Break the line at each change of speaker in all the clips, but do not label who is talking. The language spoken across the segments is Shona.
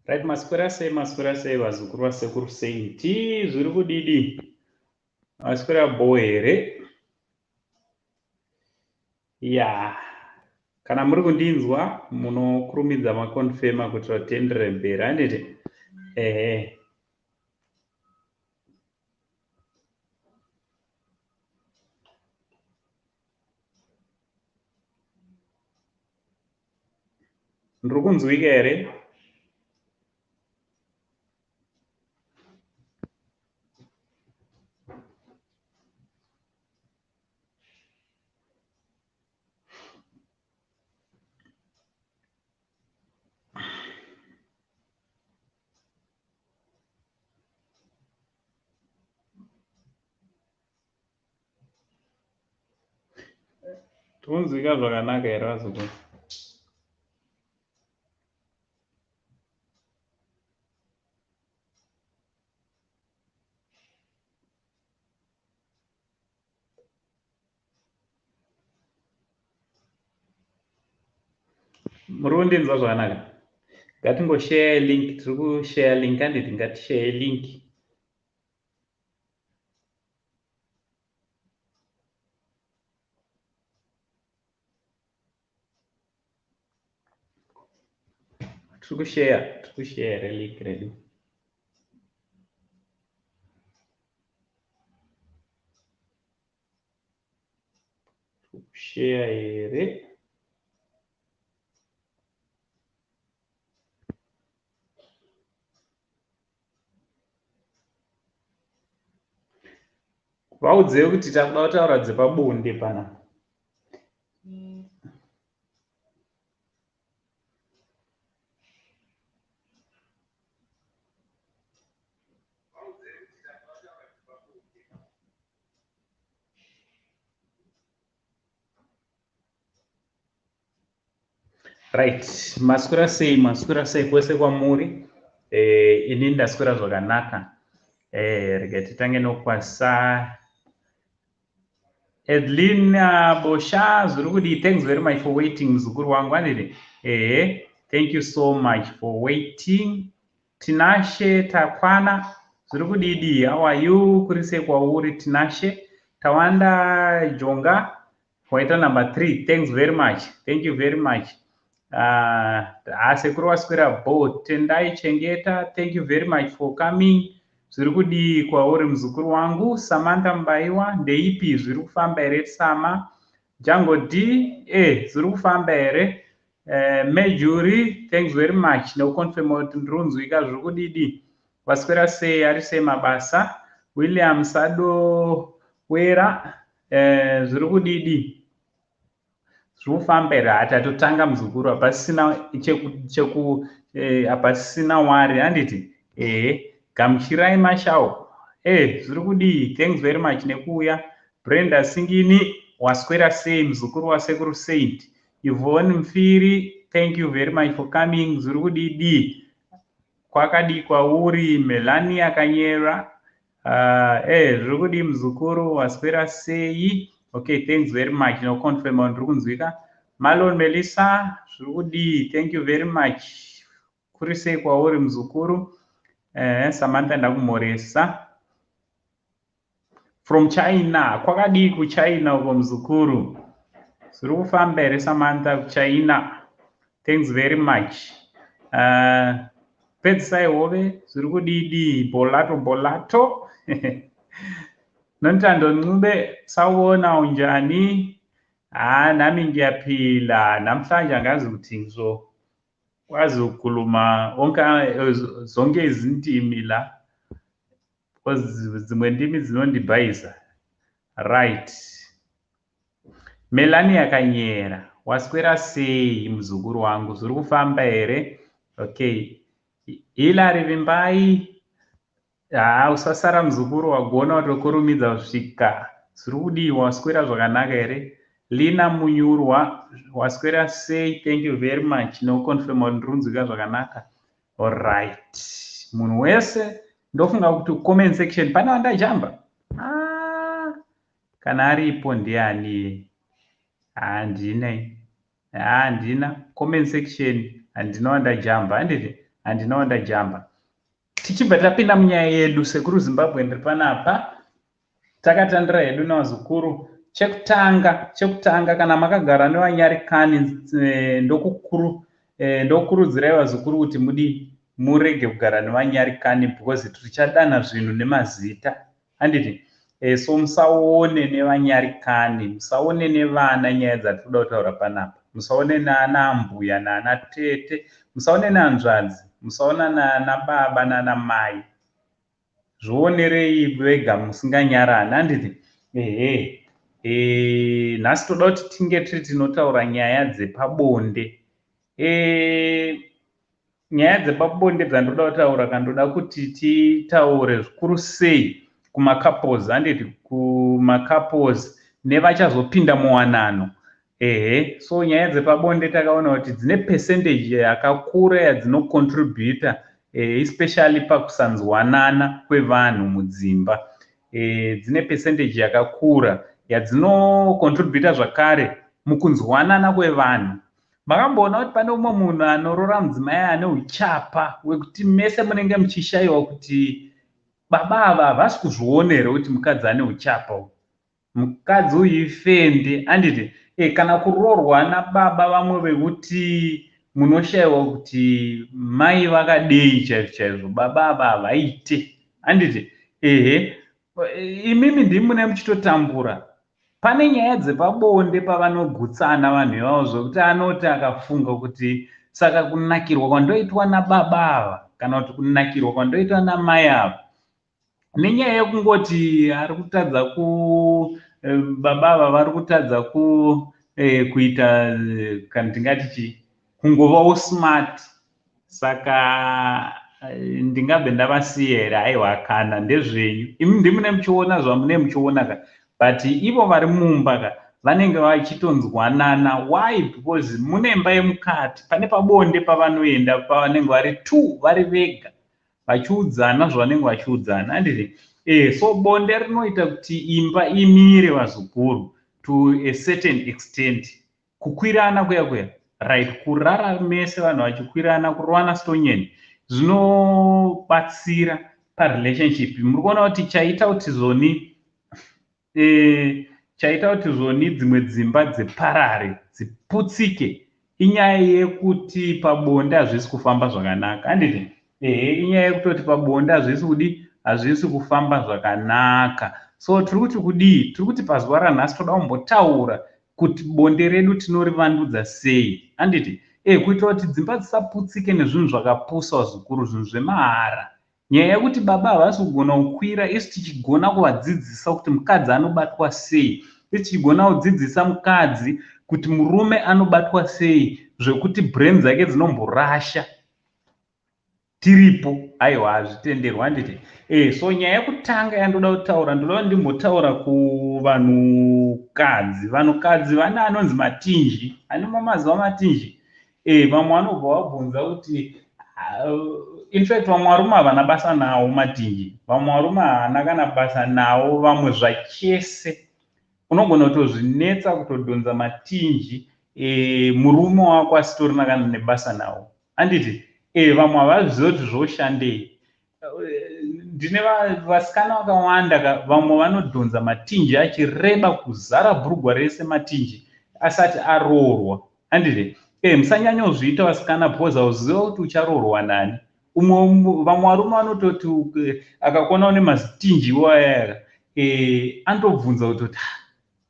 Right, maswera sei, maswera sei vazukuru vasekuru Saint, zviri kudidi? Maswera bho here? Ya, kana muri kundinzwa munokurumidza makonfema kuti tienderere mberi, handiti? Ehe. Ndiri kunzwika here? Tikunzwika zvakanaka here vazukuru? Muri kundinzwa zvakanaka? Ngatingoshare link, tiri kushare link handiti? Ngatishare link. Tiri kushare, tiri kushare here link redu? Tiri kushare here? Vaudzei kuti takuda kutaura dzepabonde panapa. Right, maswera sei, maswera sei kwese kwamuri. Ini ndaswera zvakanaka. Rega titange nokwasa Edlina Bosha, zviri kudii? Thanks very much for waiting muzukuru wangu, handiti? Ehe, thank you so much for waiting. Tinashe Takwana, zviri kudidi? How are you? Kuri sei kwauri Tinashe? Tawanda Jonga, waita number 3. Thanks very much. Thank you very much. Sekuru waswera bo. Tendai Chengeta, thank you very much for coming. Zviri kudii kwauri muzukuru wangu? Samantha Mbaiwa, ndeipi zviri kufamba here Sama? Django D, zviri kufamba here? Mejuri, thanks very much. Nekuconfirma kuti ndiri kunzwika zviri kudidi. Waswera sei, ari sei mabasa? William Sadowera, zviri kudidi? Zviri kufamba here? Hatatotanga muzukuru, hapasisina cheku hapasisina wari, handiti? Ehe, gamuchirai mashau. Zviri kudii? Thanks very much nekuuya. Brenda Singini, waswera sei muzukuru wasekuru Saint? Yvonne Mfiri, thank you very much for coming. Zviri kudidi? Kwakadii kwauri? Melania Kanyera, zviri kudii muzukuru? Waswera sei? Okay, thanks very much. Noconfirma ndiri kunzwika. Malon Melissa, zviri kudii? Thank you very much. Kuri sei kwauri muzukuru? Samantha ndakumhoresa. From China, kwakadii kuChina uko muzukuru? Zviri kufamba here Samantha kuChina? Thanks very much. Pedzisai hove, zviri kudidi? Bolato bolato. Nontando Ncube, sawubona unjani? Nami ngiyaphila. Namhlanje angazi ukuthi ngizokwazi ukukhuluma wonke zonke izintimi la. Because dzimwe ndimi dzinondibhaisa. Right. Melania Kanyera, waswera sei muzukuru wangu? Zviri kufamba here? Okay. Hilary Vimbai, usasara muzukuru, wagona kutokurumidza kusvika. Zviri kudii? Waswera zvakanaka here? Lina Munyurwa, waswera sei? Thank you very much. Nokuconfirma kuti ndiri kunzwika zvakanaka. Alright. Munhu wese ndofunga kuti comment section pane wandajamba. Kana aripo ndiani? Handina. Handina. Comment section handina wandajamba, handiti? Handina wandajamba. Tichibva tapinda munyaya yedu, Sekuru Zimbabwe ndiri panapa. Takatandira hedu navazukuru. Chekutanga, kana makagara nevanyarikani, ndokurudzirai vazukuru kuti mudi murege kugara nevanyarikani, because tichadana zvinhu nemazita, handiti? So musaone nevanyarikani, musaone nevana nyaya dzatinoda kutaura panapa. Musaone naana mbuya, naana tete, musaone nehanzvadzi, musaona naana baba naana mai. Zvionerei vega musinganyarani, handiti? Ehe. Nhasi toda kuti tinge tiri tinotaura nyaya dzepabonde. Nyaya dzepabonde dzandoda kutaura, kandoda kuti titaure zvikuru sei kumacouples, handiti? Kumacouples nevachazopinda muwanano. Ehe, so nyaya dzepabonde takaona kuti dzine percentage yakakura yadzinocontributa, especially pakusanzwanana kwevanhu mudzimba. Dzine percentage yakakura yadzinocontributa zvakare mukunzwanana kwevanhu. Makamboona kuti pane umwe munhu anorora mudzimai ane uchapa wekuti mese munenge muchishayiwa kuti baba ava havasi kuzviona here kuti mukadzi ane uchapa uyu, mukadzi uyu ifende, handiti? Kana kuroorwa nababa vamwe vekuti munoshayiwa kuti mai vakadei chaizvo chaizvo, baba ava havaite, handiti? Ehe, imimi ndimi mune muchitotambura. Pane nyaya dzepabonde pavanogutsana vanhu ivavo, zvokuti anoti akafunga kuti saka kunakirwa kwandoitwa nababa ava kana kuti kunakirwa kwandoitwa namai ava nenyaya yekungoti ari kutadza ku baba ava vari kutadza ku kuita, kana tingati chii, kungovawo smart, saka ndingabve ndavasiya here? Aiwa, kana ndezvenyu imi, ndimune muchiona zvamune muchiona ka, but ivo vari mumba ka vanenge vachitonzwanana. Why? Because mune imba yemukati, pane pabonde pavanoenda pavanenge vari two, vari vega, vachiudzana zvavanenge vachiudzana, handiti? So bonde rinoita kuti imba imire, vazukuru, to a certain extent. Kukwirana kuya kuya, right, kurara mese vanhu vachikwirana, kurovana stonyeni, zvinobatsira parelationship. Muri kuona kuti chaita kuti zvoni dzimwe dzimba dziparare, dziputsike, inyaya yekuti pabonde hazvisi kufamba zvakanaka, handiti? Ehe, inyaya yekutoti pabonde hazvisi kudi, hazvisi kufamba zvakanaka. So tiri kuti kudii? Tiri kuti pazuva ranhasi toda kumbotaura kuti bonde redu tinorivandudza sei, handiti? Kuitira kuti dzimba dzisaputsike nezvinhu zvakapusa, zvikuru zvinhu zvemahara. Nyaya yekuti baba havasi kugona kukwira, isu tichigona kuvadzidzisa kuti mukadzi anobatwa sei, isu tichigona kudzidzisa mukadzi kuti murume anobatwa sei, zvekuti brain dzake dzinomborasha tiripo, aiwa, hazvitenderwa, handiti? So nyaya yekutanga yandoda kutaura, ndoda kuti ndimbotaura kuvanhukadzi. Vanhukadzi vane anonzi matinji. Ane mamazuva matinji. Vamwe vanobva vabvunza kuti, in fact, vamwe varume havana basa nawo matinji, vamwe varume havana kana basa nawo vamwe zvachese. Unogona kutozvinetsa kutodhonza matinji, murume wako asitorina kana nebasa nawo, handiti? Vamwe havazivi kuti zvoshandei. Ndine vasikana vakawanda, vamwe vanodhonza matinji achireba kuzara bhurugwa rese matinji asati aroorwa, handiti? Musanyanyozviita, vasikana, because hauziva kuti ucharoorwa nani. Umwe, vamwe varume vanototi akakuona une mazitinji iwaya, anotobvunza kutoti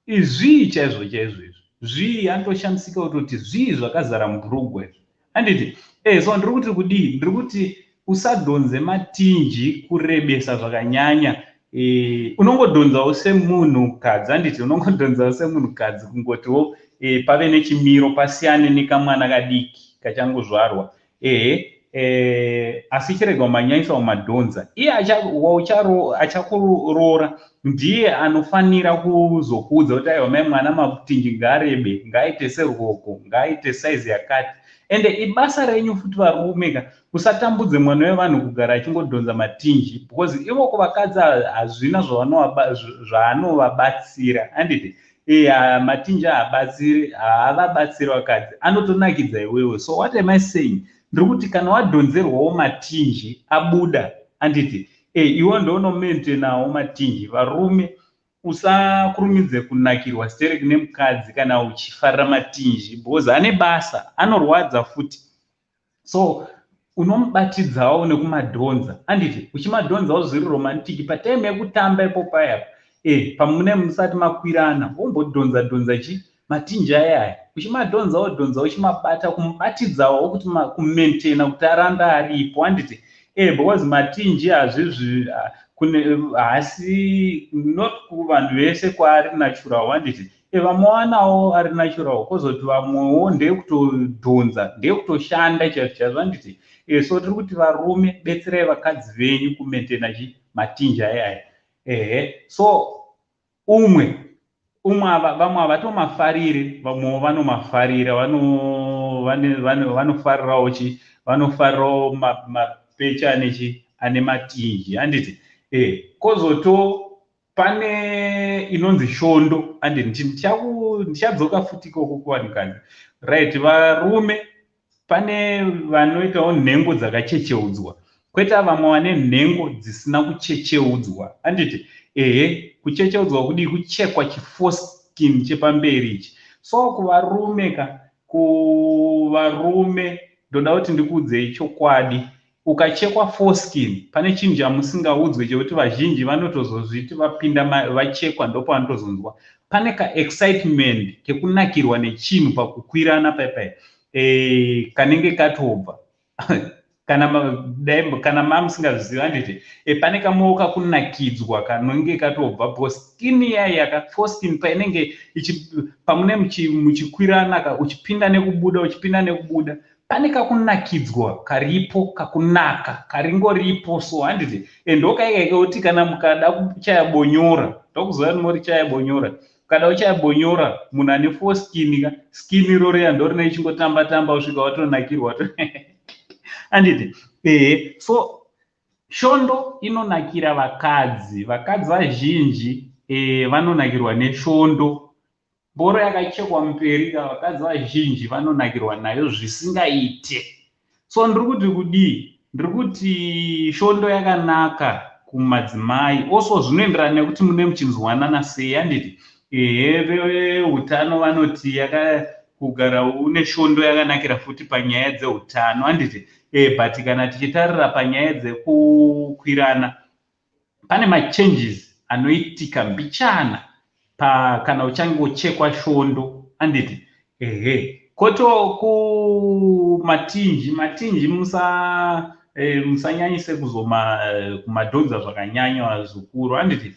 zvii chaizvo chaizvo izvi, zvii? Anotoshamisika kutoti zvii zvakazara mubhurugwa izvi, handiti? So ndiri kuti kudii? Ndiri kuti usadhonze matinji kurebesa zvakanyanya. Unongodhonzawo semunhukadzi, handiti? Unongodhonzawo semunhukadzi, kungotiwo pave nechimiro, pasiyane nekamwana kadiki kachangozvarwa. Ehe, asi chirega umanyanyisa umadhonza. Iye achakuroora ndiye anofanira kuzokuudza kuti aiwa, mai mwana, matinji ngaarebe, ngaaite seruoko, ngaaite saizi yakati. Ende ibasa renyu futi varume ka, usatambudze mwana wevanhu kugara achingodhonza matinji, because ivo kuvakadzi hazvina zvaanovabatsira, handiti? Matinji haabatsiri, haavabatsiri vakadzi, anotonakidza iwewe. So what am I saying? Ndiri kuti kana wadhonzerwawo matinji abuda, handiti? Iwe ndounomaintainawo matinji. Varume, usakurumidze kunakirwa stereki nemukadzi kana uchifarira matinji, because ane basa, anorwadza futi. So unomubatidzawo nekumadhonza, handiti? Uchimadhonzawo zviri romantic patime yekutamba ipo paya, pamune musati makwirana, wombodhonza dhonza chi matinji aya, uchimadhonzawo dhonza, uchimabata, kumubatidzawo kuti kumaintaina kuti arambe aripo, handiti? Because matinji hazvizvi kune haasi not kuvanhu vese kwaari natural, handiti? Vamwe vanawo ari natural, kwozoti vamwewo ndeyekutodhonza, ndeyekutoshanda chaizvo chaizvo, handiti? So tiri kuti varume, betserai vakadzi venyu kumaintaina chi matinji aya. Ehe, so umwe umwe vamwe havatomafariri, vamwewo vanomafarira, vanofarirawo chi vanofarirawo mapecha ane chi ane matinji, handiti? Kwozoto pane inonzi shondo, handiti? Ndichadzoka futi ikoko kuvanhukadzi, right? Varume, pane vanoitawo nhengo dzakachecheudzwa, kwete vamwe vane nhengo dzisina kuchecheudzwa, handiti? Ehe, kuchecheudzwa kudii? Kuchekwa chiforeskin chepamberi ichi. So kuvarume ka, kuvarume ndoda kuti ndikuudzei chokwadi. Ukachekwa foreskin, pane chinhu chamusingaudzwe chekuti vazhinji vanotozozviti vapinda vachekwa ndopavanotozonzwa pane kaexcitement kekunakirwa nechinhu pakukwirana paipai, kanenge katobva kana mamusingazvizivi, handiti? Pane kamwewo kakunakidzwa kanenge katobva, because skin iya, foreskin painenge pamune muchikwirana, uchipinda nekubuda, uchipinda nekubuda, pane kakunakidzwa karipo, kakunaka karingoripo so, handiti? Ndokaika kekuti kana mukada kuchaya bonyora, ndokuziva kuti muri chaya bonyora, ukada kuchaya bonyora munhu ane foreskin ka, skin iroro ndo rine ichingotamba tamba kusvika watonakirwa, handiti? Ehe, so shondo inonakira vakadzi. Vakadzi vazhinji vanonakirwa neshondo. Mboro yakachekwa muperi ka, vakadzi vazhinji vanonakirwa nayo zvisingaite. So ndiri kuti kudii? Ndiri kuti shondo yakanaka kumadzimai. Also zvinoenderana nekuti mune muchinzwanana sei, handiti? Ehe, veutano vanoti kugara une shondo yakanakira futi panyaya dzeutano, handiti? But kana tichitarira panyaya dzekukwirana, pane machanges anoitika mbichana kana uchangochekwa shondo, handiti? Ehe, koto kumatinji, matinji musanyanyise kuzoma kumadhonza zvakanyanya, vazukuru, handiti?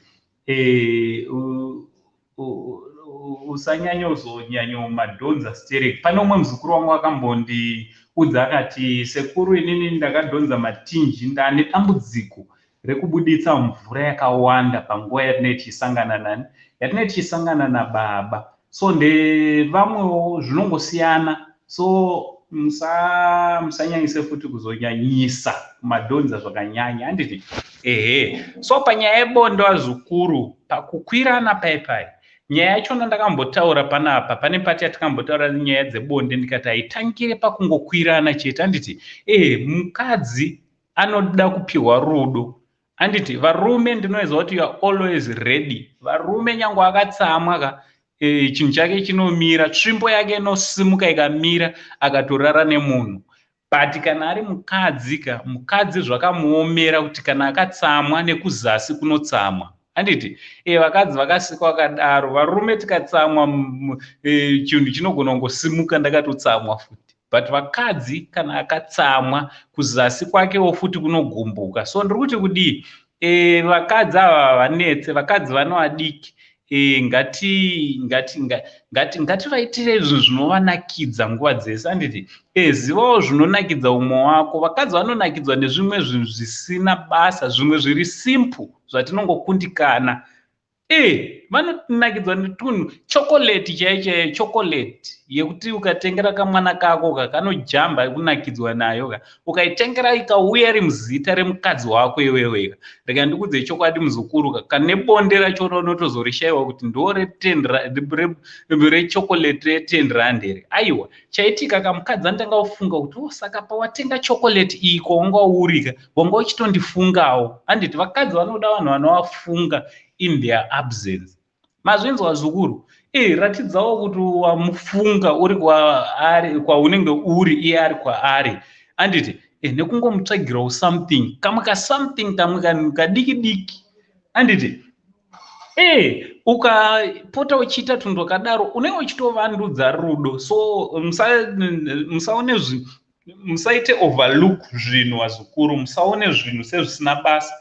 Usanyanya uzonyanyomadhonza stereki. Pane umwe muzukuru wangu akambondiudza akati, "Sekuru, inini ndakadhonza matinji, ndane dambudziko rekubuditsa mvura yakawanda panguva yatinenge tichisangana nani, yatinenge tichisangana nababa." So ndevamwewo zvinongosiyana, so musanyanyise futi kuzonyanyisa kumadhonza zvakanyanya, handiti? Ehe, so panyaya yebonde, vazukuru, pakukwirana paipai, nyaya yachona ndakambotaura panapa, pane pati yatikambotaura nyaya dzebonde, ndikati haitangire pakungokwirana chete, handiti? Ehe, mukadzi anoda kupiwa rudo, handiti? Varume, ndinoziva kuti you are always ready. Varume, nyange akatsamwa ka, chinhu chake chinomira, tsvimbo yake inosimuka ikamira, akatorara nemunhu. But kana ari mukadzi ka, mukadzi zvakamuomera kuti kana akatsamwa, nekuzasi kunotsamwa, handiti? Vakadzi vakasikwa vakadaro. Varume tikatsamwa, chinhu chinogona kungosimuka, ndakatotsamwa futi. But vakadzi, kana akatsamwa, kuzasi kwakewo futi kunogumbuka. So ndiri kuti kudii? Vakadzi ava havanetse, vakadzi vanovadiki. Ngativaitire zvinhu zvinovanakidza nguva dzese, handiti? Zivawo zvinonakidza umwe wako. Vakadzi vanonakidzwa nezvimwe zvinhu zvisina basa, zvimwe zviri simple zvatinongokundikana. E, vanonakidzwa netunhu, chocolate chaiyo chaiyo, chocolate yekuti ukatengera kamwana kako ka kanojamba kunakidzwa nayo ka. Ukaitengera ikauya iri muzita remukadzi wako iwewe ka, rega ndikudze chokwadi, muzukuru ka, kane bonde rachona unotozorishayiwa kuti ndo rechocolate re10 rand here. Aiwa, chaitika kamukadzi anotanga kufunga kuti, "O, oh, saka pawatenga chocolate iyi kwawanga uri ka, wanga uchitondifungawo." Handiti vakadzi vanoda vanhu vanovafunga in their absence? Mazvinzwa, zukuru? E, ratidzawo kuti wamufunga uri kwaari, kwaunenge uri, iye ari kwaari, handiti? E, nekungomutsvagirawo something, kamwe kasomething, kamwe kadiki diki, handiti? E, ukapota uchiita tunhu twakadaro, unenge uchitovandudza rudo. So musaone, musaite overlook zvinhu, vazukuru. Musaone zvinhu sezvisina basa,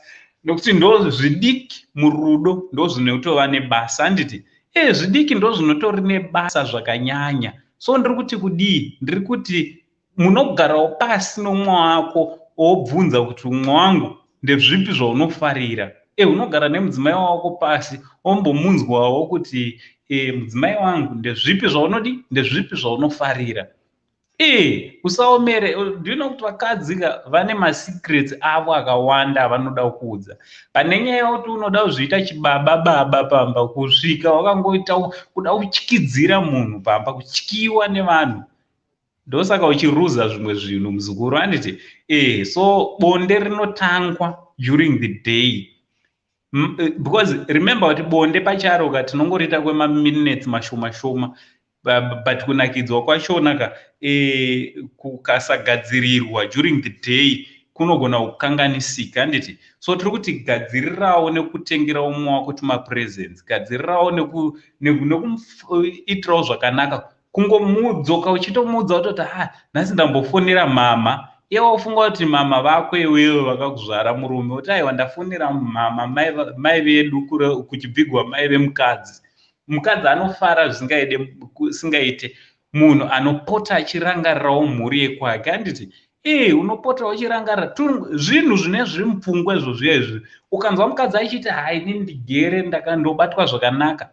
nekuti ndo zvidiki murudo ndo zvinotova nebasa, handiti? E, zvidiki ndo zvinotori nebasa zvakanyanya. So ndiri kuti kudii? Ndiri kuti munogarawo pasi nomumwe wako, wobvunza kuti, "Umwe wangu, ndezvipi zvaunofarira?" E, unogara nemudzimai wako pasi, ombomunzwawo kuti, "E, mudzimai wangu, ndezvipi zvaunodi, ndezvipi zvaunofarira?" E, usaomere. Ndino kuti vakadzi ka vane masecrets avo akawanda avanoda kuudza. Pane nyaya yekuti unoda kuzviita chibaba baba pamba, kusvika wakangoita kuda kutyidzira munhu pamba, kutyiwa nevanhu, ndosaka uchiruza zvimwe zvinhu, muzukuru, handiti? E, so bonde rinotangwa during the day, because remember kuti bonde pacharo ka tinongoriita kwemaminutes mashoma shoma, but kunakidzwa kwachona ka, kukasagadzirirwa during the day kunogona kukanganisika, handiti? So tiri kuti gadzirirawo nekutengera umwe wako tumapresents, gadzirirawo nekumuitirawo zvakanaka, kungomudzoka uchitomuudza kutoti, "Ha, nhasi ndambofonera mama." Iye wafunga kuti mama vako iwewe vakakuzvara, murume, kuti, "Aiwa, ndafonera mama, mai vedu," kuchibvigwa mai vemukadzi. Mukadzi anofara zvisingaite, munhu anopota achirangarirawo mhuri yekwake, handiti? E, unopota uchirangarira zvinhu zvine zviri mupfungwa izvo zviya izvi. Ukanzwa mukadzi achiti, "Hai, inini ndigere ndakandobatwa zvakanaka,"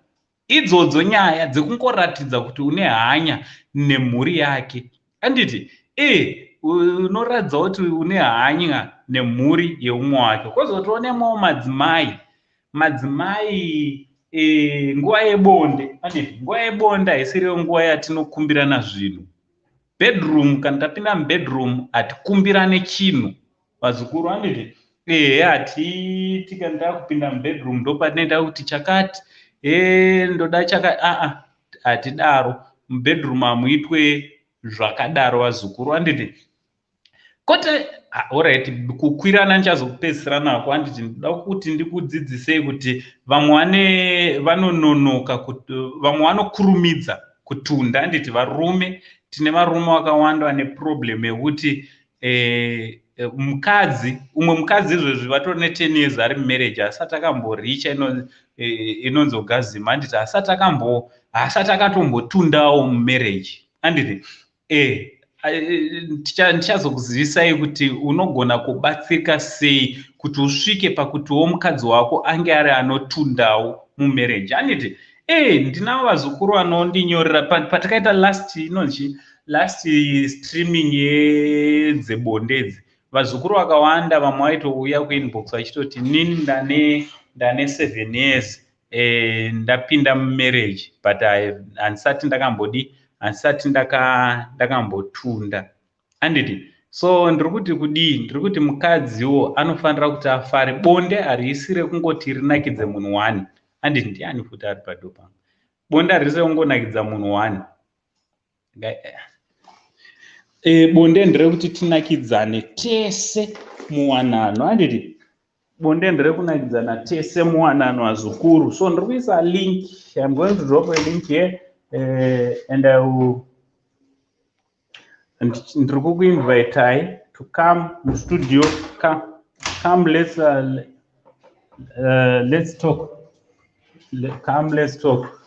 idzodzo nyaya dzekungoratidza kuti une hanya nemhuri yake, handiti? E, unoratidza kuti une hanya nemhuri yeumwe wake. Kwozotionemawo madzimai. Madzimai, nguva yebonde, handiti? Nguva yebonde haisiriyo nguva yatinokumbirana zvinhu. Bedroom, kana tapinda mubedroom, hatikumbirane chinhu, vazukuru, handiti? Ehe, hatiti kana takupinda mubedroom ndopatinoita kuti chakati, e, ndoda chakati. Aa, hatidaro. Mubedroom hamuitwe zvakadaro, vazukuru, handiti? Kwete. Alright, kukwirana ndichazopedzisira nako, handiti? Ndoda kuti ndikudzidzisei kuti vamwe vane vanononoka, vamwe vanokurumidza kutunda, handiti? Varume, tine varume vakawanda vane problem yekuti mukadzi, umwe mukadzi izvezvi vatori ne10 years ari mumarriage, asati akamboricha inonzi orgasm, handiti? Asati akatombotundawo mumarriage, handiti? E, ndichazokuzivisai kuti unogona kubatsirika sei kuti usvike pakutiwo mukadzi wako ange ari anotundawo mumarriage, handiti? E, ndinavo vazukuru vanondinyorera. Patakaita last, inonzi last streaming yedzebonde idzi, vazukuru vakawanda, vamwe vaitouya kuinbox vachitoti, "Nini ndane 7 years ndapinda mumarriage, but handisati ndakambodi, handisati ndakambotunda," handiti? So ndiri kuti kudii? Ndiri kuti mukadziwo anofanira kuti afare. Bonde harisi rekungoti rinakidze munhu one, handiti? Ndiani futi ari pado pangu? Bonde harisi rekungonakidza munhu one. Bonde nderekuti tinakidzane tese muwanano, handiti? Bonde nderekunakidzana tese muwanano, vazukuru. So ndiri kuisa link. I'm going to drop a link here, and I will, ndiri kukuinvitai to come mustudio. Come, come, let's talk. Come, let's talk,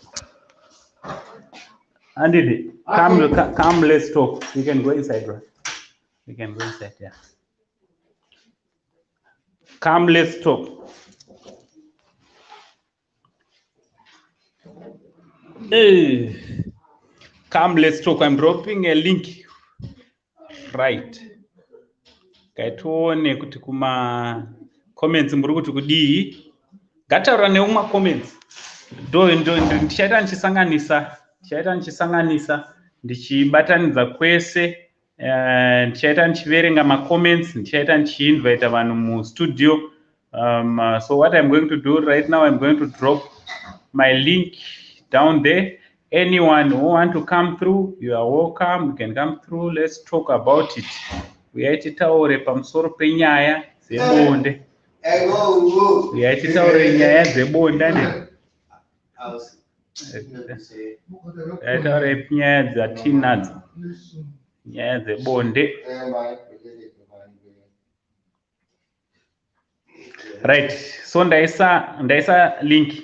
handiti? Come, come, let's talk. You can go inside, right? You can go inside, yeah. Come, let's talk. Hey. Come, let's talk. I'm dropping a link. Right. Ngaitione kuti kuma comments muri kuti kudii. Ngataura neumwe comments. Ndo ndichaita ndichisanganisa, ndichaita ndichisanganisa, ndichibatanidza kwese. Ndichaita ndichiverenga macomments, ndichaita ndichiinvita vanhu mustudio. So what I'm going to do right now, I'm going to drop my link down there. Anyone who want to come through, you are welcome. You can come through. Let's talk about it. Uyai titaure pamusoro penyaya dzebonde. Uyai titaure nyaya dzebonde. Uyai titaure nyaya dzatinadzo. Nyaya dzebonde. Right. So ndaisa link.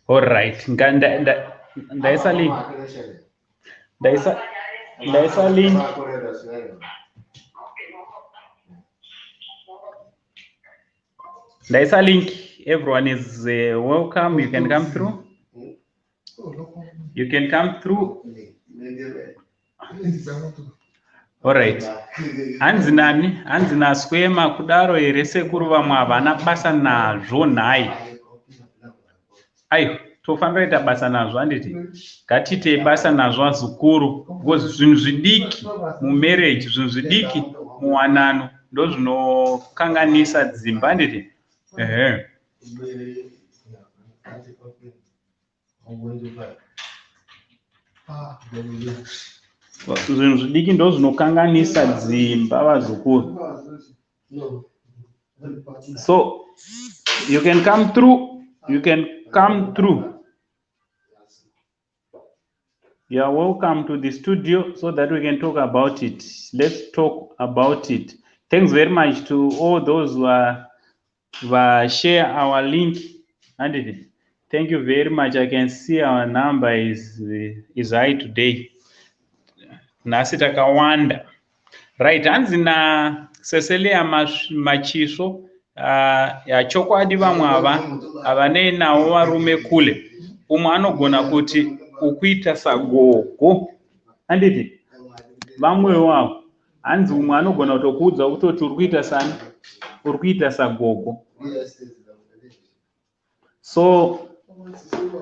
All right. Ndaisa link. Ndaisa link. Ndaisa link. Everyone is welcome. You can come through. You can come through. All right. Hanzi nani? Hanzi naswema kudaro here sekuru vamwe havana basa nazvo nhai. Aiwa, tofanira kuita basa nazvo handiti? Ngatiitei basa nazvo vazukuru, because zvinhu zvidiki mumarriage, zvinhu zvidiki muwanano ndozvinokanganisa dzimba handiti? Ehe. Zvinhu zvidiki ndozvinokanganisa dzimba vazukuru. So you can come through. You can come through. You are welcome to the studio so that we can talk about it. Let's talk about it. Thanks very much to all those who are share our link. And thank you very much. I can see our number is high today. Nhasi takawanda. Right, hanzi na Cecilia Machiso, chokwadi vamwe ava havanei navo varume kule. Umwe anogona kuti ukuita sagogo. Handiti? Vamwewo avo. Hanzi umwe anogona kutokuudza kutoti uri kuita sani? Uri kuita sagogo. So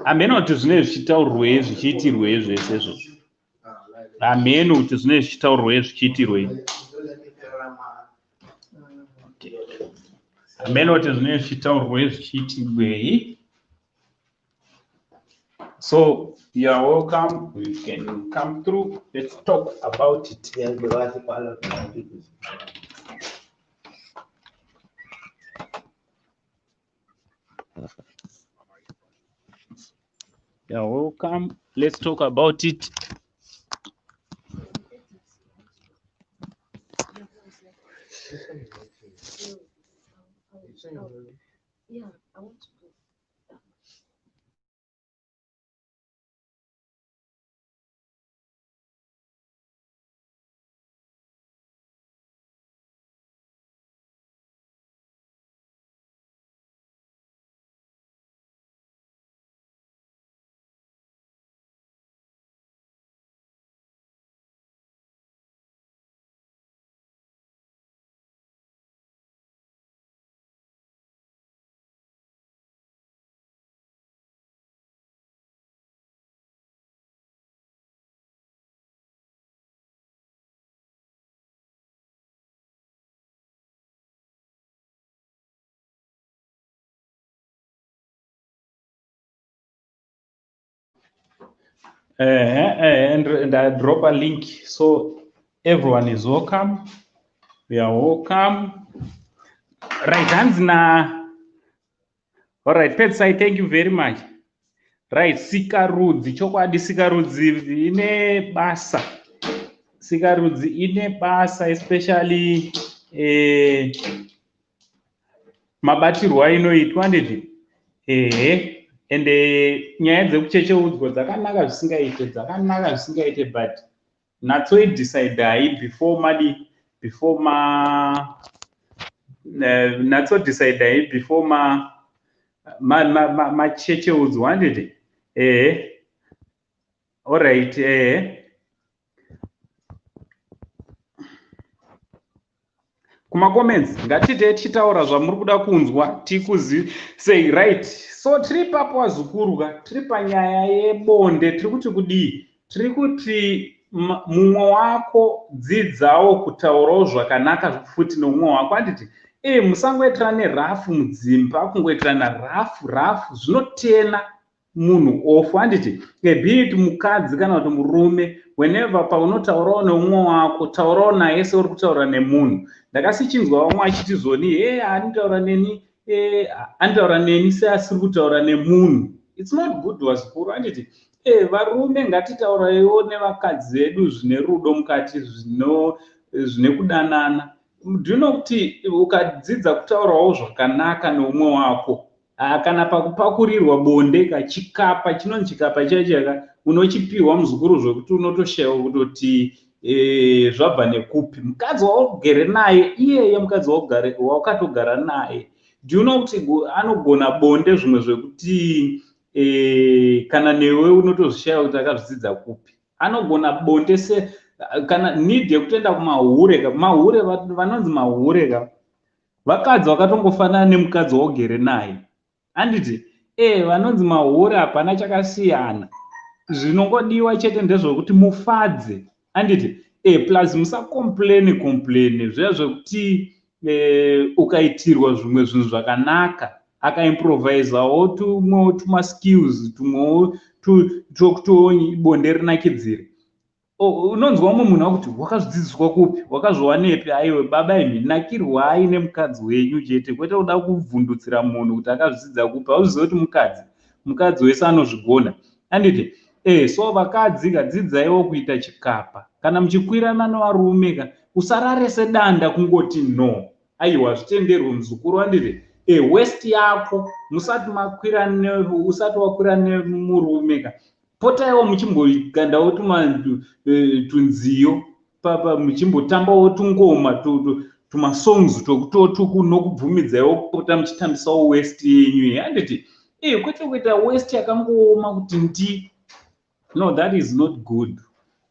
hameno kuti zvinenge zvichitaurwei zvichiitirwei zvese izvozvo. Hameno kuti zvinenge zvichitaurwei zvichiitirwei. Hameno kuti zvinenge zvichitaurwei zvichiitirwei. So you are welcome. You can come through. Let's talk about it. You are welcome. Let's talk about it.
Yeah, I want to go.
And I drop a link, so everyone is welcome. We are welcome. Right, hands na. All right, Petsai, thank you very much. Right, sikarudzi, chokwadi sikarudzi ine basa. Sikarudzi ine basa, especially mabatirwo ainoitwa handiti? Ehe. Ende nyaya dzekuchecheudzwa dzakanaka zvisingaite, dzakanaka zvisingaite, but natsoidecideai before madi, before Natsodeciday before ma machecheudzwa handiti? Ehe, alright. Ehe, kumacomments ngatite tichitaura zvamuri kuda kunzwa tikuzisei. Right, so tiri ipapo vazukuru ka, tiri panyaya yebonde. Tiri kuti kudii? Tiri kuti mumwe wako dzidzawo kutaurawo zvakanaka futi nomumwe wako, handiti? E, musangoitirane rafu mudzimba, kungoitirana rafu rafu zvinotena munhu off, handiti? Be it mukadzi kana kuti murume, whenever paunotaurawo neumwe wako, taurawo naye seuri kutaura nemunhu. Ndakasichinzwa vamwe achiti zvoni, he, anotaura neni, anotaura neni seasiri kutaura nemunhu. It's not good, vazukuru, handiti? Varume ngatitauraiwo nevakadzi vedu zvine rudo mukati, zvine kudanana. Do you know kuti ukadzidza kutaurawo zvakanaka neumwe wako, kana pakupakurirwa bonde ka, chikapa chinonzi chikapa chaicho unochipiwa muzukuru zvekuti unotoshayiwa kutoti zvabva nekupi. Mukadzi waugere naye iyeye, mukadzi waukatogara naye, do you know kuti anogona bonde zvimwe zvekuti kana newe unotozvishayiwa kuti akazvidzidza kupi? Anogona bonde se kana need yekutoenda kumahure ka. Mahure, vanonzi mahure ka, vakadzi vakatongofanana nemukadzi waugere naye, handiti? Vanonzi mahure hapana chakasiyana. Zvinongodiwa chete ndezvekuti mufadze, handiti? Plus musacomplain complain zviya zvekuti ukaitirwa zvimwe zvinhu zvakanaka, akaimprovisawo tumwewo tumaskills tumwewo twekuti bonde rinakidzire, unonzwa umwe munhu akuti wakazvidzidziswa kupi, wakazviwanepi? Aiwe baba imi, nakirwai nemukadzi wenyu chete, kwete kuda kuvhundutsira munhu kuti akazvidzidza kupi. Hauzivi kuti mukadzi wese anozvigona, handiti? So vakadzi kadzidzaiwo kuita chikapa kana muchikwirana nevarume ka. Usarare sedanda kungoti no, aiwa, zvitenderwe muzukuru, handiti? Waist yako musati makwira, usati wakwira nemurume ka, potaiwo muchimbokandawo tunziyo, muchimbotambawo tungoma, tumasongs twekutotukunokubvumidzaiwo kupota muchitambisawo waist yenyu, handiti? Kwete kuita waist yakangooma kuti ndi. No, that is not good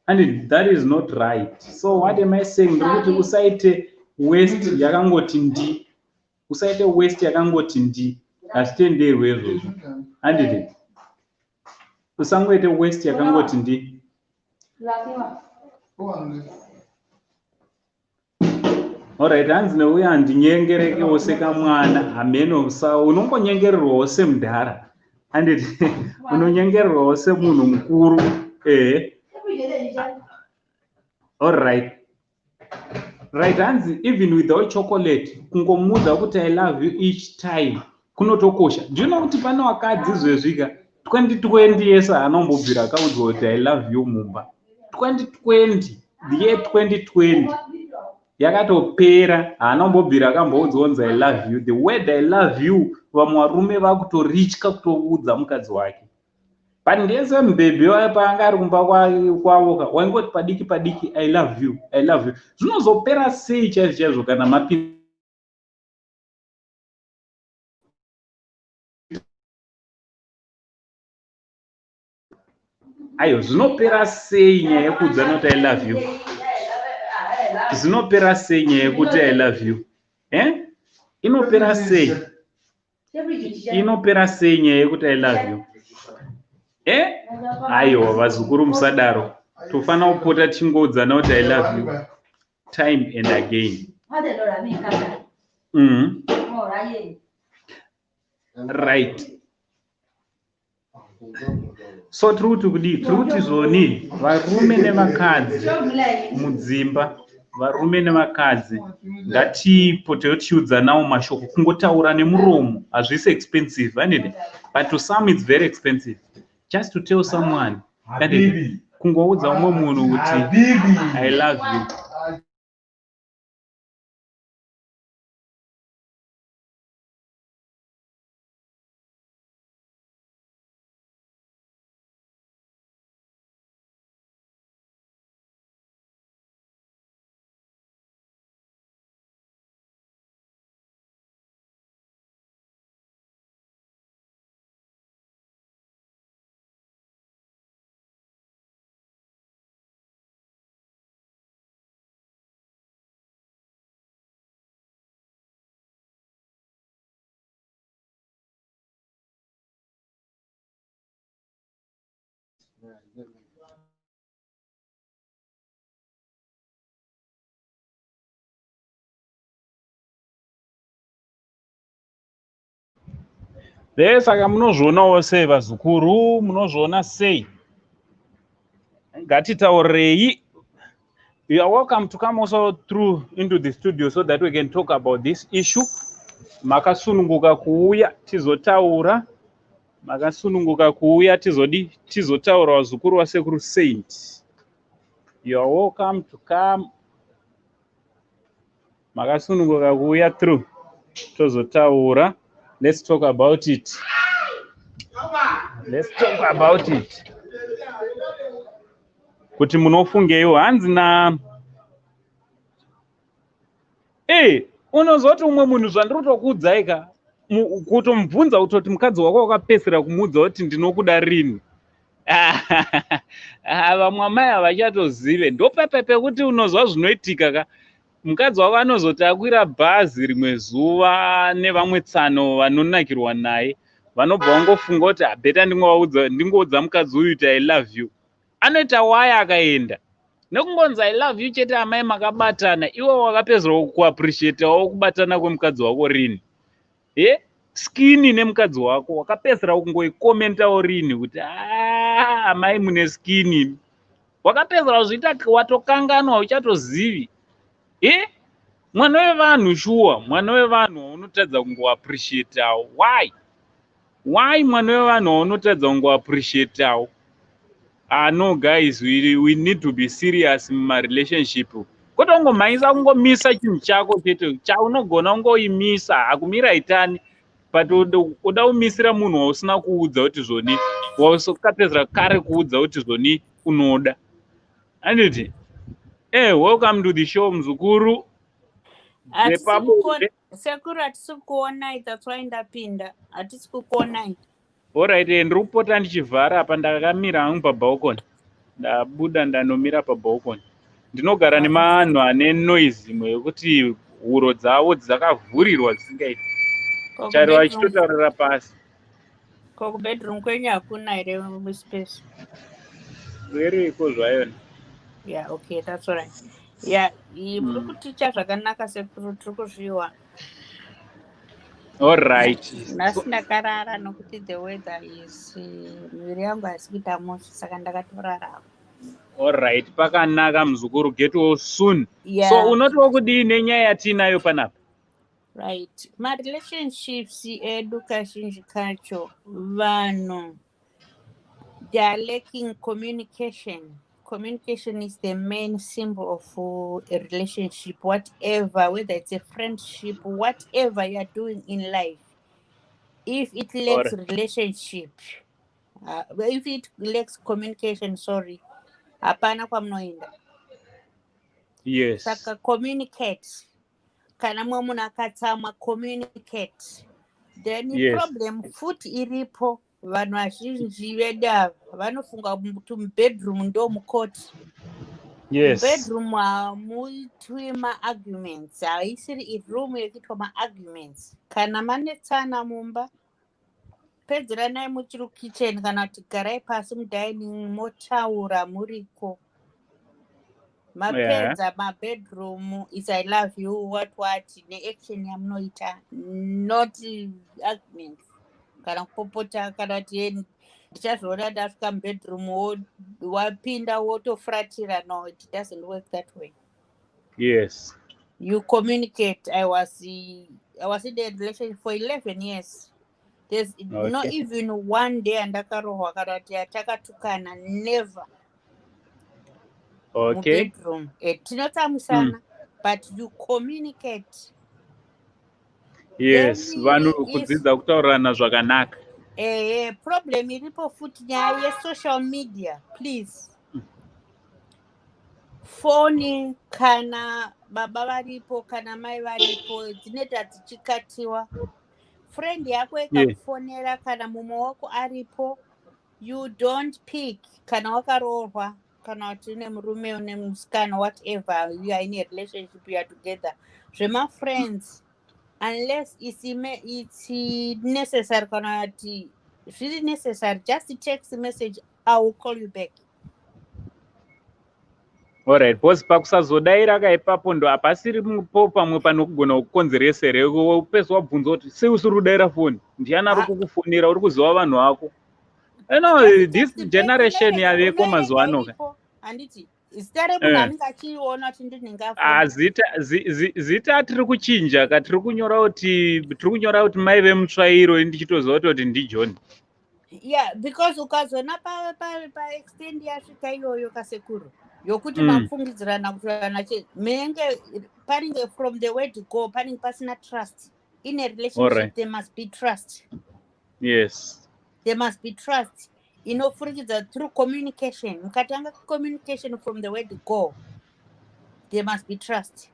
and that is not right. So what am I saying? Ndiri kuti usaite waist yakangoti ndi, usaite waist yakangoti ndi, hazvitenderwe izvozvo, handiti? Usangoite waist yakangoti ndi. Alright, hanzi neuya handinyengerekewo sekamwana. Hameno, unongonyengererwawo semudhara, handiti? Unonyengererwawo semunhu mukuru. Ehe, alright, right. Hanzi even without chocolate, kungomuudza kuti I love you each time kunotokosha. Do you know kuti pane vakadzi zvezvika 2020 yese haanombobvira akaudzwa kuti I love you mumba? 2020, the year 2020 yakatopera, haana kumbobvira akamboudzwa kunzi I love you. The word I love you, vamwe varume vakutoritya kutoudza mukadzi wake. But ndese mubhebhi paanga ari kumba kwavo ka, waingoti padiki padiki, I love you, I love you. Zvinozopera sei chaizvo chaizvo kana mapinda? Aiwa, zvinopera sei nyaya yekuudzana kuti I love you? Zvinopera sei nyaya yekuti I love you? Inopera sei? Inopera sei nyaya yekuti I love you? Aiwa vazukuru, musadaro. Tofanira kupota tichingoudzana kuti I love you time and again. Right, so tiri kuti kudii? Tiri kuti zvoni varume nevakadzi mudzimba, varume nevakadzi ngatipotewo tichiudzanawo mashoko. Kungotaura nemuromo hazvisi expensive, handiti? But to some it's very expensive just to tell someone, handiti? Kungoudza umwe munhu kuti I love you. There, saka munozvionawo sei vazukuru? Munozviona sei? Ngatitaurei. You are welcome to come also through into the studio so that we can talk about this issue. Makasununguka kuuya tizotaura. Makasununguka kuuya tizodi tizotaura, vazukuru vasekuru Saint. You are welcome to come. Makasununguka kuuya through tozotaura. Let's talk about it. Let's talk about it. Kuti munofungeiwo hanzi na e unozoti umwe munhu zvandiri kutokuudzai ka, kutomubvunza kutoti mukadzi wako wakapedzisira kumuudza kuti ndinokuda rini? Ah, vamwe amai havachatozive. Ndopepe pekuti unozwa zvinoitika ka, mukadzi wako anozoti akwira bhazi rimwe zuva nevamwe tsano vanonakirwa naye, vanobva vangofunga kuti ah, better ndingovaudza, ndingoudza mukadzi uyu kuti I love you. Anoita waya akaenda nekungonzi I love you chete. Amai makabatana, iwe wakapedzerwa kuappreciatawo kubatana kwemukadzi wako rini? E skin nemukadzi wako wakapedzera kungoikomentawo rini kuti "Ah, amai mune skin"? Wakapedzera kuzviita, watokanganwa, uchatozivi. E mwana wevanhu, shuwa, mwana wevanhu waunotadza kungoappreciatawo, why mwana wevanhu waunotadza kungoappreciatawo? Ah, no guys, we need to be serious mumarelationship, kwete kungomhanyisa kungomisa chinhu chako chete chaunogona kungoimisa. Hakumira itani, but uda kumisira munhu wausina kuudza kuti zvoni, wausakapedzera kare kuudza kuti zvoni unoda, anditi? Welcome to the show, muzukuru.
Hatisi
Dzepabonde.
Sekuru, hatisi kukuonai, that's why ndapinda. Hatisi kukuonai.
Alright, ndiri kupota ndichivhara apa, ndakamira hangu pabalcony. Ndabuda ndanomira pabalcony. Ndinogara nemanhu ane noise imwe yekuti huro dzavo dzakavhurirwa dzisingaiti
Ko
charo
kubedroom,
vachitotaurira pasi.
ko kubedroom kwenyu hakuna here space?
Iriko zvayona.
Yeah, okay, that's all right. Yeah, muri kuticha zvakanaka sekuru, tiri kuzviwa.
Alright.
Nhasi
So,
ndakarara nokuti the weather is miviri yangu haisi kuita mushe, saka ndakatorara.
Alright, pakanaka muzukuru, get well soon. So unotiwo kudii nenyaya yatiinayo panapa?
Right. Marelationships edu kazhinji kacho vanhu they are lacking communication. Communication is the main symbol of a relationship, whatever, whether it's a friendship, whatever you are doing in life. If it lacks relationship, if it lacks communication, sorry, hapana kwamunoenda. Saka communicate. Kana mumwe munhu akatsamwa, communicate. Then problem futi iripo, vanhu vazhinji vedu ava vanofunga kuti mubedroom ndo mukoti. Mubedroom hamuitwi maarguments, haisiri iroom yekuitwa maarguments. Kana manetsana mumba, pedzeranai muchiri kukitchen kana kuti garai pasi mudining motaura muriko. Mapedza mabedroom is I love you, what what, neaction yamunoita, not arguments kana kupopota kana kuti ndichazviona ndasvika mubedroom, wapinda wotofuratira. No, it doesn't work that way. You communicate. I was in a relationship for 11 years. There's not even one day andakarohwa kana kuti atakatukana, never. Mubedroom tinotsamwisana, but you communicate.
Yes.
Then
Vanhu kudzidza kutaurirana zvakanaka.
Problem iripo futi nyaya yesocial media. Please, foni kana baba varipo kana mai varipo dzinoita dzichikatiwa. Friend yako ikakufonera kana mumwe wako aripo, you don't pick. Kana wakaroorwa kana kuti une murume, une musikana, whatever, you are in a relationship, you are together. Zvemafriends, unless it's necessary, kana kuti zviri necessary, just text message. I will call you back.
Alright, because pakusazodaira ka ipapo ndo hapasiri po pamwe panogona kukonzeresa here, upesi wabvunza kuti sei usiri kudaira foni, ndiani ari kukufonera, uri kuziva vanhu vako. This generation yaveko mazuva ano ka.
Handiti zita remunhu anenge achiona kuti ndinenge
Ah, zita tiri kuchinja ka, tiri kunyora kuti mai vemutsvairo, ndichitoziva kuti ndiJohn.
Yeah, because ukazoona paextent yasvika iyoyo kasekuru, yokuti mafungidzirana kuti vana menge panenge, from the word go panenge pasina trust in a relationship. There must be trust. There must be trust inofurikidza through communication. Mukatanga communication from the word go, there must be trust.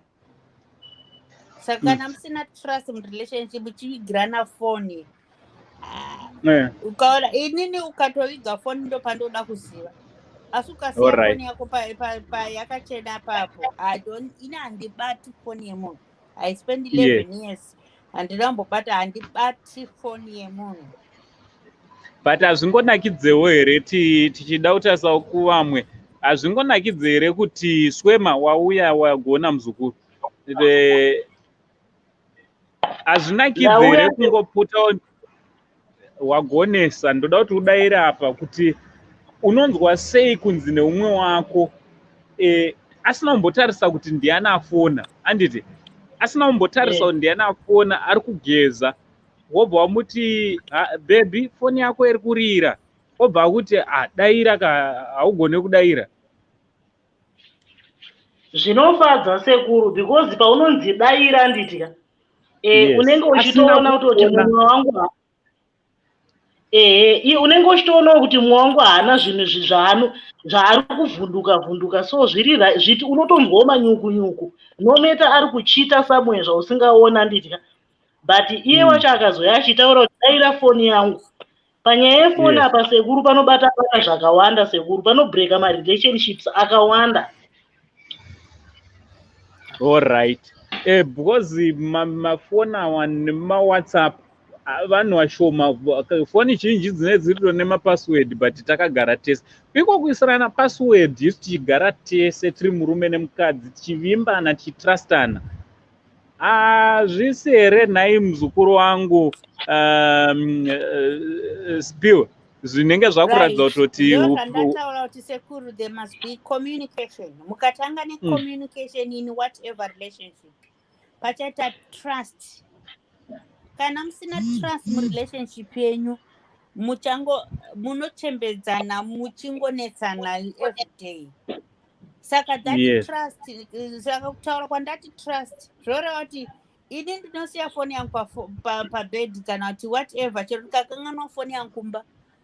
Saka kana musina trust murelationship, uchivigirana foni, ah, ukaona inini ukatoviga foni, ndo pandoda kuziva, asi ukasiya foni yako yakachena papo, I don't, ini handibati foni yemunhu. I spend 11 years, handina kumbobata, handibati foni yemunhu.
But hazvingonakidzewo here, tichida kutarisawo kuvamwe, hazvingonakidze here kuti swema wauya, wagona muzukuru? Hazvinakidze here
Ndauya.
kungoputawo wagonesa? Ndoda kuti udayire apa kuti unonzwa sei kunzi neumwe wako, asina kumbotarisa kuti ndiani afona, anditi asina kumbotarisa kuti ndiani afona, ari kugeza, wobva wamuti, "Baby, foni yako iri kurira," obva akuti, "Ah, daira ka, haugone kudayira."
Zvinofadza sekuru, because paunonzi daira, nditya unenge
Asina
uchitoona kutoti
kuona.
mumwe wangu, ehe, unenge uchitoonawo kuti mumwe wangu haana zvinhu izvi zvaari kuvhunduka vhunduka, so zviri zviti unotonzwawo manyukunyuku nometa ari kuchita somewhere zvausingaona, nditya, but iye wacho akazoya achitaura kuti daira foni yangu, panyaya yefoni apa sekuru panobata bata zvakawanda sekuru, panobreaka marelationships akawanda.
Alright, because mafoni awa nemaWhatsApp, ah, vanhu vashoma, foni zhinji dzinenge dzirito nemapassword, but takagara tese iko kuisirana password, isu tichigara tese tiri murume nemukadzi, tichivimbana, tichitrustana, hazvisi here nhai muzukuru wangu, Spill, zvinenge zvakuratidza kutoti
Ndo zvandataura kuti sekuru, there must be communication. Mukatanga necommunication in whatever relationship, pachaita trust. Kana musina trust murelationship yenyu, muchango munochembedzana, muchingonetsana everyday. Saka that trust, saka kutaura kwandati trust zvoreva kuti ini ndinosiya foni yangu pabhedhi kana kuti whatever, chero ndikakanganwa foni yangu kumba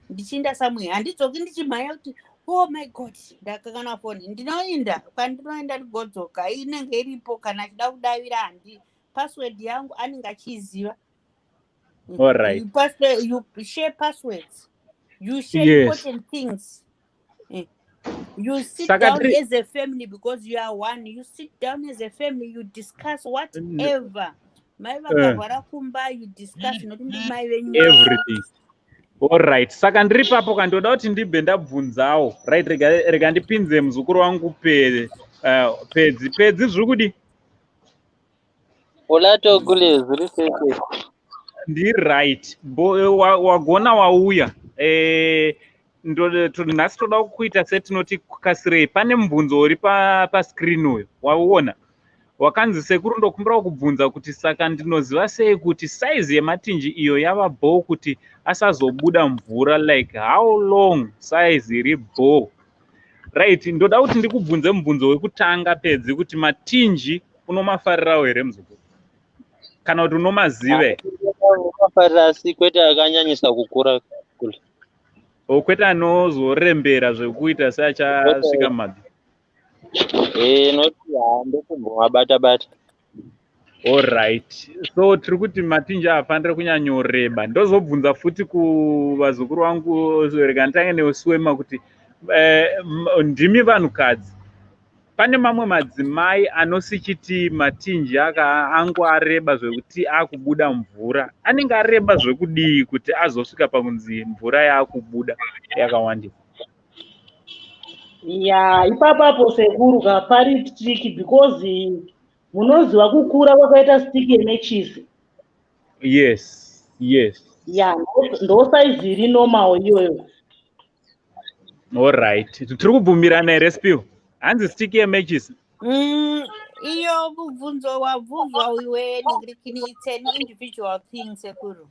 ndichiinda somewhere, handidzoki ndichimhanya kuti, "Oh my God, ndakakanganwa foni." Ndinoinda kwandinoenda, ndigodzoka, inenge iripo. Kana achida kudavira, handi password yangu anenge achiiziva. You share passwords, you share important things. You sit
Saka
down as a family, because you are one. You sit down as a family, you discuss whatever. Mai vakarwara kumba, you discuss, nokuti ndimai venyu.
Everything. Alright, saka ndiri papo kandoda kuti ndibve ndabvunzawo. Right, rega ndipinze muzukuru wangu Pedzi. Pedzi, zviri kudi?
Ulato kule, zviri sei sei?
Ndiri right. Wagona wauya. Nhasi toda kuita setinoti kasirei. Pane mubvunzo uri pascreen uyo wauona, wakanzi, "Sekuru, ndokumbira kubvunza kuti saka ndinoziva sei kuti saizi yematinji iyo yava bho kuti asazobuda mvura? Like how long size iri bho?" Right, ndoda kuti ndikubvunze mubvunzo wekutanga, Pedzi, kuti matinji unomafarirawo here muzukuru, kana kuti unomaziva here?
Unomafarira, asi kwete akanyanyisa kukura kule.
O, kwete anozorembera zvekuita seachasvika mumabvi.
Noti ndokumbomabata bata.
Alright, so tiri kuti matinji haafaniri kunyanyoreba. Ndozobvunza futi kuvazukuru vangu. Rega nditange neuswema kuti ndimi vanhukadzi, pane mamwe madzimai anosichiti matinji aka angu areba zvekuti akubuda mvura. Anenge areba zvekudii kuti azosvika pakunzi mvura yaakubuda yakawandisa?
Ya, ipapapo sekuru ka pari tricky because munoziva kukura kwakaita stick yemechisi.
Yes.
Ya, ndo saizi iri normal iyoyo.
Allright, tiri kubvumirana here, Spiwo? Hanzi stick yematches.
Iyo mubvunzo wabvunzwa iwe ningirikini, it's an individual thing, sekuru.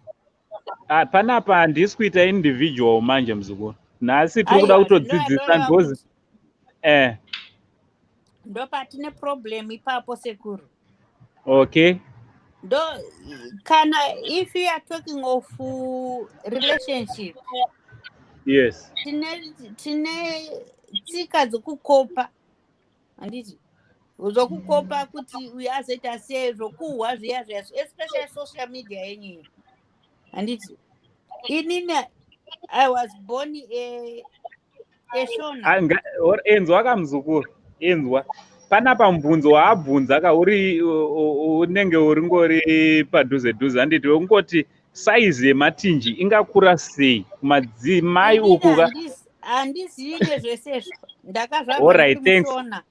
Ah, panapa handisi kuita individual manje, muzukuru. Nhasi tiri kuda
Aiwa,
kutodzidzisa
ndoreva
because
kuti ndopatine problem ipapo, sekuru. Ndo kana if you are talking of relationship, tine tsika dzekukopa, handiti? Zvokukopa kuti uyu azoita sei, zvokuhwa zviya zviya, especially social media yenyu iyi, handiti? Inini I was born a Shona.
Ah, enzwa kamuzukuru, enzwa panapa mubvunzo waabvunza ka uri unenge uri ngori padhuze dhuze, handiti? Wekungoti saizi yematinji ingakura sei kumadzimai
Inini
uku ka.
Handizivi nezvesezvo, ndakazvarwa
Alright,
ndiri
thanks.
muShona.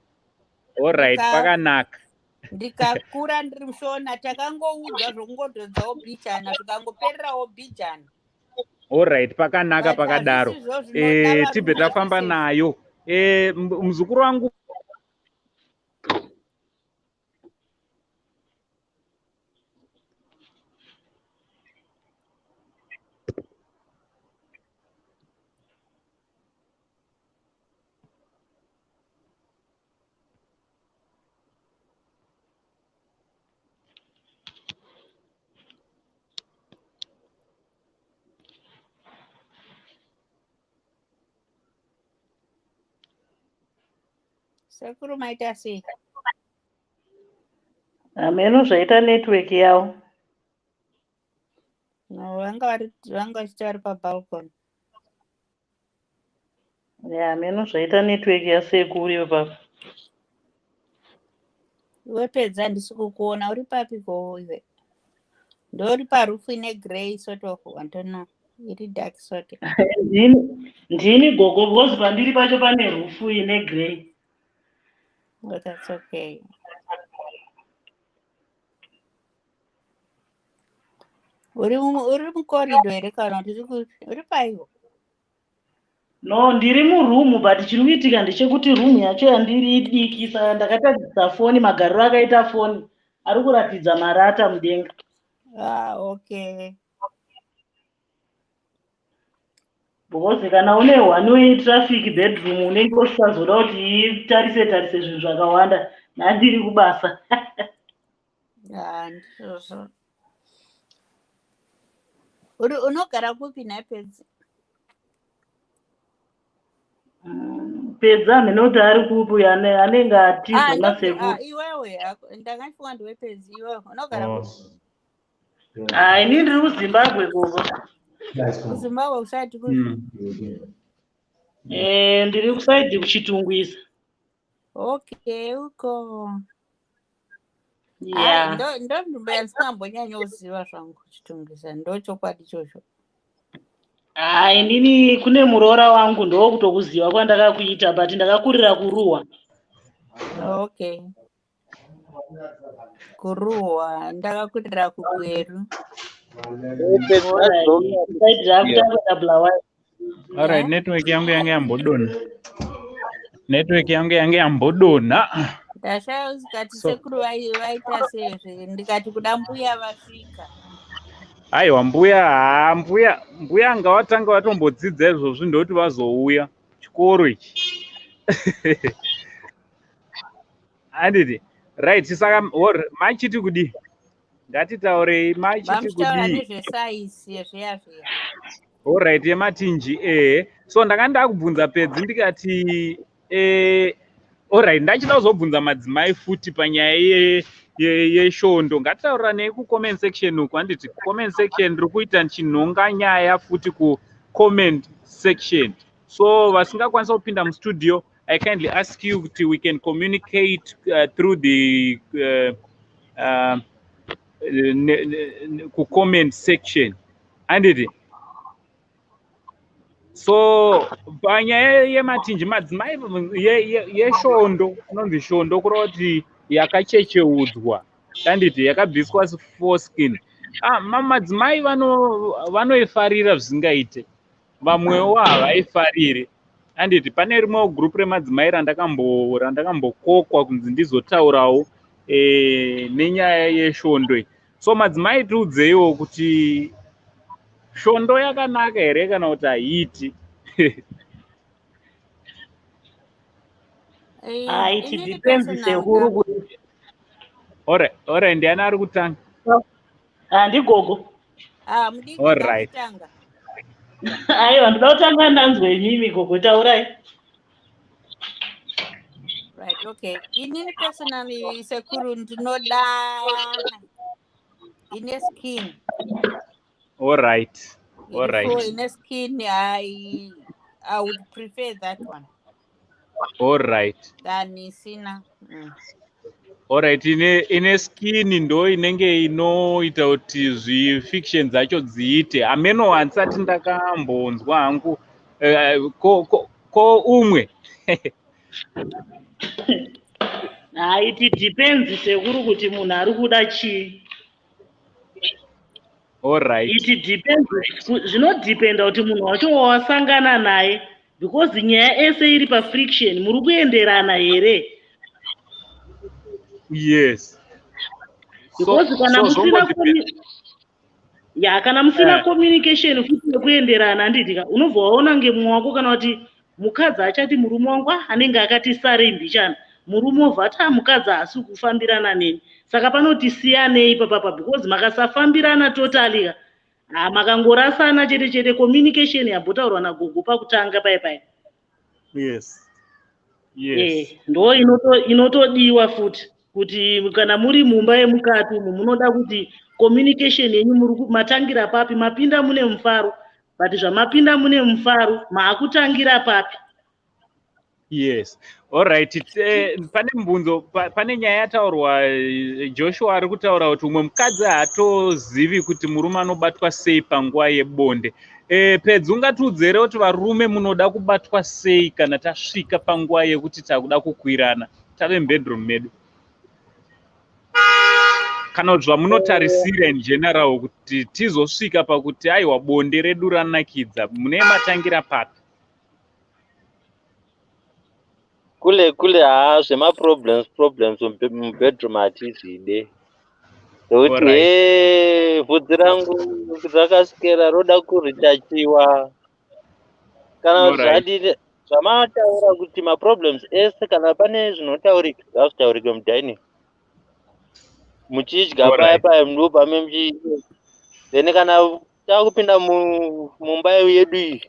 Allright, pakanaka.
Ndikakura ndiri muShona, takangoudzwa zvokungodhodzawo bhijana, zvikangopererawo bhijana.
Allright, pakanaka.
But
Pakadaro.
hazvisizvo zvinoda
Tibve
varume
tafamba
zvesezvo.
nayo. Muzukuru wangu.
Sekuru, maita sei?
Hameno zvaita network yavo.
No, vanga vari, vanga vachiti vari pabalcony.
Ya, hameno zvaita network yasekuru ipapo.
Iwe Pedza, handisi kukuona, uri papi ko iwe? Ndori paroof ine grey sort of, I don't know, iri dark sort.
Ndini gogo, because pandiri pacho pane roof ine grey.
But that's okay. Uri mucorridor here kana kuti uri paiwo?
No, ndiri muroom, but chiri kuitika ndechekuti room yacho yandiri idiki, saka ndakatadzisa foni. Magariro akaita foni ari kuratidza marata mudenga.
Ah, okay.
Because kana une one way traffic bedroom, unenge usisazoda kuti itarise tarise zvinhu zvakawanda. Nhandiri kubasa.
Ah, ndizvozvo. Uri unogara kupi nhai, Pedzi?
Pedza hameno kuti ari kupi, anenge atiza
Ah,
nasekuru.
ah, iwewe ndakandifunga ndiwe Pedzi. Iwewe unogara
Oh.
kupi?
Ah, ini ndiri kuZimbabwe, gogo.
KuZimbabwe kusati kupi?
Ndiri kuside kuChitungwiza.
Okay, uko.
Ya.
Ndo nzvimbo yandisingambonyanyoziva zvangu, Chitungwiza, ndo chokwadi ichocho.
Ah, inini kune muroora wangu, ndokutokuziva kwandakakuita, but ndakakurira kuRuwa.
Okay, kuRuwa, ndakakurira kuGweru.
Side rakutangoda Bulawayo.
Alright, network yangu yange yambodonha. Network yangu yange yambodonha.
Ndashaya zikati
So
sekuru vaita sezve, ndikati kuda mbuya vasvika.
Aiwa, mbuya, haa, mbuya ngavatanga vatombodzidza izvozvi, ndoti vazouya chikoro ichi, handiti? Right, saka machiti kudii? Ngatitaurei, machiti
Vamuchitaura
kudii?
Nezvesaisi yezviya zviya.
Alright, yematinji, ehe. So ndanga ndakubvunza Pedzi, ndikati alright, ndachida kuzobvunza madzimai futi panyaya yeshondo. Ngatitauranei kucomment section uku, handiti? Comment section, ndiri kuita ndichinhonga nyaya futi kucomment section. So vasingakwanisa kupinda mustudio, I kindly ask you kuti we can communicate through the kucomment section, handiti? So panyaya yematinji madzimai yeshondo, inonzi shondo kureva kuti yakachecheudzwa, handiti, yakabviswa foreskin. Ah, madzimai vanoifarira zvisingaite, vamwewo havaifariri, handiti? Pane rimwewo gurupu remadzimai randakambokokwa kunzi ndizotaurawo nenyaya yeshondo iyi. So madzimai, tiudzeiwo kuti shondo yakanaka here kana kuti haiiti?
It depends, sekuru, kuti
Alright, ndiani ari kutanga?
Handigogo.
Ah, mudiki.
Alright.
Kutanga.
Aiwa, ndoda kutanga ndanzwe imimi, gogo, taurai.
Right, okay. Inini personally, sekuru, ndinoda ine skin.
Alright.
So ine skin, I would prefer that one than isina.
Alright, ine skin ndo inenge inoita kuti zvifiction dzacho dziite. Hameno, handisati ndakambonzwa hangu. Ko umwe?
Hai, it depends, sekuru, kuti munhu ari kuda chii. It depends, zvinodhipenda kuti munhu wacho wawasangana naye, because nyaya ese iri pafriction, muri kuenderana here?
Yes.
Because kana
so
musina ya, kana musina communication futi yekuenderana, handitika, unobva waona ngemumwe wako kana kuti mukadzi achati murume wangu, "Ah, anenge akati sarei mbichana," murume obva ati, "Ah, mukadzi haasi kufambirana neni." Saka panoti siyanei papapa, because makasafambirana totally ka, ha, makangorasana chete chete. Communication yambotaurwa nagogo pakutanga pai pai. Ndo inotodiwa futi kuti kana muri mumba yemukati umu, munoda kuti communication yenyu muri matangira papi? Mapinda mune mufaro, but zvamapinda mune mufaro, maakutangira papi?
Yes, alright. Pane mubvunzo, pane nyaya yataurwa. Joshua ari kutaura kuti umwe mukadzi haatozivi kuti murume anobatwa sei panguva yebonde. Pedzi, ungatiudze here kuti varume munoda kubatwa sei kana tasvika panguva yekuti takuda kukwirana, tave mubedroom medu, kana kuti zvamunotarisira in general kuti tizosvika pakuti aiwa, bonde redu ranakidza, mune matangira papi?
Kule kule, haa, zvemaproblems problems mubedroom hatizvide, nekuti he, vhudzi rangu rakasikera, roda kuritachiwa kana kuti zvadini. Zvamataura kuti maproblems ese, kana pane zvinotaurika, ngazvitaurike mudining muchidya paya paya, ndo pame muchi. Then kana takupinda mumba yedu iyi,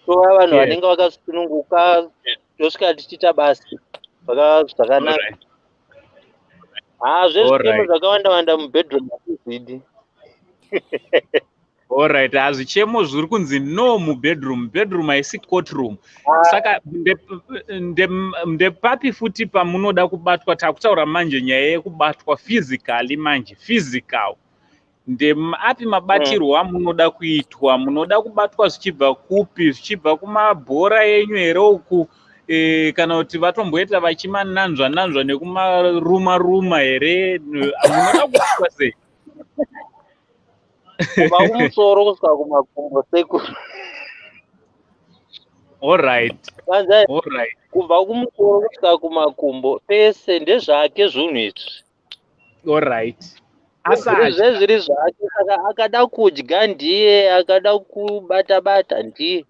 tova vanhu vanenge vakasununguka, tosvika tichiita basa zvakanaka. Haa, zvezvitemo zvakawanda wanda mubedroom hatizvidi.
Alright, hazvichemo zviri kunzi no mubedroom. Bedroom haisi courtroom. Saka ndepapi futi pamunoda kubatwa? Takutaura manje nyaya yekubatwa physically manje, physical. Ndeapi mabatirwo amunoda kuitwa? Munoda kubatwa zvichibva kupi? Zvichibva kumabhora enyu here uku, kana kuti vatomboita vachimananzva nanzva nekumaruma ruma here? Munoda kubatwa sei?
Kubva kumusoro kusvika kumakumbo, sekuru. Kwanza kubva kumusoro kusvika kumakumbo pese ndezvake zvinhu izvi.
Alright, asadya.
Zvezviri zvake, saka akada kudya ndiye, akada kubata bata ndiye.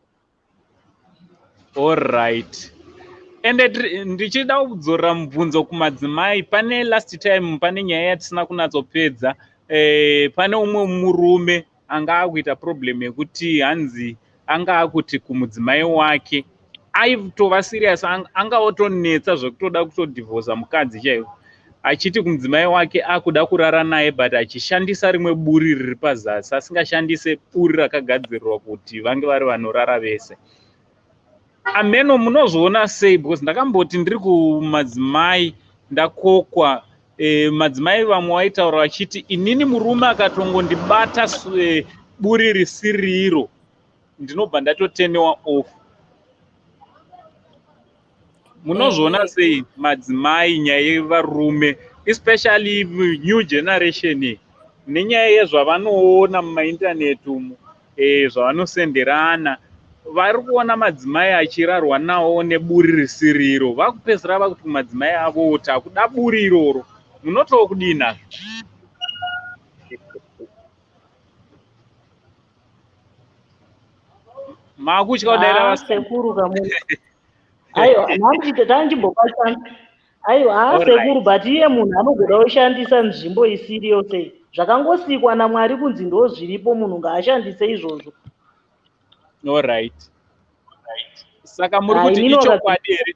Alright, ende ndichida kudzorera mubvunzo kumadzimai. Pane last time pane nyaya yatisina kunatsopedza. Pane umwe murume anga akuita problem yekuti hanzi anga akuti kumudzimai wake, aitova serious, anga otonetsa zvekutoda kutodhivhosa mukadzi chaiwo, achiti kumudzimai wake akuda kurara naye, but achishandisa rimwe buri riri pazasi, asingashandise buri rakagadzirirwa kuti vange vari vanorara vese. Ameno, munozviona sei? Because ndakamboti ndiri kumadzimai, ndakokwa, madzimai vamwe vaitaura vachiti, "Inini murume akatongondibata buri risiriro." Ndinobva ndatotenewa off. Munozviona sei madzimai nyaya yevarume, especially new generation iyi, nenyaya yezvavanoona mumaindaneti umu, zvavanosenderana, vari kuona madzimai achirarwa nawo neburi risiriro, vakupedzisira vakuti kumadzimai avo takuda buri iroro. Munotowo kudii nazvo? Makutya kudaira vasikana?
Sekuru kamunhu. Aiwa, nhasi tanchimbopa chance. Aiwa, haa sekuru, but iye munhu anogoda kushandisa nzvimbo isiriyo sei? Zvakangosikwa naMwari kunzi ndo zviripo, munhu ngaashandise izvozvo.
Alright. Saka muri kuti ichokwadi here?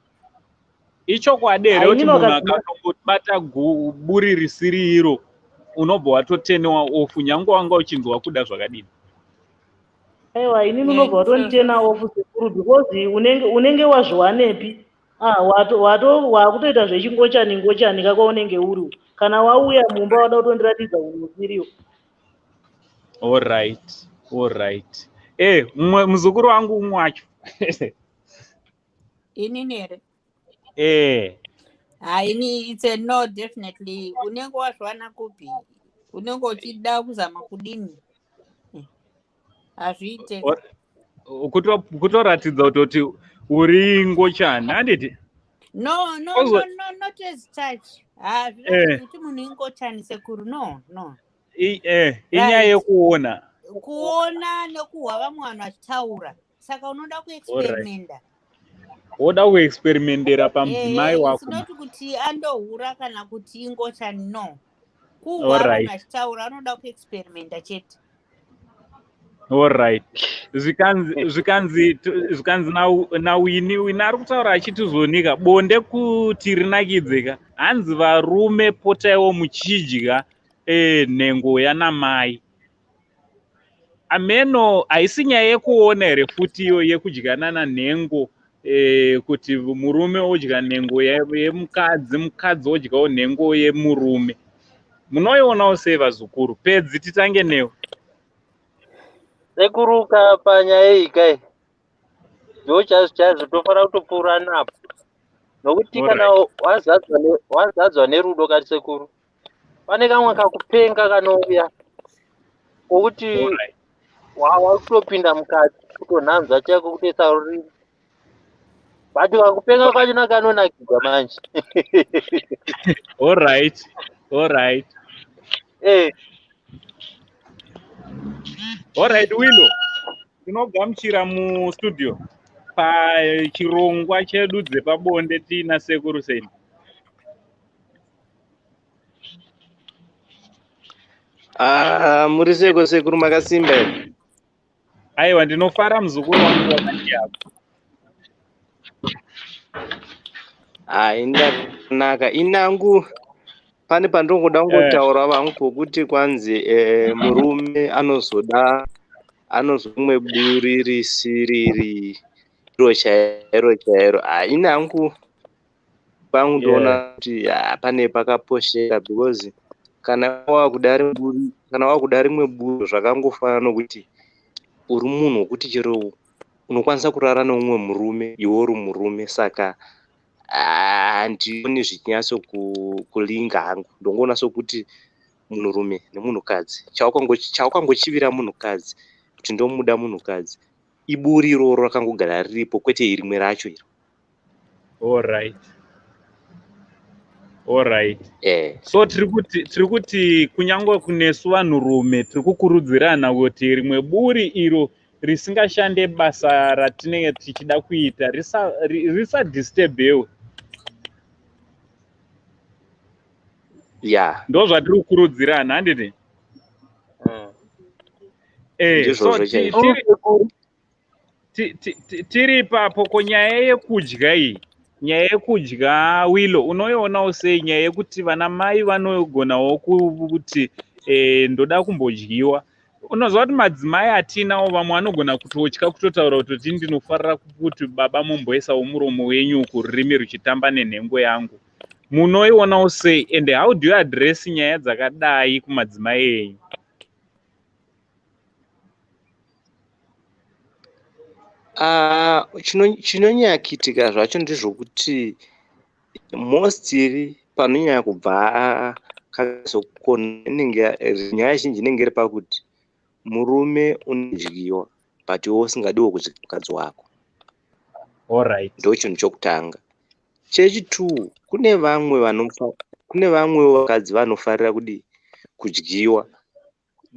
Ichokwadi here kuti munhu akatongobata buri risiri iro unobva watotenewa off nyange wanga uchinzwa kuda zvakadini?
Aiwa, inini unobva watonditena off sekuru, because unenge wazviwanepi? Ah, wato wakutoita zvechingochani ngochani kakwaunenge uri. Kana wauya mumba wada kutondiratidza unhu usiriwo.
Alright, alright. Mumwe muzukuru wangu umwe wacho.
Inini here?
Eh.
Haini, it's a no, definitely. Unenge wazviwana kupi? Unenge uchida kuzama kudini? Hazviite.
Kutoratidza kutoti uri ngochani, handiti?
No, no, no, no, not as such. Hazviratidzi kuti munhu ingochani sekuru. No, no.
Inyaya yekuona.
Kuona nekuhwa vamwe vanhu vachitaura. Saka unoda kuexperimenta.
Woda kuexperimentera pamudzimai wako.
It's not kuti andohura kana kuti ingochani, no. Kuhwa vanhu vachitaura, anoda kuexperimenta chete.
Alright. Zvikanzi naWini, Wini ari kutaura achiti zvonika bonde kuti rinakidzeka, hanzi varume potaiwo muchidya nhengo yanamai. Ameno haisi nyaya yekuona here futi iyo yekudyanana nhengo, kuti murume odya nhengo yemukadzi, mukadzi odyawo nhengo yemurume? Munoionawo sei vazukuru? Pedzi, titange newe.
Sekuruka panyaya iyi kai, ndo chaizvo chaizvo tofanira kutopfuura napo, nokuti kana wazadzwa nerudo kati sekuru, pane kamwe kakupenga kanouya kokuti wakutopinda mukati kutonhanzva chaiko kutoisa rurimi, but kakupenga kwachona kanonakidza manje.
Alright. Alright, Willow, tinogamuchira mustudio pachirongwa chedu dzepabonde tiina Sekuru Sendi.
Ah, muri seko sekuru, makasimba here?
Aiwa, ndinofara muzukuru wangu, wakati yako?
Ah, indakanaka inangu. Pane pandongoda kungotaura vangu pokuti kwanzi murume anozoda anozomwe buri risiriri iro chairo chairo. Ah, inangu pangu ndoona kuti pane pakaposheka, because kana wakuda rimwe buri, zvakangofanana nokuti uri munhu wekuti chero unokwanisa kurara neumwe murume iwe uri murume. Saka handioni zvichinyatso kulinga hangu. Ndongoona sokuti munhurume nemunhukadzi, chaukangochivira munhukadzi kuti ndomuda munhukadzi, iburi iroro rakangogara riripo, kwete rimwe racho iro.
Alright. So tiri kuti kunyange kunesu vanhurume tiri kukurudzirana kuti rimwe buri iro risingashande basa ratinenge tichida kuita risadisturbewe. Ndo zvatiri kukurudzirana, handiti? So
Ndizvozvo chaizvo.
Tiri ipapo ko nyaya yekudya iyi, nyaya yekudya, Wilo, unoionawo sei nyaya yekuti vana mai vanogonawo kuti ndoda kumbodyiwa? Unoziva kuti madzimai atinawo vamwe vanogona kutotya kutotaura kutoti ndinofarira kuti baba mumboisawo muromo wenyu kururimi ruchitamba nenhengo yangu. Munoionawo sei, and how do you address nyaya dzakadai kumadzimai enyu?
Ah, chinonyanya kuitika zvacho ndezvokuti mostly panonyanya kubva kazokona inenge nyaya zhinji inenge iri pakuti murume unodyiwa but iwe usingadiwo kudya mukadzi wako.
Allright.
Ndo chinhu chokutanga. Chechitwo, kune vamwe kune vamwewo vakadzi vanofarira kudii kudyiwa,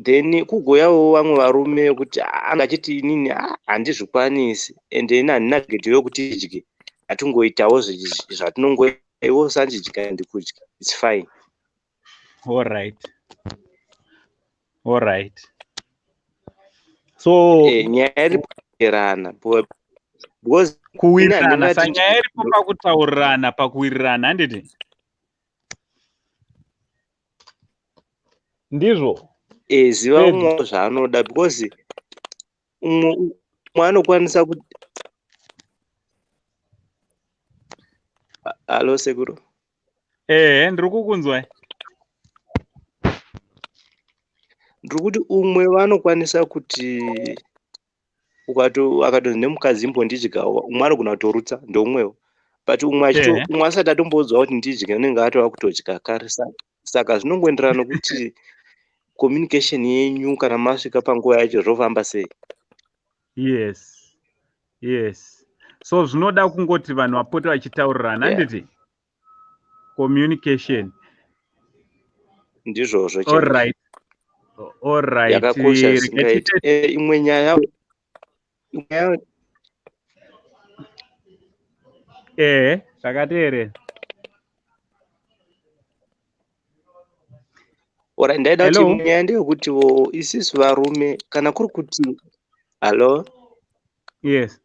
then kugouyawo vamwe varume vekuti anenge achiti inini handizvikwanisi ende ini handina gejo yokuti idye, ngatingoitawo zvatinongoita, iwe usandidya ndikudya, it's fine.
Allright, allright. So
nyaya iri pakuwirirana, because
kuwirirana sanyaya iripo pakutaurirana, pakuwirirana, handiti ndizvo?
Ziva umwe zvaanoda, because umwe anokwanisa kuti alo sekuru.
Ehe, ndiri kukunzwai.
Ndiri kuti umwe vanokwanisa kuti akatonzi nemukadzi imbondidyawo, umwe anogona kutorutsa ndeumwewo, but umwe umwe asati atomboudzwa kuti ndidye unenge atova kutodya kare. Saka zvinongoenderana nokuti communication yenyu kana masvika panguva yacho zvofamba sei.
Yes, so zvinoda kungoti vanhu vapote vachitaurirana, handiti? Yeah. Communication.
Ndizvozvo.
Allright, allright.
Yakakosha zvisingaiti. Imwe nyaya
Ehe, zvakateerera.
Ora, ndaida kuti imwe nyaya ndeyekutiwo isusu varume kana kuri kuti hallo.
Yes,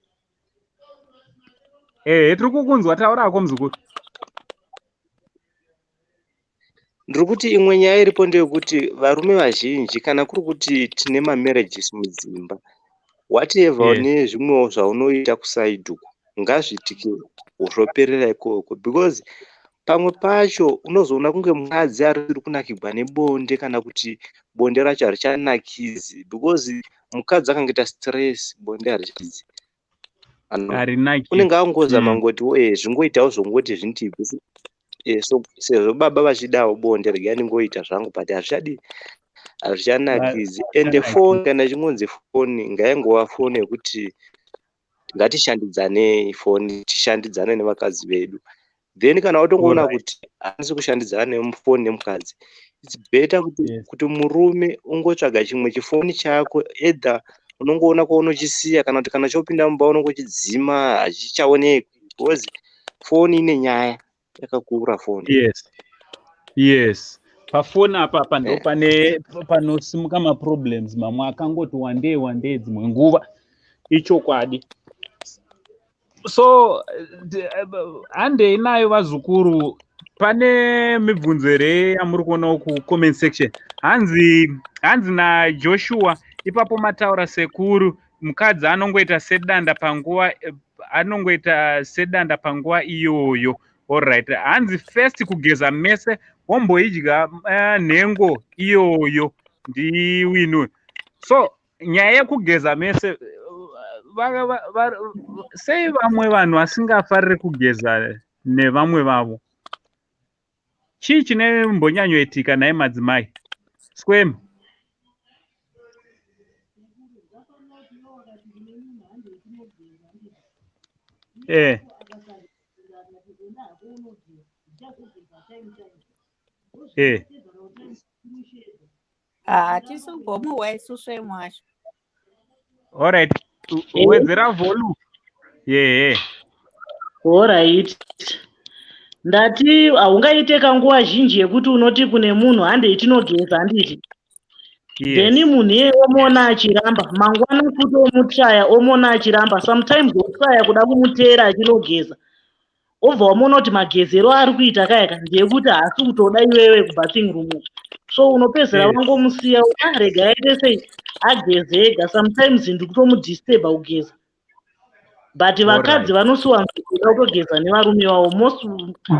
ehe, tiri kukunzwa, taurako muzukuru.
Ndiri kuti imwe nyaya iripo ndeyekuti varume vazhinji kana kuri kuti tine mamarriages mudzimba, whatever nezvimwewo zvaunoita kuside uku ngazviitike zvoperera ikoko, because pamwe pacho unozoona kunge mukadzi ari kunakirwa nebonde kana kuti bonde racho harichanakidzi, because mukadzi akangoita stress bonde harichakidzi.
Harinaki.
Unenge angozama ngoti zvingoitawo zvongoti zvindibve so sezvo baba vachidawo bonde, regai ndingoita zvangu, but hazvichadi, hazvichanakidzi. Ende foni, kana ichingonzi foni, ngaingova foni yekuti ngatishandidzanei foni, tishandidzane nevakadzi vedu. Then kana watongoona kuti handisi kushandidzana nemufoni nemukadzi, it's better kuti, kuti murume ungotsvaga chimwe chifoni chako, either unongoona kwaunochisiya kana kuti kana chopinda mumba unongochidzima, hachichaonekwi, because foni ine nyaya yakakura foni.
Yes, pafoni apa apa ndo pane panosimuka maproblems mamwe akangoti wandei wandei dzimwe nguva, ichokwadi. So handei nayo vazukuru. Pane mibvunzo here yamuri kuonawo kucomment section? Hanzi naJoshua ipapo, mataura sekuru, mukadzi anongoita sedanda panguva, anongoita sedanda panguva iyoyo. Allright, hanzi first kugeza mese, womboidya nhengo iyoyo, ndiwinu. So nyaya yekugeza mese, sei vamwe vanhu vasingafariri kugeza nevamwe vavo? Chii chinembonyanyoitika nhai madzimai swem?
Hatisi kugomuhwa isusu emwasha.
Allright, wedzera volume yehe.
Alright, ndati haungaite kanguva zhinji yekuti unoti kune munhu handei tinogeza, handiti? Then munhu iyeye omuona achiramba, mangwana futi omutraya, omuona achiramba. Sometimes wotraya kuda kumuteera achinogeza, obva wamuona kuti magezero aari kuita kayaka ndeyekuti haasi kutoda iwewe kubathing room. So unopedzera wangomusiya, ah, rega aite sei, ageze ega. Sometimes ndikutomudisturba kugeza, but vakadzi vanosiwanzokuda kutogeza nevarume vavo. Most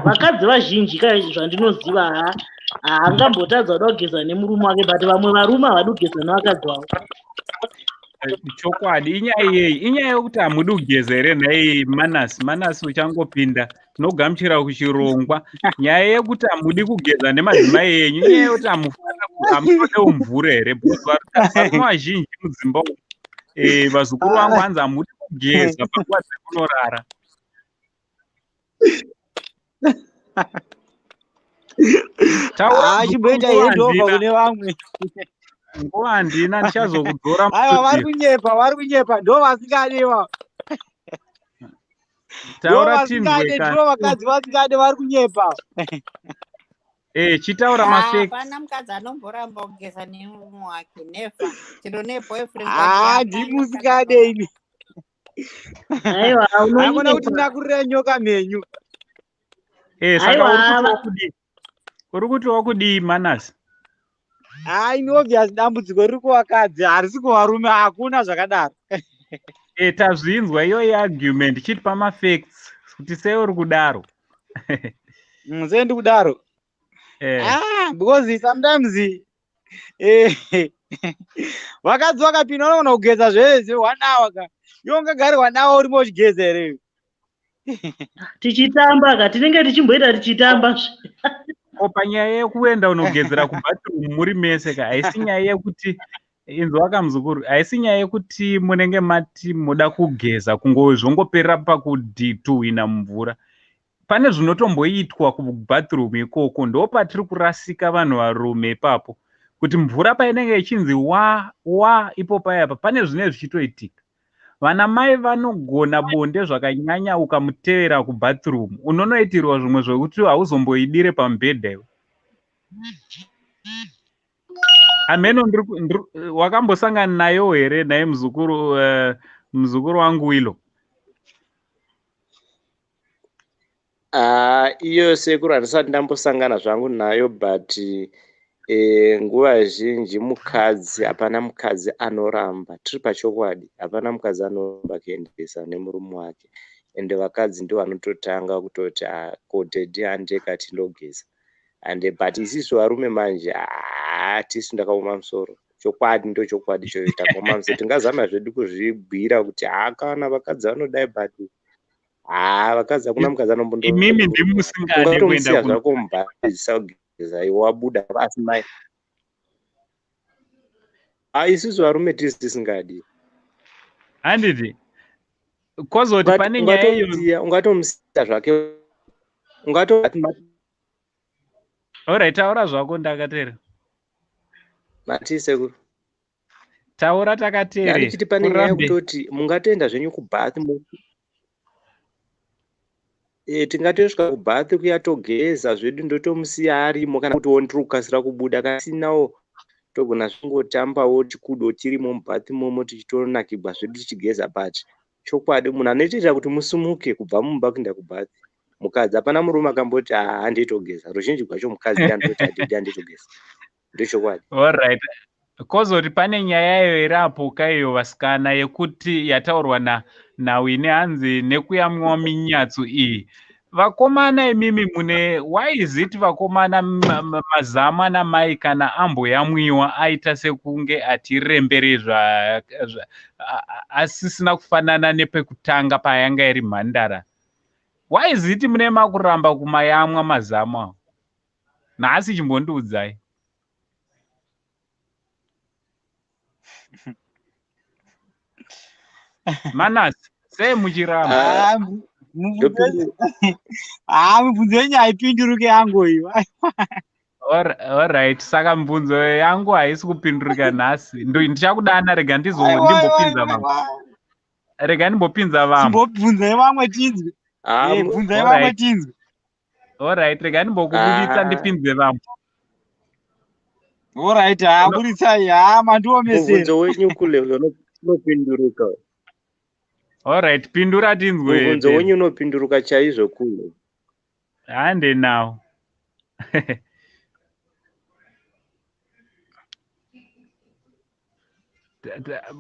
vakadzi vazhinji ka zvandinoziva, haangambotadza kuda kugeza nemurume wake, but vamwe varume havadi kugeza nevakadzi vavo.
Chokwadi inyaya iyeyi, inyaya yekuti hamudi kugeza here nhai Manasi? Manasi uchangopinda, tinogamuchira kuchirongwa. Nyaya yekuti hamudi kugeza nemadzimai enyu, inyaya yekuti hamutodewo mvura here? Because varume vazhinji mudzimba umu, vazukuru vangu hanzi hamudi kugeza panguva dzekunorara. Taura
Ah, chimboita
muzukuru,
handover
handina.
kune vamwe.
Nguva handina, ndichazokudzora
Aiwa, vari
mustudio.
kunyepa, vari kunyepa, ndo vasingade va. Ndo
Taura tinzwe
vasingade,
kana.
ndivo vakadzi vasingade, vari kunyepa.
Chitaura mafacts.
Hapana mukadzi anomboramba kugeza nemurume wake, never. Chero neboyfriend wake
Ah,
hapana
ndimi
mukadzi
musingade
anoramba.
imi.
Aiwa,
Haikona kuti
unonyepa.
ndakurira nyoka mhenyu.
Saka
Aiwa,
uri kuti wakudii? Uri kuti wakudii Manasi?
Ah, ini obvious dambudziko riri kuvakadzi, harisi kuvarume, hakuna zvakadaro.
Tazvinzwa iyo argument, chitipa mafacts kuti sei uri kudaro.
Sei ndiri kudaro? Ah, because sometimes vakadzi vakapinda vanogona kugeza zvese 1 hour ka. Iwe ungagare 1 hour urimo uchigeza here?
Tichitamba ka, tinenge tichimboita tichitamba.
Ko panyaya yekuenda unogezera kubathroom muri mese ka, haisi nyaya yekuti inzwa ka muzukuru, haisi nyaya yekuti munenge mati muda kugeza kungo zvongoperera pakudhituhwina mumvura. Pane zvinotomboitwa kubathroom ikoko, ndo patiri kurasika vanhu varume ipapo, kuti mvura painenge ichinzi wa wa ipo payapa pane zvinenge zvichitoitika. Vana mai vanogona bonde zvakanyanya, ukamutevera kubathroom unonoitirwa zvimwe zvekuti hauzomboidire pamubhedha iwe. Ameno wakambosangana nayo here naye muzukuru, muzukuru wangu Wilo?
Ah, iyo sekuru handisati ndambosangana zvangu nayo, but nguva zhinji mukadzi, hapana mukadzi anoramba, tiri pachokwadi, hapana mukadzi anoramba kuendesa nemurume wake. Ende vakadzi ndo vanototanga kutoti, ah, ko daddy handeka tindogeza. Ande but isisu varume manje, ah, tisu ndakaoma musoro. Chokwadi ndo chokwadi choyo, takaoma musoro. Tingazama zvedu kuzvibwira kuti ah, kana vakadzi vanodai, but ah, vakadzi hakuna mukadzi anombondoona
Imimi
murume
ndimi
wake.
musingade kuenda
Ungatomusiya zvako mubhadhisa kugeza iwe wabuda, asi mai. Ah, isusu varume tisi tisingadi.
Handiti? Kozoti pane nyaya iyo.
Ungatomusiya zvake. Ungato
Alright, taura zvako ndakateerera.
Mati sekuru.
Taura takateerera.
Ndichiti pane nyaya yekutoti mungatoenda zvenyu kubath tingatosvika kubath kuya togeza zvedu ndotomusiya arimo, kana kuti ndiri kukasira kubuda, kasinawo togona zvingotambawo chikudo tirimo mubath momo tichitonakigwa zvedu tichigeza. But chokwadi munhu anotoita kuti musimuke kubva mumba kuenda kubath mukadzi. Hapana murume akamboti ah, handitogeza. Ruzhinji rwacho mukadzi ndiye anototi handidi handitogeza, ndochokwadi.
Alright, kozoti pane nyaya iyo iri apo iyo vasikana yekuti yataurwa naWine hanzi nekuyamwiwa minyatso iyi. Vakomana imimi mune, why is it vakomana mazamu ana mai kana amboyamwiwa aita sekunge atirembere asisina kufanana nepekutanga payanga iri mhandara? Why is it mune makuramba kumayamwa mazamu awo? Nhasi chimbondiudzai. Manasi, sei muchiramba?
Ah, mibvunzo yenyu haipinduruke yangu iyo.
Alright, saka mibvunzo yangu haisi kupindurika nhasi. Ndichakudana, rega ndimbopinza vamwe. Rega ndimbopinza vamwe.
Chimbobvunzai vamwe tinzwe. Bvunzai vamwe tinzwe.
Alright, rega ndimbokubuditsa ndipinze vamwe.
Alright, ha, buritsai, ha, mandiomesera.
Mubvunzo wenyu kule unopinduruka.
Alright, pindura tinzwe.
Mubvunzo wenyu unopinduruka chaizvo kule.
Hande now.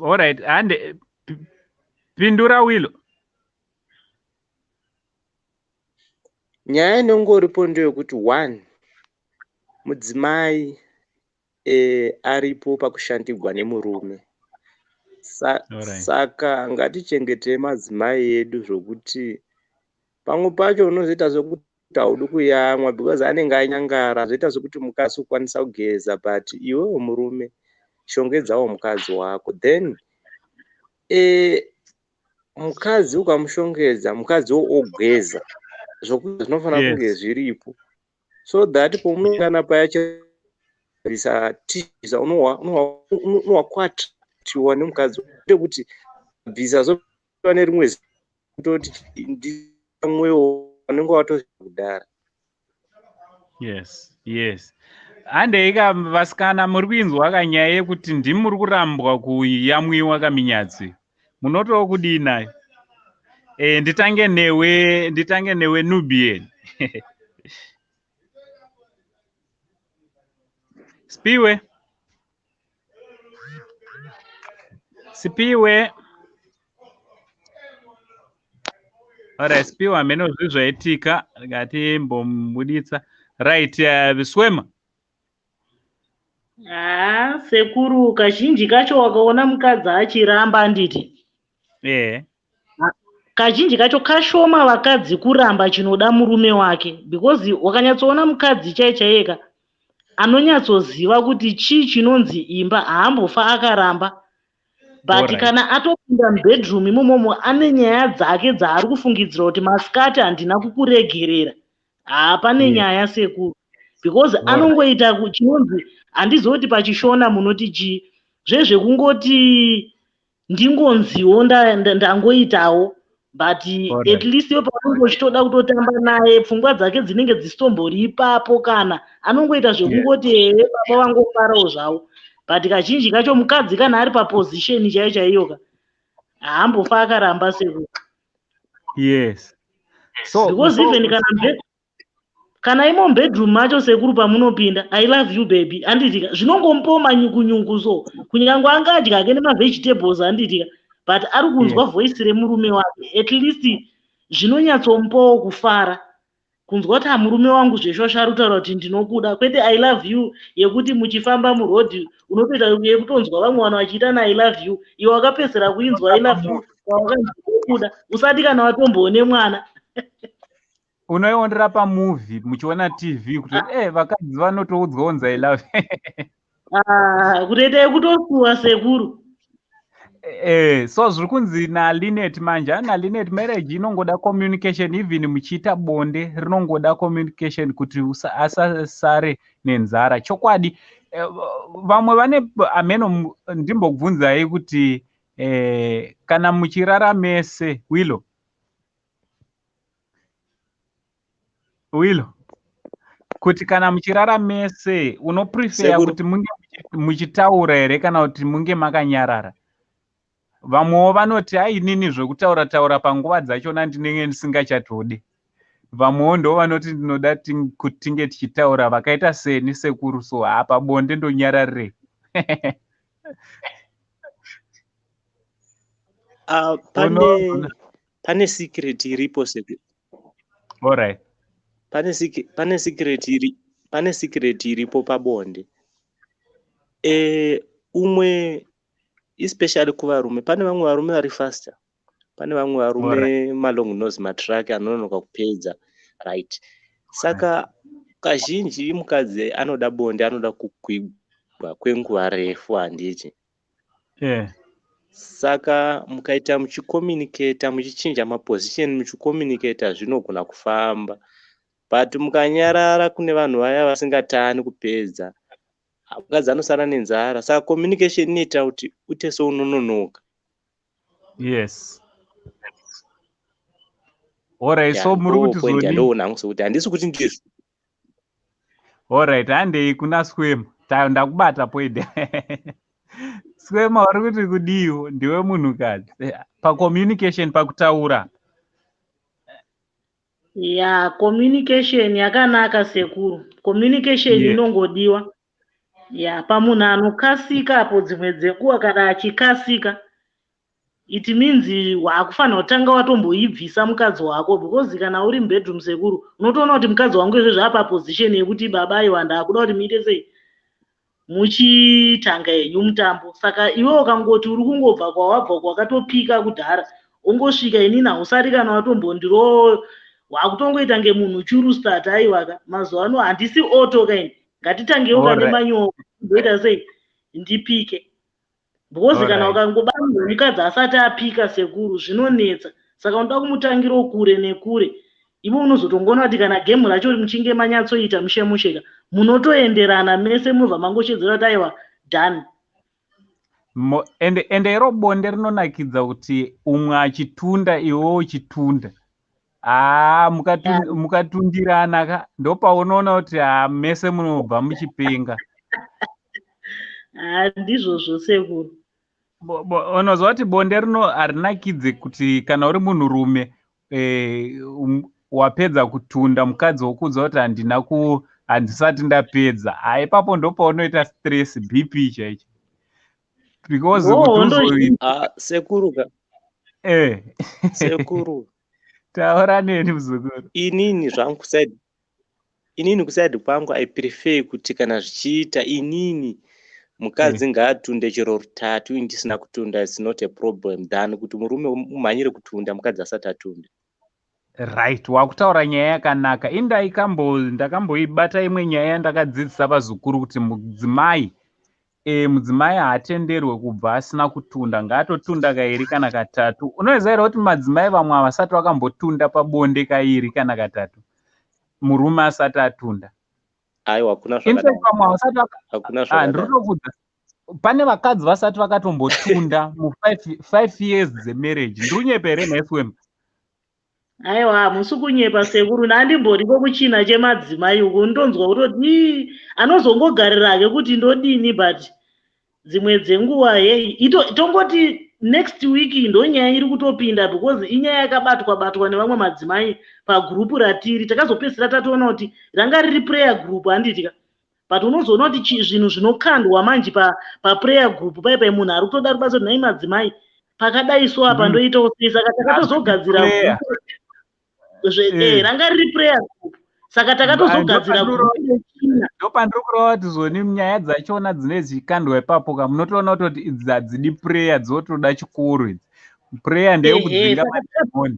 Alright, hande pindura Wilo.
Nyaya inongoripo ndeyekuti one, mudzimai aripo pakushandigwa nemurume. Saka ngatichengetei madzimai edu zvokuti pamwe pacho unozoita sekuti haudi kuyamwa because anenge anyangara, zvoita sekuti mukadzi ukwanisa kugeza, but iwewo murume shongedzawo mukadzi wako. Then mukadzi ukamushongedza, mukadziwo ogeza, zvokuti zvinofanira kunge zviripo so that pomunongana paya chibvisa tiza unohwa nemukadzi ndekuti bvisa zo nerimwe kutoti ndimwewo unenge watokudhara.
Yes, handei ka vasikana, muri kuinzwa kanyaya yekuti ndimi muri kurambwa kuyamwiwa kaminyatsi, munotoo kudii nayo? Nditange newe Nubian Sipiwe. Sipiwe. Alright, Sipiwe hameno zvi zvaitika, ngatimbomubuditsa. Right, Swema.
Haa sekuru, kazhinji kacho wakaona mukadzi achiramba, anditi? Kazhinji kacho kashoma vakadzi kuramba chinoda murume wake, because wakanyatsoona mukadzi chai chaiyeka anonyatsoziva kuti chii chinonzi imba, haambofa akaramba. But kana atopinda mubedroom imomomo, ane nyaya dzake dzaari kufungidzira kuti masikati handina kukuregerera. Haapane nyaya sekuru, because anongoita chinonzi, handizivi kuti pachishona munoti chii, zvezvekungoti ndingonziwo ndangoitawo, but at least iwe paunenge uchitoda kutotamba naye, pfungwa dzake dzinenge dzisitombori ipapo. Kana anongoita zvekungoti ehe, baba vangofarawo zvavo. But kazhinji kacho mukadzi kana ari paposition chaiyo chaiyoka, haambofa akaramba sekuru.
Yes, so
Because even kana imo mubedroom macho sekuru, pamunopinda, "I love you baby," handitika? Zvinongomupawo manyukunyuku, so kunyange angadya ake nemavegetables, handitika? But ari kunzwa voice remurume wake, at least zvinonyatsomupawo kufara, kunzwa kuti murume wangu zveshosha ari kutaura kuti ndinokuda, kwete "I love you" yekuti muchifamba murodhi unotoita yekutonzwa vamwe vanhu vachiita na "I love you", iwe wakapedzisira kuinzwa "I love you" kwawakanzi ndinokuda usati kana watomboone mwana.
Unoiondera pamovie muchiona TV kuti vakadzi vanotoudzwa kunzi "I love."
Ah, kutoita yekutosuwa sekuru.
So zviri kunzi naLinet manje, naLinet, marriage inongoda communication, even muchiita bonde rinongoda communication kuti asasare nenzara. Chokwadi vamwe vane ameno. Ndimbobvunzai kuti kana muchirara mese, Wilo, Wilo, kuti kana muchirara mese unoprefer
Sekuru.
kuti munge muchitaura here kana kuti munge makanyarara? Vamwewo vanoti ainini zvekutaura taura panguva dzachona ndinenge ndisingachatodi. Vamwewo ndo vanoti ndinoda kuti tinge tichitaura, vakaita seni sekuru. So hapa bonde ndonyararirei?
Pane pane secret iripo sekuru.
Alright.
Pane secret iripo pabonde. Umwe especially kuvarume, pane vamwe varume vari faster, pane vamwe varume malong nose, matruck anononoka kupedza, right? Saka kazhinji mukadzi anoda bonde, anoda kukwigwa kwenguva refu, handiti?
Yeah.
Saka mukaita muchicommunicata, muchichinja maposition, muchicommunicata, zvinogona kufamba. But mukanyarara, kune vanhu vaya vasingatani kupedza, mukadzi anosara nenzara. Saka communication inoita kuti uite seunononoka.
Yes, alright. So muri kuti
Ndo point
zoni
yandoona hangu, sekuti handisi kuti ndizvo.
Alright, handei kuna Swema. Ndakubata point. Swema, uri kuti kudiwo ndiwe munhukadzi pacommunication, pakutaura?
Ya, communication yakanaka sekuru, communication inongodiwa. Ya, pamunhu anokasika apo, dzimwe dzenguva kana achikasika, it means waakufanira kutanga watomboibvisa mukadzi wako, because kana uri mubedroom sekuru, unotoona kuti mukadzi wangu izvezvi apa position yekuti baba, aiwa, ndaakuda kuti muite sei. Muchitanga henyu mutambo. Saka iwe ukangoti uri kungobva kwawabva kwakatopika kudhara, ongosvika, inini hausati kana watombondiro, wakutongoita nge munhu churu start. Aiwaka, mazuva ano handisi auto kaini, ngatitangewo kane manyowa, ndoita sei ndipike, because kana ukangobata munhu mukadzi asati apika, sekuru, zvinonetsa. Saka unoda kumutangirawo kure nekure. Ivo unozotongoona kuti kana game racho muchinge manyatsoita mushe musheka, munotoenderana mese, munobva mangoshedzera kuti aiwa, done.
Ende iro bonde rinonakidza kuti umwe achitunda, iwe uchitunda. Haa, mukatundirana ka, ndopaunoona kuti haa, mese munobva muchipenga.
Ha, ndizvozvo, sekuru.
Unoziva kuti bonde rino harinakidze kuti kana uri munhurume, wapedza kutunda, mukadzi wokuudza kuti handina ku handisati ndapedza. Ha, ipapo ndopaunoita stress, BP chaicho, because kuti
Ah, sekuru ka. Sekuru.
Taura neni, muzukuru.
Inini zvangu kuside, inini kuside kwangu, I prefer kuti kana zvichiita, inini mukadzi ngaatunde chero rutatu ini ndisina kutunda, it's not a problem, than kuti murume umhanyire kutunda mukadzi asati atunda.
Right, wakutaura nyaya yakanaka. Indaikambo ndakamboibata imwe nyaya yandakadzidzisa vazukuru kuti mudzimai haatenderwe kubva asina kutunda, ngaatotunda kairi kana katatu. Unoziva here kuti madzimai vamwe havasati vakambotunda pabonde kairi kana katatu murume asati atunda?
Aiwa, hakuna
In fact,
zvakadaro.
vamwe havasati
Hakuna
Ah,
zvakadaro.
ndiri kutokudza, pane vakadzi vasati vakatombotunda mu5 years dzemarriage. Ndiri kunyepa here nhai Wemba?
Aiwa, hamusi kunyepa, sekuru. Nandimboriko kuchina chemadzimai uko, ndonzwa kutoti ii, anozongogarira hake kuti ndodini, but dzimwe dzenguva hei, tongoti next week ndonyaya iri kutopinda, because inyaya yakabatwa batwa nevamwe madzimai pagurupu ratiri. Takazopedzisira tatoona kuti ranga riri prayer group, handitika? But unozoona kuti zvinhu zvinokandwa manje paprayer group pai munhu ari kutoda rubatsiro, nhai madzimai, pakadai so apa ndoitawo sei? Saka takatozogadzira
Prayer.
group ranga riri prayer group, saka takatozogadzira group rechina.
Ndopandiri kureva kuti zoni nyaya dzachona dzinenge dzichikandwa ipapo ka, munotoona kutoti idzi hadzidi prayer, dzotoda chikoro idzi. Prayer ndeyekudzinga madhimoni.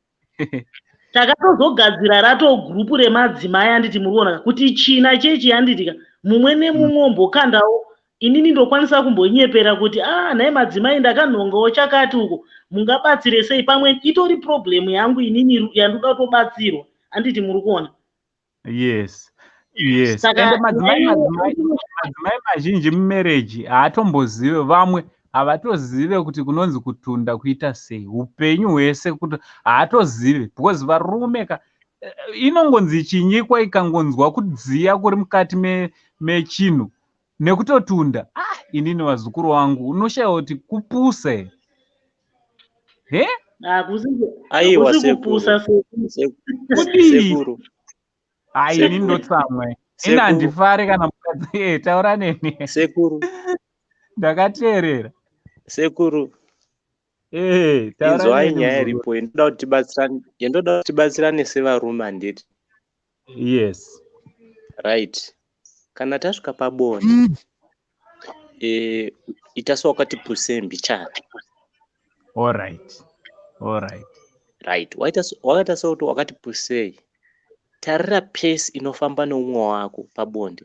Takatozogadzira rato gurupu remadzimai, handiti muri kuona kuti china chechi, handitika? Mumwe nemumwe ombokandawo. Inini ndokwanisa kumbonyepera kuti a, nhai madzimai, ndakanhongawo chakati uko, mungabatsire sei? Pamwe itori problem yangu inini yandoda kutobatsirwa, handiti muri kuona?
Yes.
Saka
Ende madzimai mazhinji mumarriage haatombozive, vamwe havatozive kuti kunonzi kutunda kuita sei upenyu hwese, kuti haatozive, because varume ka, inongonzi chinyikwa ikangonzwa kudziya kuri mukati mechinhu nekutotunda. Ah, inini vazukuru vangu, unoshayiwa kuti kupusa here, he?
Hakusi
Aiwa,
hakusi
sekuru.
kupusa, sekuru.
Kudii?
Sekuru.
Ai, inini
Sekuru.
ndotsamwa ini.
Sekuru.
Handifari kana mukadzi, taura neni.
Sekuru.
Ndakateerera.
Sekuru.
Taura
Inzwai
neni,
nyaya
muzukuru.
iripo yendoda kuti tibatsirane sevarume, handiti?
Yes.
Right, kana tasvika pabonde, ita sewakati puse mbichana.
All right.
Right, wakaita sekuti wakati pusei, tarira pace inofamba neumwe wako pabonde.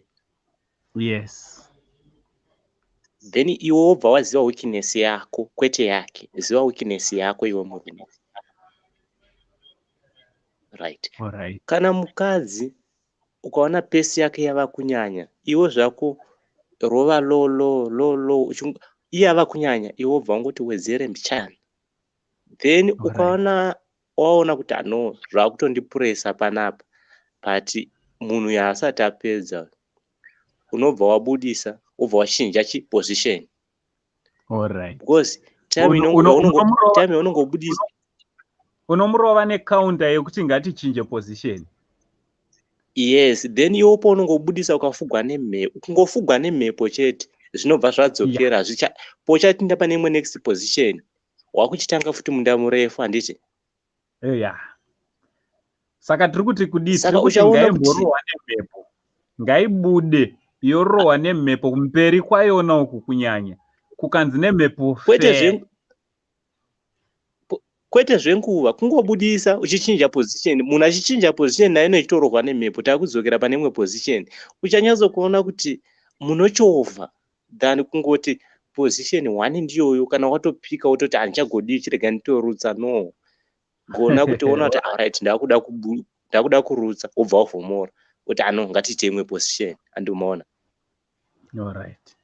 Then iwe wobva waziva weakness yako, kwete yake. Ziva weakness yako iwe murume, right?
All right.
Kana mukadzi ukaona pace yake yava kunyanya, iwe zvako rova low low low low. Iye ava kunyanya, iwe wobva wangoti wedzere mbichana. Then ukaona waona kuti ano zvakutondipuresa panapa, but munhu yaasati apedza, unobva wabudisa, wobva wachinja chiposition. Because time time yaunongobudisa
Unomurova necounter yekuti ngatichinje position.
Yes, then iwe paunongobudisa, ukafugwa nemhepo, kungofugwa nemhepo chete, zvinobva zvadzokera. Pochatinda pane imwe next position, wakuchitanga futi munda murefu, handiti?
Ya, saka tiri kuti kudii?
Saka
Tiri kuti
uchaona kuti
ngaimborohwa nemhepo, ngaibude. Yorohwa nemhepo kumberi kwayona uku kunyanya. Kukanzi nemhepo
Kwete
fe.
Kwete zvenguva, kungobudisa uchichinja position. Munhu achichinja position nayo inochitorohwa nemhepo, takudzokera pane imwe position. Uchanyatsokuona kuti munochovha than kungoti position one ndiyoyo. Kana watopika wototi handichagodii, chirega nditorutsa. No, gona kuti ona kuti alright, ndakuda kurutsa, wobva wavhomora kuti ano ngatiite imwe position, andimaona.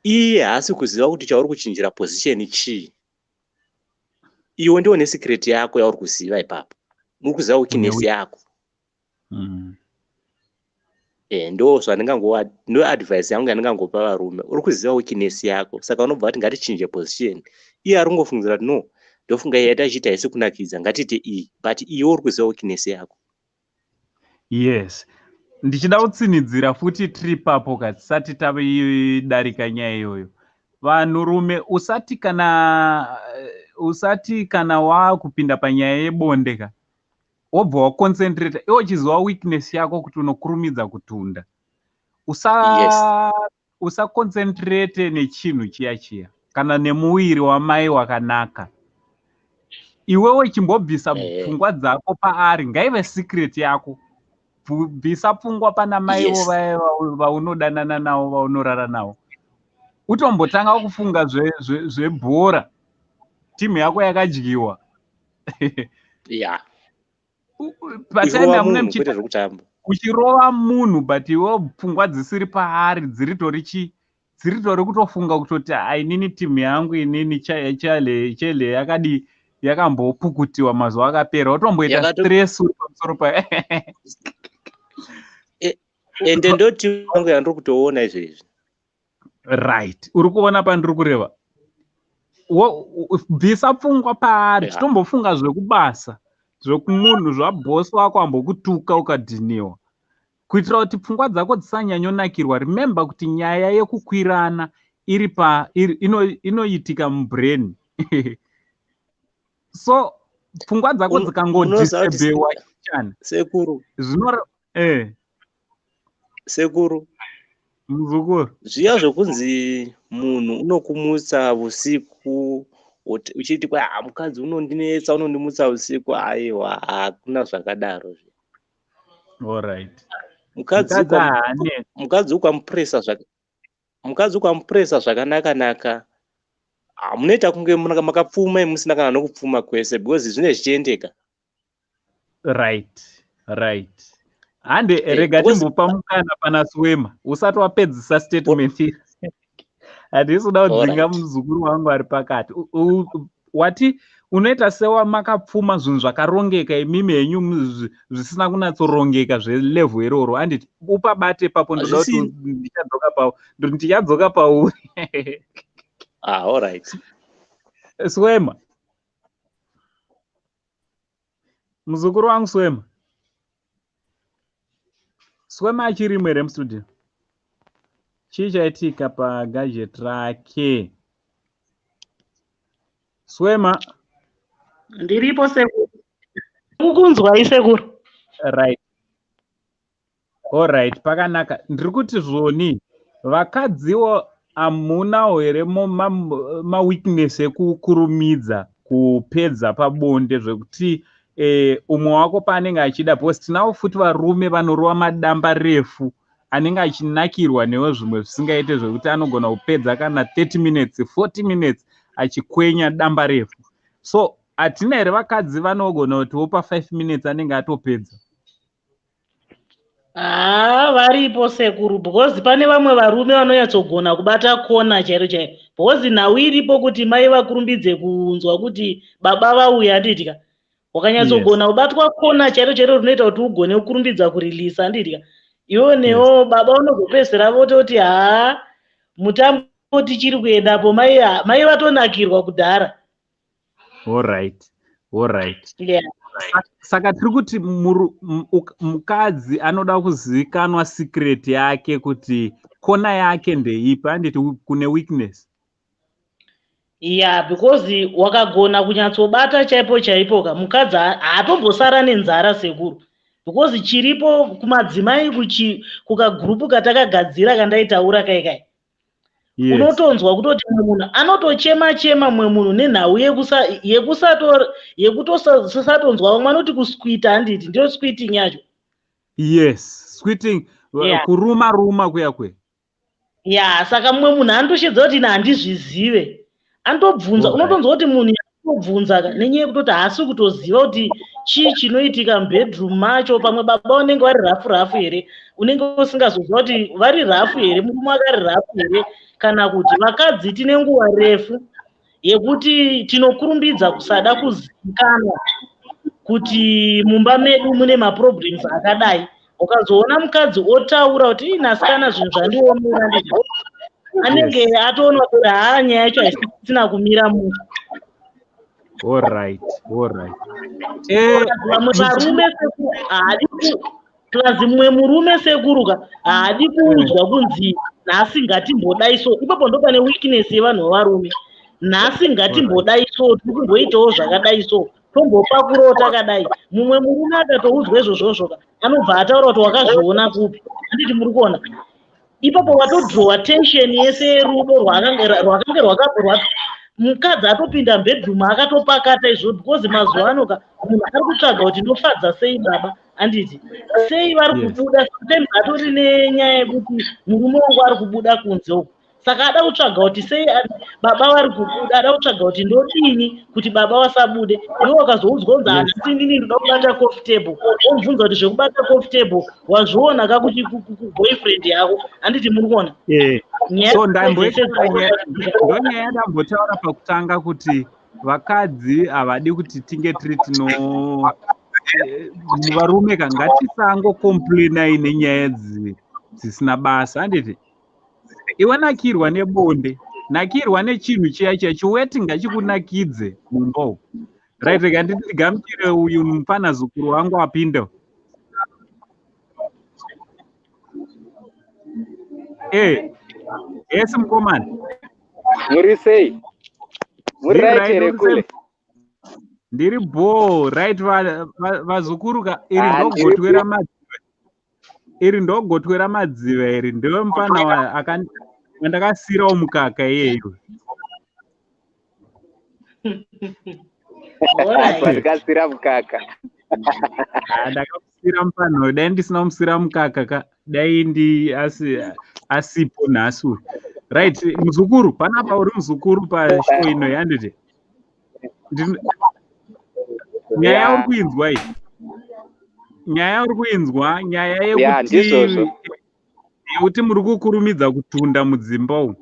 Iye haasi kuziva kuti chauri kuchinjira position chii. Iwe ndiwo nesecret yako yauri kuziva ipapo, uri kuziva weakness yako. Ndo zvandingangova, ndo advice yangu yandingangopa varume. Uri kuziva weakness yako, saka unobva kuti ngatichinje position. Iye ari kungofungidzira kuti no, ndofunga iyi yatachiita haisi kunakidza, ngatiite iyi, but iwe uri kuziva weakness yako.
Yes, ndichida kutsinidzira futi tiri papo ka, tisati tadarika nyaya iyoyo. Vanhurume, usati kana waakupinda panyaya yebonde ka, wobva waconcentrata iwe uchiziva weakness yako kuti unokurumidza kutunda, usaconcentrate nechinhu chiya chiya kana nemuviri wamai wakanaka. Iwewe chimbobvisa pfungwa dzako paari, ngaive secret yako. Bvisa pfungwa pana maivo vaya vaunodanana navo, vaunorara navo, utombotanga kufunga zvebhora, timu yako yakadyiwa. Patime
Uchirova
yamune
munhu,
muchiita
kwete zvekutamba.
Uchirova munhu, but iwe pfungwa dzisiri paari, dziri tori chi dziri tori kutofunga kutoti, "Ah, inini timu yangu inini chele yakadi yakambopukutiwa mazuva akapera." Watomboita stress uri pamusoro pa
Ende ndo timu yangu yandiri kutoona izvezvi.
Right, uri kuona pandiri kureva. Bvisa pfungwa paari. Chitombofunga zvekubasa, zvekumunhu, zvabhosi wako ambokutuka ukadhiniwa, kuitira kuti pfungwa dzako dzisanyanyonakirwa. Remember kuti nyaya yekukwirana iri pa inoitika mubrain, so pfungwa dzako
Unoziva kuti
dzikangodisturbewa chana
Sekuru,
zvino
sekuru,
Muzukuru.
Zviya zvokunzi munhu unokumutsa usiku uchiti kwa, "Ah, mukadzi unondinetsa, unondimutsa usiku," aiwa, hakuna zvakadaro. Mukadzi
Mukadzi haanetsi.
Mukadzi ukamupuresa zvakanaka naka, ah, munoita kunge makapfuma musina kana nokupfuma kwese, because zvine zvichiendeka.
Right, hande. Rega timbopa mukana pana Swema. Usati wapedzisa statement, handisi kuda kudzinga muzukuru wangu ari pakati. Wati unoita sewamakapfuma, zvinhu zvakarongeka, imimi henyu zvisina kunatsorongeka zvelevel iroro, handiti? Upabate ipapo, ndoda kuti ndichadzoka pauri.
Ah, alright.
Swema, muzukuru wangu, Swema, Swema achirimo here mustudio? Chii chaitika pagadget rake? Swema.
Ndiripo sekuru, kukunzwai sekuru.
Right, alright, pakanaka. Ndiri kuti zvoni vakadziwo hamunawo here maweakness ekukurumidza kupedza pabonde, zvekuti umwe wako paanenge achida? Because tinavo futi varume vanorova madamba refu, anenge achinakirwa newe zvimwe zvisingaite, zvekuti anogona kupedza kana 30 minutes, 40 minutes achikwenya damba refu. So hatina here vakadzi vanogona kuti wopa 5 minutes anenge atopedza?
Haa, varipo sekuru, because pane vamwe varume vanonyatsogona kubata kona chairo chairo, because nhau iripo kuti mai vakurumbidze kunzwa kuti baba vauya, handitya? Wakanyatsogona kubatwa kona chairo chairo rinoita kuti ugone kukurumbidza kurilisa, handitya? Iwo newo baba unozopedzisira vototi, "Haa, mutambo tichiri kuendapo, mai vatonakirwa kudhara."
Alright.
Yeah.
Saka tiri kuti mukadzi anoda kuzivikanwa secret yake, kuti kona yake ndeipi, handiti? Kune weakness.
Yeah, because wakagona kunyatsobata chaipo chaipo ka, mukadzi haatombosara nenzara sekuru. Because chiripo kumadzimai kukagurupu katakagadzira kandaitaura kai kai. Unotonzwa kutoti mumwe munhu anotochema chema, mumwe munhu nenhau yekutosatonzwa. Vamwe vanoti kusquita, handiti ndiyo squiting yacho?
Yes, squiting. Kuruma ruma kuya kwe.
Ya, saka mumwe munhu anotoshedza kuti ine handizvizive, anotobvunza. Unotonzwa kuti munhu anotobvunza ka nenyaya yekutoti haasi kutoziva kuti chii chinoitika mubedroom macho. Pamwe baba vanenge vari rough rough here, unenge usingazoziva kuti vari rough here, murume wake ari rough here, kana kuti vakadzi tine nguva refu yekuti tinokurumbidza kusada kuzivikanwa kuti mumba medu mune maproblems akadai. Ukazoona mukadzi otaura kuti, "Ii, nasikana, zvinhu zvandiomera," ndizvo anenge atoona kuti haa, nyaya yacho haisina kumira mushe.
All right.
Vamwe varume sekuru haadi plus mumwe murume sekuruka haadi kuudzwa kunzi nhasi ngatimbodai. So ipapo ndo pane weakness yevanhu vevarume. Nhasi ngatimbodai, so tiri kumboitawo zvakadai, so tombopakurawo takadai. Mumwe murume akatoudzwa izvozvozvo anobva ataura kuti, "Wakazviona kupi?" Handiti muri kuona ipapo watodrowa tension yese yerudo rwakange rwakabva? Mukadzi atopinda mubedroom akatopakata izvo, because mazuva ano ka munhu ari kutsvaga kuti ndofadza sei baba, handiti? Sei vari kubuda? Sometimes atori nenyaya yekuti murume wangu ari kubuda kunze uku, saka ada kutsvaga kuti sei baba vari kubuda, ada kutsvaga kuti ndodini kuti baba vasabude. Iwe wakazoudzwa kunzi, "Handisi ndini, ndoda kubata coffee table," omubvunza kuti, "Zvekubata coffee table wazviona ka kuti kuboyfriend yako?" Handiti muri kuona?
So ndonyaya yandambotaura pakutanga kuti vakadzi havadi kuti tinge tiri tino varume ka ngatisangocomplainai nenyaya dzisina basa, handiti? Iwe nakirwa nebonde, nakirwa nechinhu chiya chiya, chiweti ngachikunakidze mumba umu. Right, rega nditi ndigamuchire uyu mufana zukuru wangu apinda. Yes, mukomana.
Muri sei? Muri right here kule?
Ndiri bo right, vazukuru ka. Iri ndogotwe ramadziva, iri ndogotwe ramadziva, iri ndewe mufana wandakasiyirawo mukaka iyeyo.
Ndakasira mukaka.
Ndakamusiyira mufana uyu. Dai ndisina kumusiyira mukaka ka, dai ndi asi asipo nhasi uyu. Right, muzukuru, panapa uri muzukuru pashow ino, handiti? Nyaya uri kuinzwa iyi, nyaya uri kuinzwa, nyaya yekuti muri kukurumidza kutunda mudzimba umu.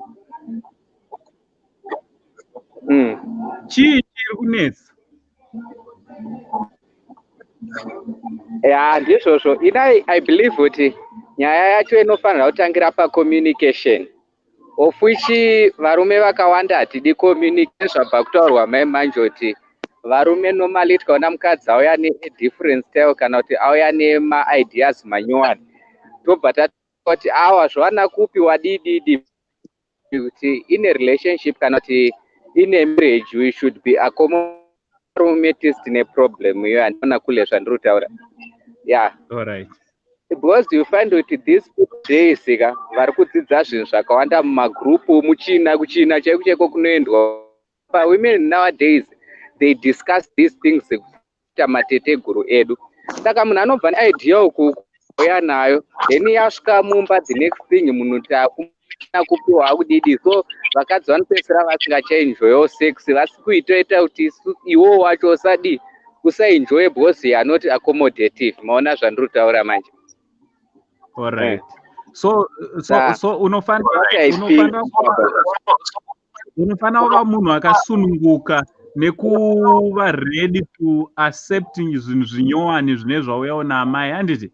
Chii chiri kunetsa?
Ya, ndizvozvo. Inai, I believe kuti nyaya yacho inofanira kutangira pacommunication, of which varume vakawanda hatidi communicate. Zvabva kutaurwa mai manje kuti varume normally tikaona mukadzi auya nedifferent style kana kuti auya nemaideas manyowani, tobva tatoti, "Awa, zvawana kupi? Wadididi?" Kuti in a relationship kana kuti in a marriage we should be varume tisi tine problem iyo. Handiona kule zvandiri kutaura, ya. Because you find kuti these days ka vari kudzidza zvinhu zvakawanda mumagurupu muchina, kuchina chaiko chaiko kunoendwa. Pawomen nowadays they discuss these things kuita mateteguru edu. Saka munhu anobva neidea uku, uya nayo, then yasvika mumba, the next thing munhu taakuna kupiwa akudidi. So vakadzi vanopedzisira vasingachaenjoyawo sex, vasi kuitoita kuti iwowo wacho usadi usaenjoye because you are not accommodative. Maona zvandiri kutaura manje?
Alright, so unofanira kuva munhu akasununguka nekuva ready to accept zvinhu zvinyowani zvine zvauyawo naamai, handiti?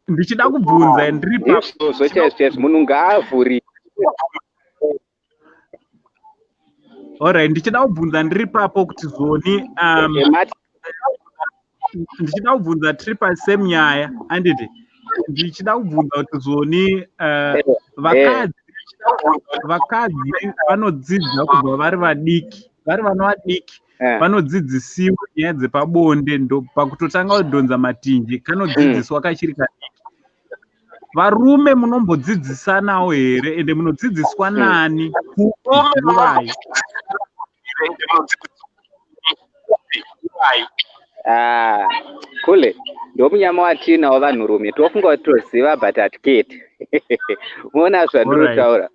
Ndichida kubvunza ndiri
Izvozvo chaizvo chaizvo, munhu ngaavhuri.
Alright, ndichida kubvunza ndiri papo kuti zoni ndichida kubvunza tiri pasame nyaya, handiti? Ndichida kubvunza kuti zoni vakadzi vanodzidza kubva vari vadiki. Vari vana vadiki vanodzidzisiwa nyaya dzepabonde, ndo pakutotanga kudhonza matinji kanodzidziswa kachiri kadiki. Varume munombodzidzisanawo here, ende munodzidziswa nani, kupi, nguvai?
Ah, kule ndomunyama watinawo vanhurume, tofunga kuti toziva but hatiketi. Muona zvandinotaura?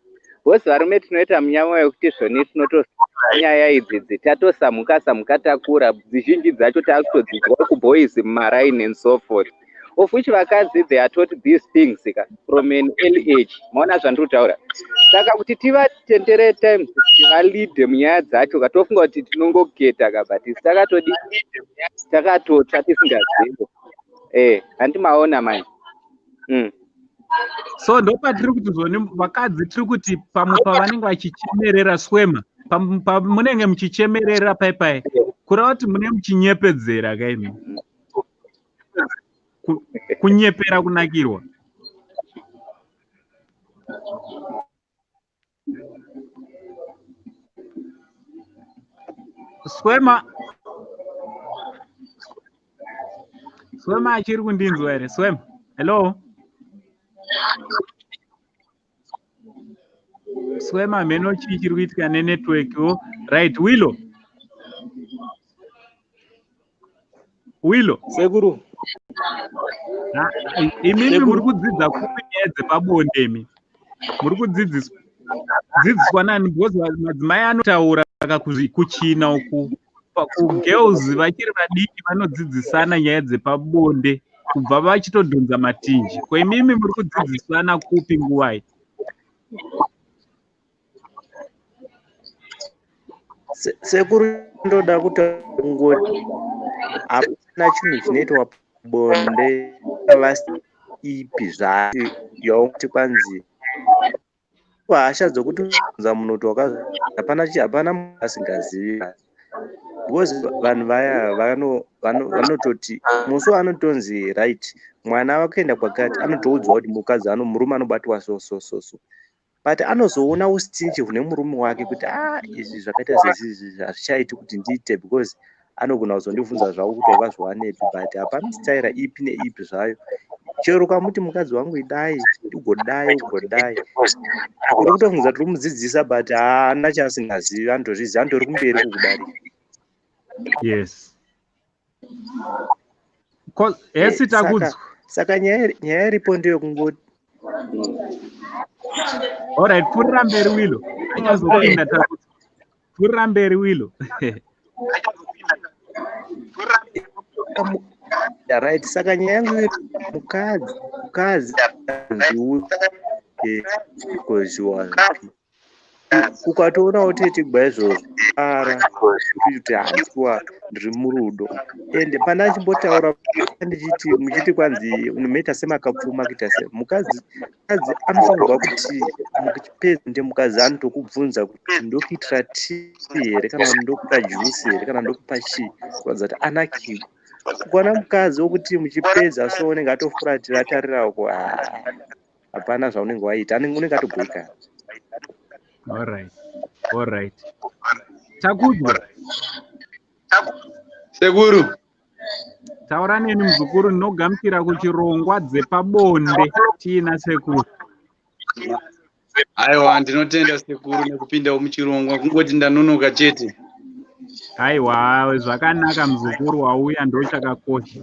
Because varume tinoita munyama wekuti zvoni tinotoziva nyaya idzidzi, tatosamuka samuka, takura, dzizhinji dzacho takutodzidzwa kuboys mumaraini and so forth, of which vakadzi, they are taught these things ka from an early age. Maona zvandiri kutaura? Saka kuti tivatendere times kuti valeade munyaya dzacho ka, tofunga kuti tinongoketa ka, but isu takatodi takatotsva tisingazivi. Handi maona manje?
So ndopatiri kuti zvoni vakadzi tiri kuti pamwe pavanenge vachichemerera swema, pamunenge muchichemerera pai kureva kuti mune muchinyepedzera kaimi, kunyepera kunakirwa. Swema, Swema achiri kundinzwa here? Swema, hello, Swema. Mheno chii chiri kuitika nenetwork wo. Right, Willow, Willow.
Sekuru.
Imimi muri kudzidza kupi nyaya dzepabonde? Imi muri kudzidziswa dzidziswa nani? Because madzimai anotaura kuchina uku, kugirls vachiri vadiki vanodzidzisana nyaya dzepabonde kubva vachitodhonza matinji. Ko imimi muri kudzidzisana kupi, nguvai?
Sekuru, ndoda kutongoti hapana chinhu chinoitwa bonde ipi zvayo yaunoti kwanzi hasha dzokuti unza munhu kuti hapana hapana munhu asingazivi, because vanhu vaya vanototi musi waanotonzi right, mwana wakaenda kwakati, anotoudzwa kuti mukadzi ano murume anobatwa so so so so, but anozoona ustingy hune murume wake kuti a izvi zvakaita sezvizvi hazvichaiti kuti ndiite, because anogona kuzondibvunza zvavo kuti wakazviwanepi. But hapana staira ipi neipi zvayo, chero ukamuti mukadzi wangu idai, ugodai, ugodai, uri kutofunza tiri kumudzidzisa, but haana chaasingazivi, anotozviziva, anotori kumberi kukudarika.
Yes, hesi. Takudzwa.
Saka nyaya iripo ndeyekungoti
Alright, pfuurira mberi, Wilo. Achazopinda Takudzwa. Pfuurira mberi, Wilo.
Right, saka nyaya yangu, mukadzi kozviwa ukatoonawo tetigwa izvozvo ara kuti handiwa ndiri murudo. Ende pana achimbotaura ndichiti muchiti kwanzi unomaita semakapfuma kuita se mukadzi, mukadzi anofanirwa kuti muchipedza nde mukadzi anotokubvunza kuti ndokuitira tii here, kana kuti ndokupa juice here, kana ndokupa chii, kuratidza kuti anakirwa. Ukaona mukadzi wokuti muchipedza so unenge atofuratira atarira uko, hapana zvaunenge waita, unenge atobhoikana.
Alright, Takudzwa.
Sekuru.
Taura neni, muzukuru. Ndinogamuchira kuchirongwa dzepabonde tiina sekuru.
Aiwa, ndinotenda sekuru nekupindawo muchirongwa, kungoti ndanonoka chete.
Aiwa, zvakanaka muzukuru, wauya ndochakakosha.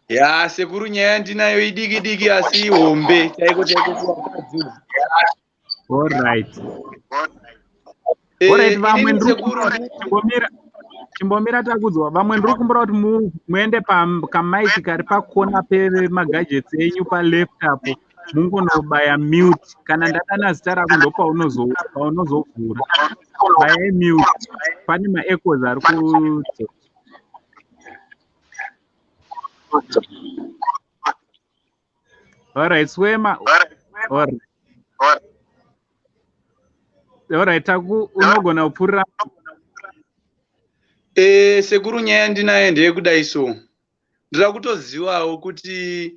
Ya sekuru, nyaya yandinayo idiki diki asi ihombe chaiko chaiko kuvakadzi.
Alright, vamwe
Inini
ndiri
sekuru
chimbomira, chimbomira Takudzwa. Vamwe ndiri kukumbira kuti muende pakamaiki kari pakona pemagadgets enyu paleft apo, mungonobaya mute. Kana ndadana zita rako ndo paunozovhura. Bayai mute, pane maechoes ari ku. Alright, Swema. Alright, Taku, unogona kupfuurira.
Sekuru, nyaya yandinayo ndeyekudai so. Ndoda kutozivawo kuti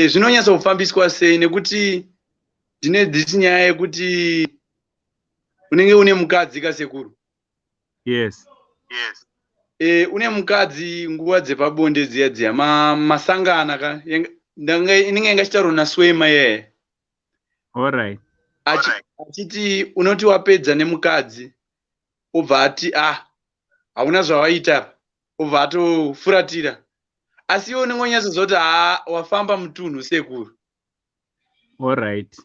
zvinonyatsofambiswa sei, nekuti ndine dzisi nyaya yekuti Unenge une mukadzi kasekuru.
Yes.
Une mukadzi nguva dzepabonde dziya dziya masangana ka inenge yanga ichitaurwa naSwema iyeye.
Alright.
Achiti unoti wapedza nemukadzi obva ati ah hauna zvawaita apa, obva atofuratira, asi iwe unenge unyatsoziva kuti haa wafamba mutunhu sekuru.
Alright.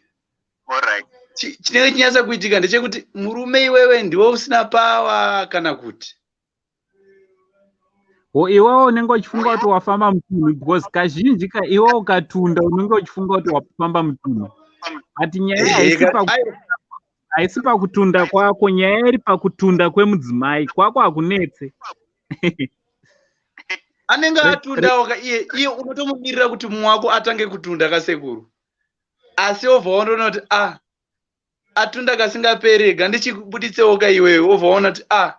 Chinenge chinyatsa kuitika ndechekuti murume iwewe ndiwe usina pawa kana kuti
iwewe unenge uchifunga kuti wafamba mutunhu, because kazhinji ka iwe ukatunda unenge uchifunga kuti wafamba mutunhu, but nyaya haisi pakutunda kwako, nyaya iri pakutunda kwemudzimai kwako hakunetse.
Anenge atundawo ka iye iye unotomumirira kuti mumwe wako atange kutunda kasekuru, asi obva wandoona kuti ah atunda kasingaperi, rega ndichibuditsewo ka iwewe, obva waona kuti ah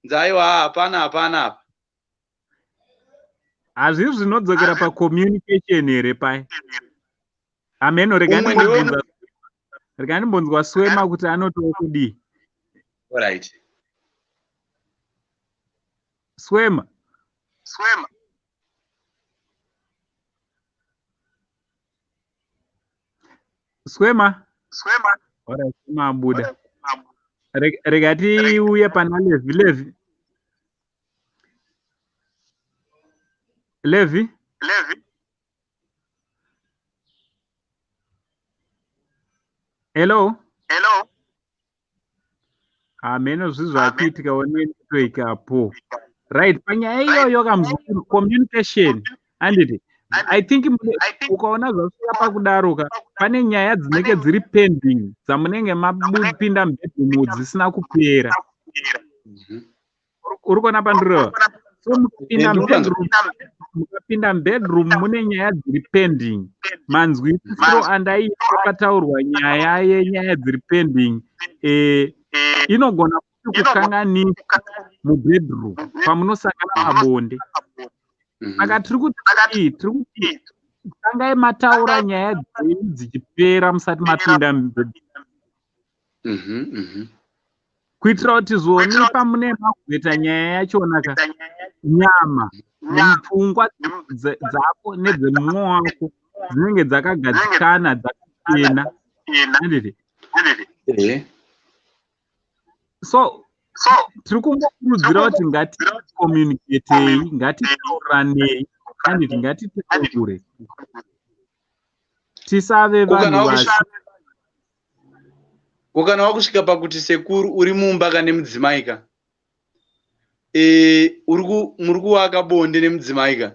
nzaiwa hapana hapana apa.
Hazvisi zvinodzokera pacommunication here pai ameno? Rega
Umwe ndiwe
rega ndimbonzwa Swema kuti anotiwo kudii.
Alright.
Swema. Swema. Alright, Swema abuda. Rega tiuye pana Levi. Levi, Levi, hello. Hameno zvi zvakuitikawo nenetwork apo. Right, panyaya iyoyo kamuzukuru, communication handiti? I think ukaona zvasvika pakudaro ka, pane nyaya dzinenge dziri pending dzamunenge mapinda mubedroom dzisina kupera. Uri kuona pandireva? So mukapinda
Ndiri kupanzwa.
mubedroom, mukapinda mubedroom mune nyaya dziri pending, manzwisisiro andaiita pataurwa nyaya yenyaya dziri pending, inogona futi kukanganisa mubedroom pamunosangana pabonde. Saka tiri kuti kudii? Tiri kuti tangai mataura nyaya dzenyu dzichipera musati mapinda mubedroom, kuitira kuti zvoni pamune makuzoita nyaya yachona ka, nyama nemupfungwa dzako nedzemumwe wako dzinenge dzakagadzikana, dzakachena, handiti? So tiri kungokurudzira kuti ngaticommunicatei, ngatitauranei, handiti? Ngatitaure, tisave
Ko kana
vanhu vasi
Ko kana wakusvika pakuti sekuru uri mumba ka nemudzimai ka, muri kuvaka bonde nemudzimai ka,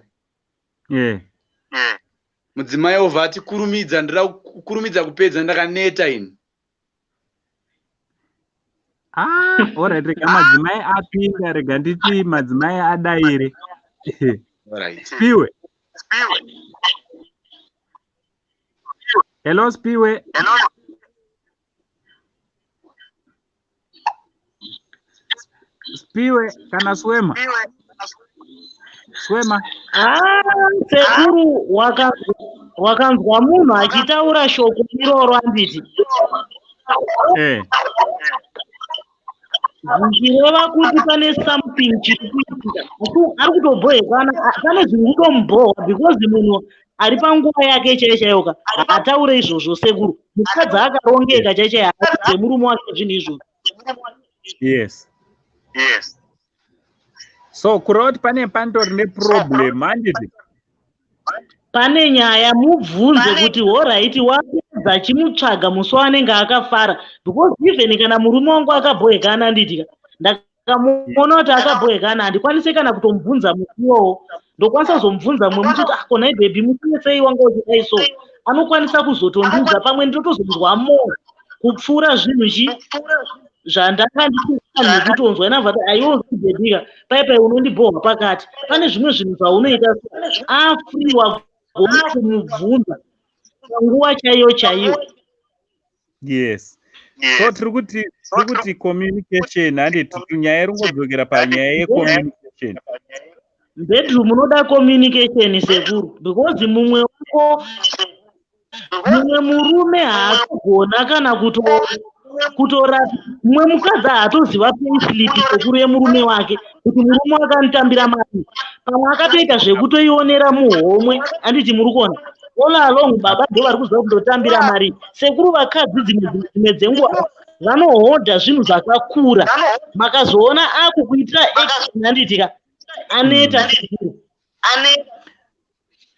mudzimai obva ati kurumidza, ndira kukurumidza kupedza, ndakaneta ini.
Ah, alright, rega madzimai apinda, rega nditi madzimai adaire.
Alright.
Spiwe. Hello, Spiwe. Spiwe kana Swema. Swema.
Ah, sekuru, wakanzwa munhu achitaura shoko iroro, handiti? Zvichireva kuti pane something chiri kuitika. Asi ari kutobhohekana, pane zviri kutomubhohwa, because munhu ari panguva yake chaiyo chaiyo ka haataure izvozvo sekuru. Mukadzi akarongeka chaiyo chaiyo haadze murume wake zvinhu izvozvo.
Yes. So kureva kuti pane pandori neproblem, handiti?
Pane nyaya, mubvunze kuti alright, wapedza, chimutsvaga musi waanenge akafara, because even kana murume wangu akabhohekana, handiti, ndakamuona kuti akabhohekana, handikwanisi kana kutomubvunza musi iwowo. Ndokwanisa kuzomubvunza mumwe musi kuti ah, konai baby, musi sei wanga uchidai? So anokwanisa kuzotondiudza, pamwe ndinotozonzwa more kupfuura zvinhu chi zvandanga ndisingafaniri kutonzwa. Inabva ati aiwo baby ka, pai pai unondibhohwa pakati, pane zvimwe zvinhu zvaunoita. So afree, wagona kumubvunza panguva chaiyo chaiyo.
Yes. So tiri kuti communication, handiti? Nyaya iri kungodzokera panyaya yecommunication.
Bedroom unoda communication sekuru, because mumwe wako, mumwe murume haakugona kana kutorapisa. Mumwe mukadzi haatoziva payslip, sekuru, yemurume wake, kuti murume wake anotambira mari. Pamwe akatoita zvekutoionera muhomwe, handiti? Muri kuona, all along baba ndo vari kuziva kundotambira mari, sekuru. Vakadzi dzimwe dzenguva vanohodha zvinhu zvakakura. Makazoona akukuitira action, handitika, aneta, sekuru.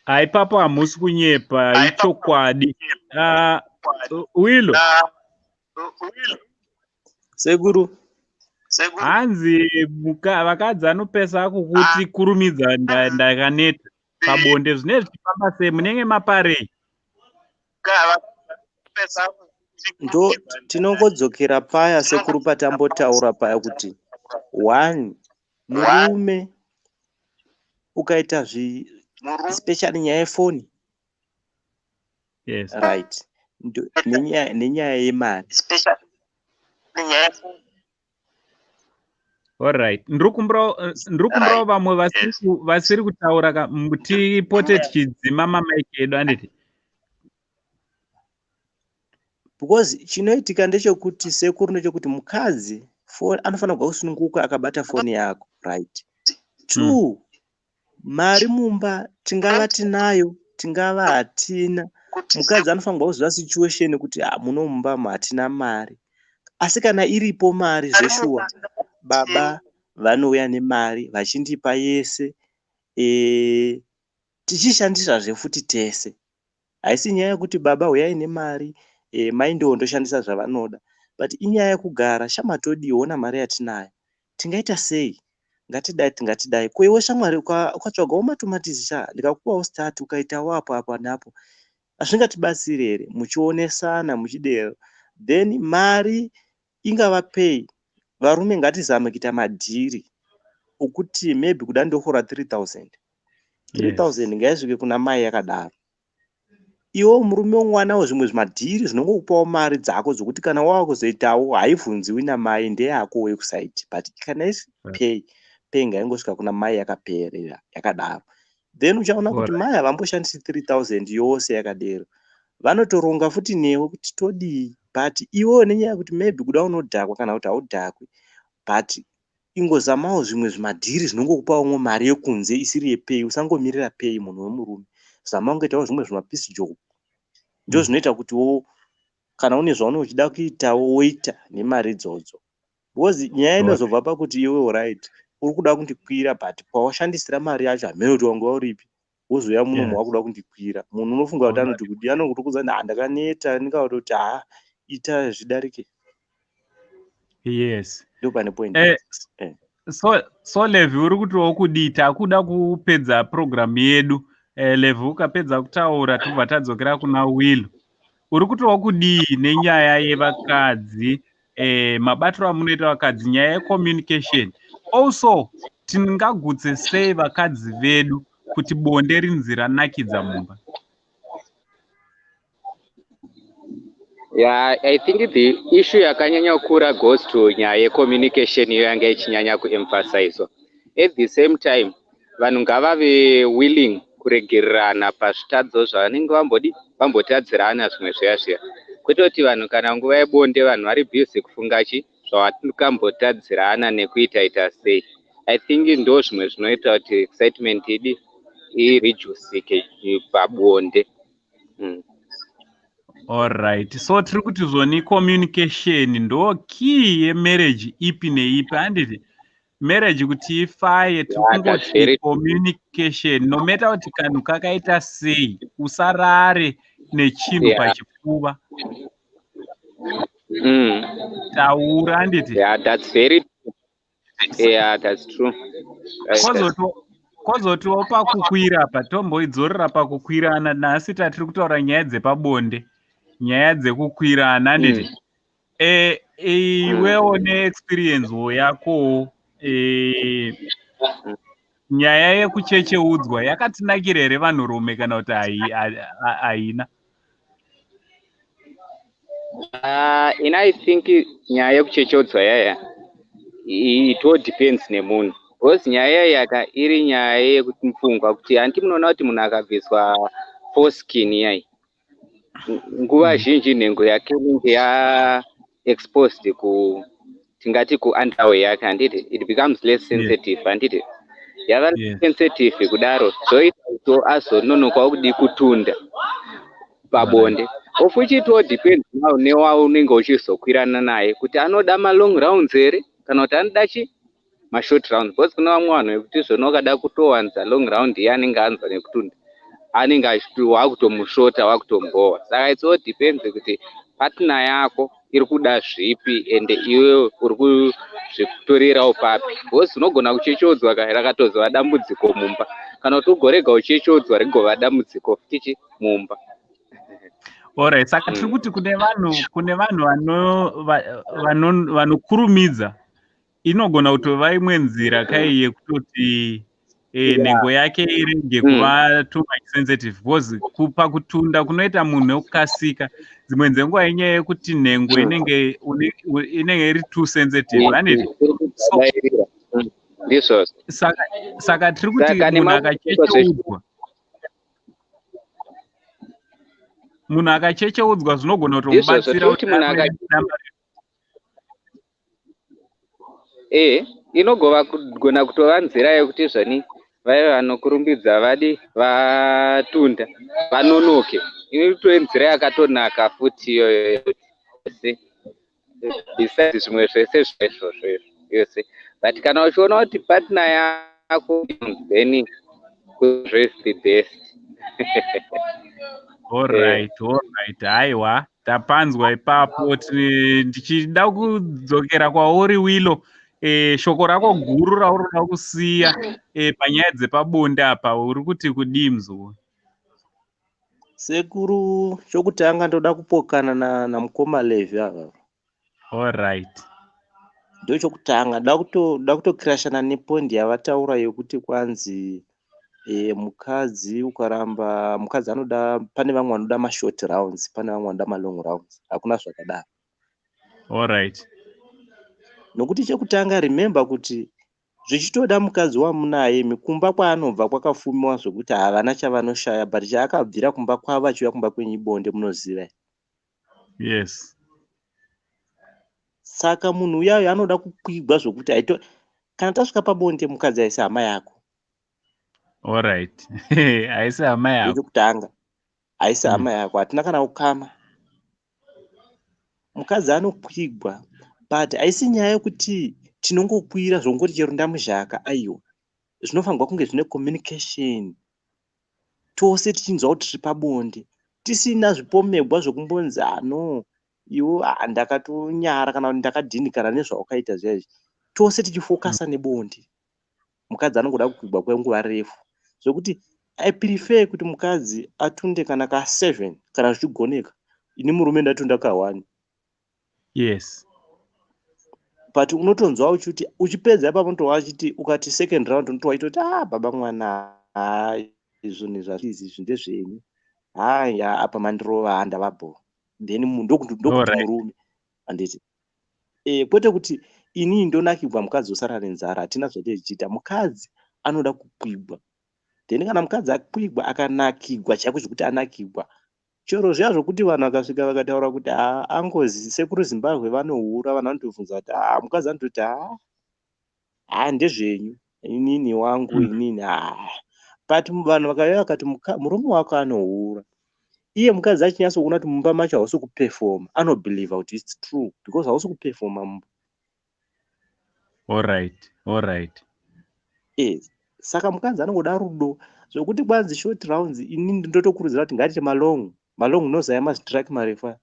Haipapo hamusi kunyepa, ichokwadi. Ah, Wilo.
Sekuru.
Hanzi vakadzi anopesa akukuti kurumidza, ndakaneta pabonde. Zvinenge zvichifamba sei? Munenge maparei?
Ndo tinongodzokera paya, sekuru, patambotaura paya kuti one, murume ukaita zvi especially nyaya yefoni, right, nenyaya yemari.
Alright, ndiri kumbirawo vamwe vasiri kutaura tipote tichidzima mamaiki edu, handiti?
Because chinoitika ndechekuti, sekuru, ndechekuti mukadzi anofanirwa kusununguka akabata foni yako, right? Two, mari mumba tingava tinayo, tingava hatina, mukadzi anofanirwa kuziva situation kuti, ah, muno mumba hatina mari. Asi kana iripo mari zveshuwa, baba vanouya nemari vachindipa yese, tichishandisazve futi tese. Haisi nyaya yekuti baba huyai nemari, mai ndiwo ndoshandisa zvavanoda, but inyaya yekugara, shama, todiwo mari yatinayo, tingaita sei? Ngatidai, tingatidai. Koiwe shamwari, ukatsvagawo matomatisi sha, ndikakupawo start, ukaitawo apo apo neapo, hazvingatibatsiri here? Muchionesana muchidero. Then mari ingava pay, varume ngatizame kuita madhiri okuti maybe kuda ndohora 3000, 3000 ngaisvike kuna mai yakadaro. Iwo murume womwanawo zvimwe zvimadhiri zvinongokupawo mari dzako dzokuti kana wava kuzoitawo haibvunziwi namai, ndeyako website. But kana isi pay ngaingosvika kuna mai yakaperera yakadaro. Then uchaona kuti mai havamboshandisi 3000 yose yakadero. Vanotoronga futi newe kuti todii. But iwewo nenyaya yekuti maybe kuda unodhakwa kana kuti haudhakwi, but ingozamawo zvimwe zvimadhiri zvinongokupawo mari yekunze isiri yepay. Usangomirira pay, munhu wemurume. Zama ungoitawo zvimwe zvimapiece job, ndo zvinoita kutiwo kana une zvaunenge uchida kuitawo, woita nemari idzodzo, because nyaya inozobva pakuti iwe, right, uri kuda kundikwira, but pawashandisira mari yacho hamene kuti wanga uripi. Wozouya muno wakuda kundikwira. Munhu unofunga kuti anoti kudi, anokutokuudza kuti, "Ah, ndakaneta." Ndingakutoti, "Ha, ita zvidarike." Ndo pane point.
So Levi, uri kutiwo kudii? Takuda kupedza programu yedu. Levi, ukapedza kutaura tobva tadzokera kuna Will. Uri kutiwo kudii nenyaya yevakadzi, mabatiro amunoita vakadzi, nyaya yecommunication? Also, tingagutse sei vakadzi vedu kuti bonde rinzi ranakidza mumba?
Yeah, I think the issue yakanyanya kukura goes to nyaya yecommunication, iyo yanga ichinyanya kuemphasizwa. At the same time, vanhu ngavave willing kuregererana pazvitadzo zvavanenge vambodi vambotadzirana, zvimwe zviya zviya, kwete kuti vanhu kana nguva yebonde vanhu vari busy kufunga chi zvavatambotadzirana nekuita ita sei. I think ndo zvimwe zvinoita kuti excitement idi ireducike pabonde.
Alright, so tiri kuti zvoni communication ndo key yemarriage ipi neipi, handiti? Marriage kuti ifaye, tiri kungoti communication. No matter kuti kanhu kakaita sei, usarare nechinhu pachipfuva. Taura, handiti?
Yeah, that's very, yeah, that's true.
Kwozotiwo pakukwira pa, tomboidzorera pakukwirana. Nhasi tatiri kutaura nyaya dzepabonde, nyaya dzekukwirana, handiti? Iwewo neexperiencewo yakowo, nyaya yekuchecheudzwa yakatinakira here vanhurume, kana kuti haina?
In I think nyaya yekuchecheudzwa yaya, it all depends nemunhu, because nyaya yaka iri nyaya yekupfungwa kuti, handi munoona kuti munhu akabviswa foreskin iyai, nguva zhinji nhengo yake inenge yaexposed. Tingati kuunderwear yake, handiti? It becomes less sensitive, handiti? Yava sensitive kudaro, zvoita kuti azononokawo kudi kutunda pabonde, of which it all depends now newaunenge uchizokwirana naye, kuti anoda malong rounds here kana kuti anoda chi mashort rounds, because kune vamwe vanhu vekuti zvona ukada kutowanza long round, iye anenge anzwa nekutunda, anenge wakutomushota, wakutombowa. Saka it's all depends kuti partner yako iri kuda zvipi, ende iwewe uri kuzvitorerawo papi, because unogona kuchechodzwa rakatozova dambudziko mumba, kana kuti ugorega uchechodzwa rigova dambudziko futichi mumba.
Alright, saka tiri kuti kune vanhu vanokurumidza, inogona kutova imwe nzira kai yekutoti nhengo yake irege kuva too much sensitive, because kupa kutunda kunoita munhu nekukasika, dzimwe dzenguva inyaya yekuti nhengo inenge iri too sensitive, handiti?
Ndizvozvo.
Saka tiri kuti munhu akachecheudzwa, zvinogona kutomubatsira.
Kuti munhu inogova kugona kutova nzira yekuti zvani vaya vanokurumbidza vadi vatunda vanonoke. Inotove nzira yakatonaka futi iyoyo yose, besides zvimwe zvese zvaizvozvo yose. But kana uchiona kuti partner yako, then is the best.
Alright, haiwa, tapanzwa ipapo. Ndichida kudzokera kwauri, Wilo. Shoko rako guru rauroda kusiya panyaya dzepabonde apa, uri kuti kudii, muzukuru?
Sekuru, chokutanga ndoda kupokana namukoma Levhi ava. Ndochokutanga, ndoda kutokirashana nepoint yavataura yekuti kwanzi mukadzi ukaramba mukadzi anoda, pane vamwe vanoda mashort rounds, pane vamwe vanoda malong rounds. Hakuna zvakadaro. Nokuti chekutanga, remember kuti zvichitoda mukadzi wamunaye, kumba kwaanobva kwakafumiwa zvokuti havana chavanoshaya, but chaakabvira kumba kwavo achiuya kumba kwenyu ibonde, munoziva.
Yes.
Saka munhu uyayo anoda kukwigwa zvokuti aito kana tasvika pabonde, mukadzi haisi hama yako.
Alright, haisi hama yako.
Chekutanga, haisi hama yako, hatina kana ukama. Mukadzi anokwigwa, but haisi nyaya yekuti tinongokwira zvongoti chero ndamuzhaka. Aiwa, zvinofanirwa kunge zvine communication, tose tichinzwa kuti tiri pabonde, tisina zvipomegwa zvokumbonzi, "Ano iwe, ndakatonyara," kana kuti, "Ndakadhinikana nezvawakaita zviya izvi." Tose tichifokasa nebonde. Mukadzi anongoda kukwigwa kwenguva refu, zvokuti I prefer kuti mukadzi atunde kana ka7 kana zvichigoneka, ini murume ndatunda ka1. But unotonzwa uchiti uchipedza ipapo, unotova achiti ukati second round, unotova uchitoti, "Ah, baba mwana, ha, zvinhu zvazvizi izvi ndezvenyu. Haya, apa mandirova, handavabho." Then ndokuti murume, handiti? Kwete kuti inini ndonakigwa, mukadzi osara nenzara. Hatina zvatetichiita. Mukadzi anoda kukwigwa. Then kana mukadzi akwigwa, akanakigwa chaiko zvekuti anakigwa, chero zviya zvokuti vanhu vakasvika vakataura kuti, "Ha, angozi sekuru Zimbabwe vanohura," vanhu vanotobvunza kuti, "Ha," mukadzi anototi, "Ha, ha, ndezvenyu, inini wangu, inini ha." But vanhu vakauya vakati murume wako anohura, iye mukadzi achinyatsokuona kuti mumba macho hausi kupefoma, anobhelievha kuti it's true because hausi kupefoma mumba.
Alright.
Saka mukadzi anongoda rudo, zvokuti kwanzi short rounds, inini ndotokurudzira kuti ngatiite malong, malong nozaya mazitraki marefu aya.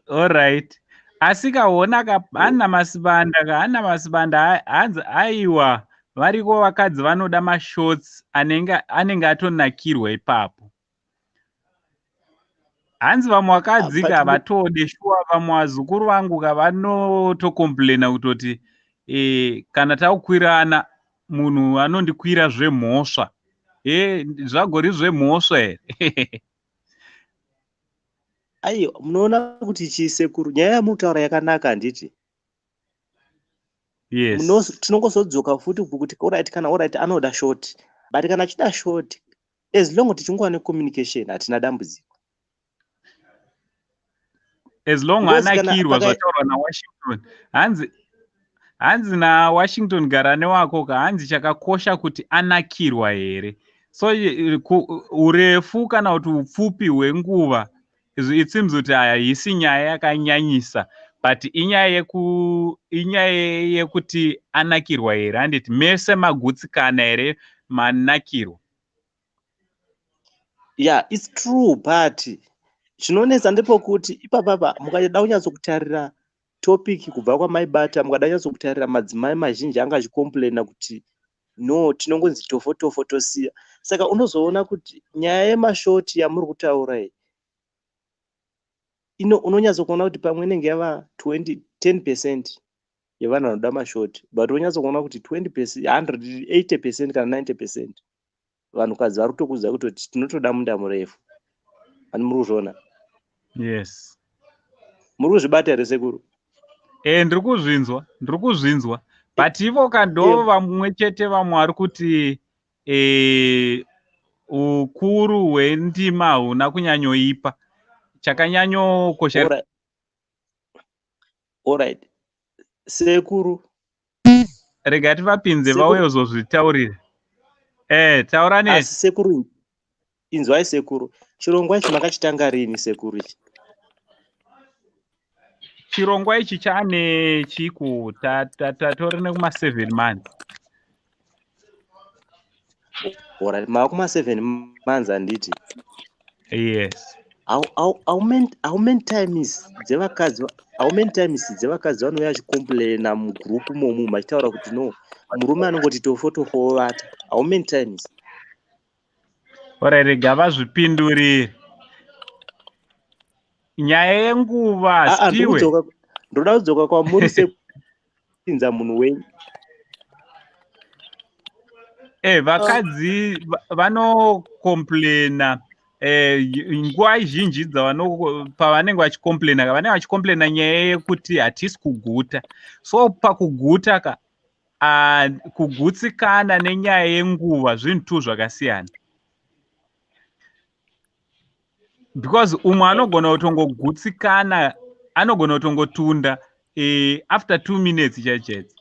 Alright, asi kaona ka Hana Masibanda, ka Hana Masibanda, hanzi aiwa, variko vakadzi vanoda mashorts, anenge atonakirwa ipapo. Hanzi vamwe vakadzi ka vatode shuwa. Vamwe vazukuru vangu ka vanotocomplaina kutoti kana takukwirana, munhu anondikwira zvemhosva. Zvagori zvemhosva here?
Aiwa, munoona kuti chisekuru, nyaya yamutaura yakanaka, handiti?
Yes.
Tinongozodzoka futi kuti alright, kana alright, anoda short, but kana achida short, as long tichingova necommunication, hatina dambudziko.
As long
Because kana
anakirwa zvataurwa naWashington. Hanzi naWashington gara newako ka, hanzi chakakosha kuti anakirwa here. So urefu kana kuti upfupi hwenguva, it seems kuti haisi nyaya yakanyanyisa, but inyaya yekuti anakirwa here, handiti mese magutsikana here, manakirwa?
Yeah, it's true, but chinonetsa ndepokuti ipapapa mukada kunyatsokutarira topic kubva kwamaibata, mukada kunyatsokutarira madzimai mazhinji anga achicomplaina kuti no, tinongonzi tofo tofo tosiya. Saka unozoona kuti nyaya yemashoti yamuri kutaura iyi unonyatsokuona kuti pamwe inenge yava 20 10% yevanhu vanoda mashoti, but unonyatsokuona kuti 20%, 180% kana 90% vanhukadzi vari kutokuudza kutoti tinotoda munda murefu. Ani muri kuzviona?
Yes.
Muri kuzvibata here, sekuru?
Ndiri kuzvinzwa, ndiri kuzvinzwa, but ivo kando vamwe chete vamwe vari kuti ukuru hwendima huna kunyanyoipa, chakanyanyokosha.
Alright, sekuru.
Rega tivapinze vauye kuzozvitaurira. Taura nesi.
Asi sekuru, inzwai sekuru, chirongwa ichi makachitanga rini, sekuru, ichi?
Chirongwa ichi chaane chiku tatori nekuma 7 months.
Alright, mava kuma 7 months, handiti?
Yes.
How many times dzevakadzi, how many times dzevakadzi vanouya vachicomplaina mugroup momu vachitaura kuti no, murume anongoti tofo tofo ovata? How many times?
Alright, rega vazvipindurire. Nyaya yenguva, Stiwe.
Ndoda kudzoka kwamuri sekupinza munhu wenyu.
Vakadzi vanocomplaina nguva zhinji pavanenge vachicomplaina, vanenge vachicomplaina nyaya yekuti hatisi kuguta. So pakuguta ka, kugutsikana nenyaya yenguva zvinhu tu zvakasiyana, because umwe anogona kutongogutsikana, anogona kutongotunda after 2 minutes chaichaidzo.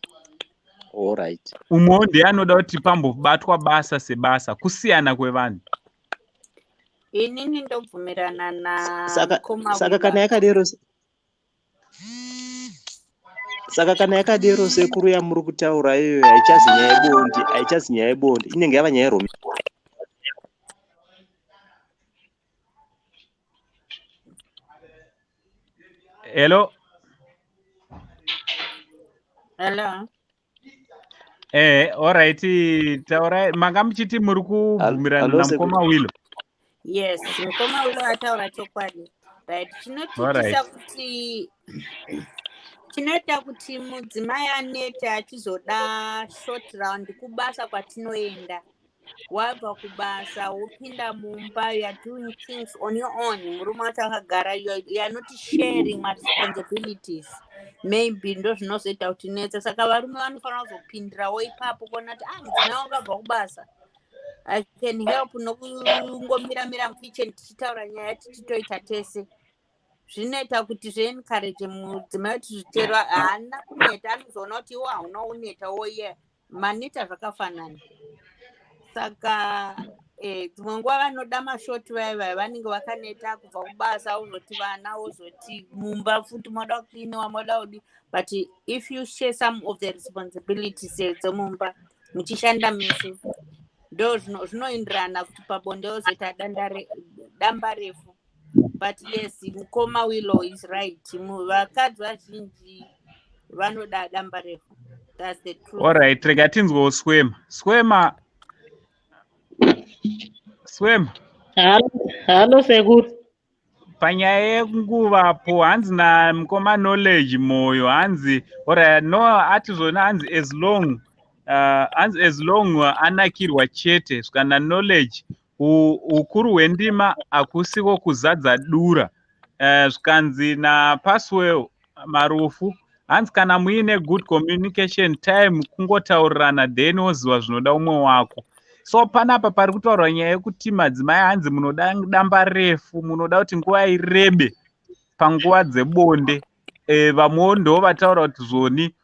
Umwewo ndiye anoda kuti pambobatwa basa sebasa. Kusiyana kwevanhu.
Inini ndobvumirana
Saka
namukoma
saka kana
Wiva.
yakadero, saka kana yakadero, sekuru, yamuri kutaura iyoyo haichazi nyaya yebonde, haichazi nyaya yebonde, inenge yava nyaya yeromance.
Hello?
Hello.
Alright, taurai. Manga muchiti muri kubvumirana
Hello, sekuru.
namukoma Wilo.
Yes, mukoma Wilo ataura chokwadi, right? Chinotiitisa kuti, chinoita kuti mudzimai anete achizoda short round, kubasa kwatinoenda. Wabva kubasa, wopinda mumba, you are doing things on your own, murume wacho akagara, you are not sharing maresponsibilities. Maybe ndo zvinozoita kuti netse. Saka varume vanofanira kuzopindirawo ipapo kuona kuti, ah, mudzimai wangu abva kubasa, I can help nokungomira-mira mukitchen tichitaura nyaya, tichitoita tese. Zvinoita kuti zviencourage mudzimai kuti zvichero haana kuneta, anozoona kuti iwo hauna uneta woye, maneta zvakafanana. Saka dzimwe nguva vanoda mashoti vaya vaya vanenge vakaneta kubva kubasa, wozoti vana, wozoti mumba futi moda kucleaniwa, moda kudi. But if you share some of the responsibilities dzemumba muchishanda mese, ndo zvinoenderana kuti pabonde wozoita damba refu. But yes, mukoma Willow is right, vakadzi vazhinji vanoda damba refu. That's the truth.
Alright, rega tinzwewo Swema. Swema, Swema.
Hello, sekuru.
Panyaya yenguvapo, hanzi namukoma Knowledge Moyo, hanzi alright, no, ati zvona, hanzi as long hanzi as long anakirwa chete. Zvikana Knowledge, ukuru hwendima hakusiko kuzadza dura. Zvikanzi naPaswell Marufu, hanzi kana muine good communication, time kungotaurirana, then woziva zvinoda umwe wako. So panapa pari kutaurwa nyaya yekuti madzimai, hanzi munoda damba refu, munoda kuti nguva irebe. Panguva dzebonde, vamwewo ndo vataura kuti zvoni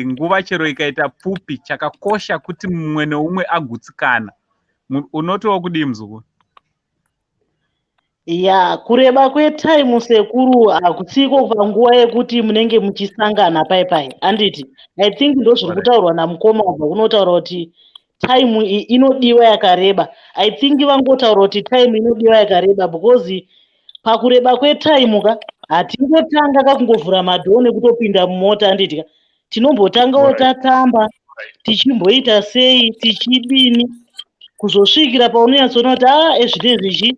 nguva chero ikaita pfupi, chakakosha kuti mumwe neumwe agutsikana. Unotiwo kudii, muzukuru?
Ya, kureba kwetime, sekuru, hakusiko panguva yekuti munenge muchisangana pai pai, handiti? I think ndo zviri kutaurwa namukoma wabva kunotaura kuti time inodiwa yakareba. I think vangotaura kuti time inodiwa yakareba because pakureba kwetime ka, hatingotanga kakungovhura madoor nekutopinda mumota, handiti ka? Tinombotangawo tatamba, tichimboita sei, tichidini, kuzosvikira paunonyatsoona kuti a ezvinezvi chi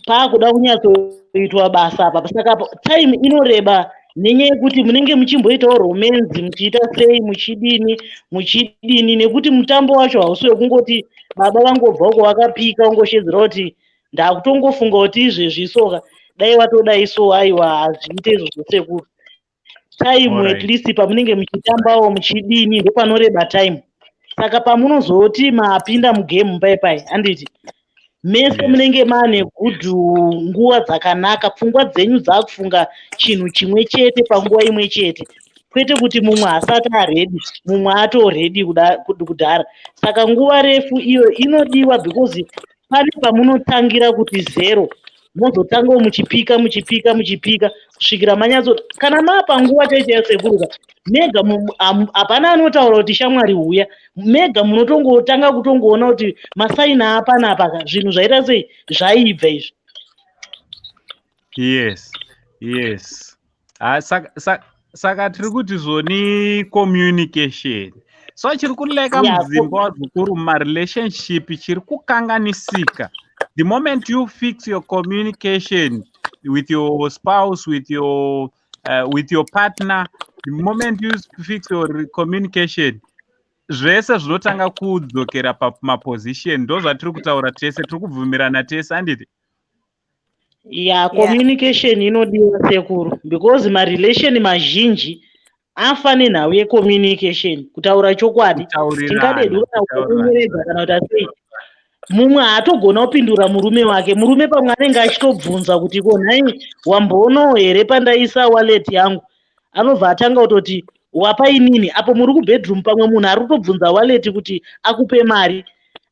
paakuda kunyatsoitwa basa apa. Saka time inoreba nenyaya yekuti munenge muchimboitawo romance, muchiita sei, muchidini, muchidini, nekuti mutambo wacho hausi wekungoti baba vangobva uko vakapika, ungoshedzera kuti ndakutongofunga kuti izvezvi soka dai watodai. So aiwa, hazviite izvozvo, sekuru. Time at least pamunenge muchitambawo, muchidini, ndopanoreba time. Saka pamunozoti mapinda mugame pai pai, handiti mese munenge maane good nguva dzakanaka, pfungwa dzenyu dzakufunga chinhu chimwe chete panguva imwe chete, kwete kuti mumwe asati aready, mumwe atoready kudhara. Saka nguva refu iyo inodiwa because pane pamunotangira kuti zero, mozotangawo muchipika, muchipika, muchipika kusvikira manyatso. Kana maapa nguva chaicho yasekuruka mega, hapana anotaura kuti shamwari huya. Mega munotongotanga kutongoona kuti masigns apanapa ka, zvinhu zvaita sei, zvaibva izvi.
Yes. Ah, saka tiri kuti zvoni communication. So chiri kulacka mudzimba, wazukuru, mumarelationship chiri kukanganisika, the moment you fix your communication with your spouse, with your partner, the moment you fix your communication, zvese zvinotanga kudzokera pamaposition. Ndo zvatiri kutaura tese, tiri kubvumirana tese, handiti?
Ya, communication inodiwa, sekuru, because marelation mazhinji afa nenhau yecommunication. Kutaura chokwadi, tingadedu kana kuunyeredza kana kuti asei, mumwe haatogona kupindura murume wake. Murume pamwe anenge achitobvunza kuti ko nhai, wamboonawo here pandaisa wallet yangu? Anobva atanga kutoti wapa inini apo muri kubedroom. Pamwe munhu ari kutobvunza wallet kuti akupe mari,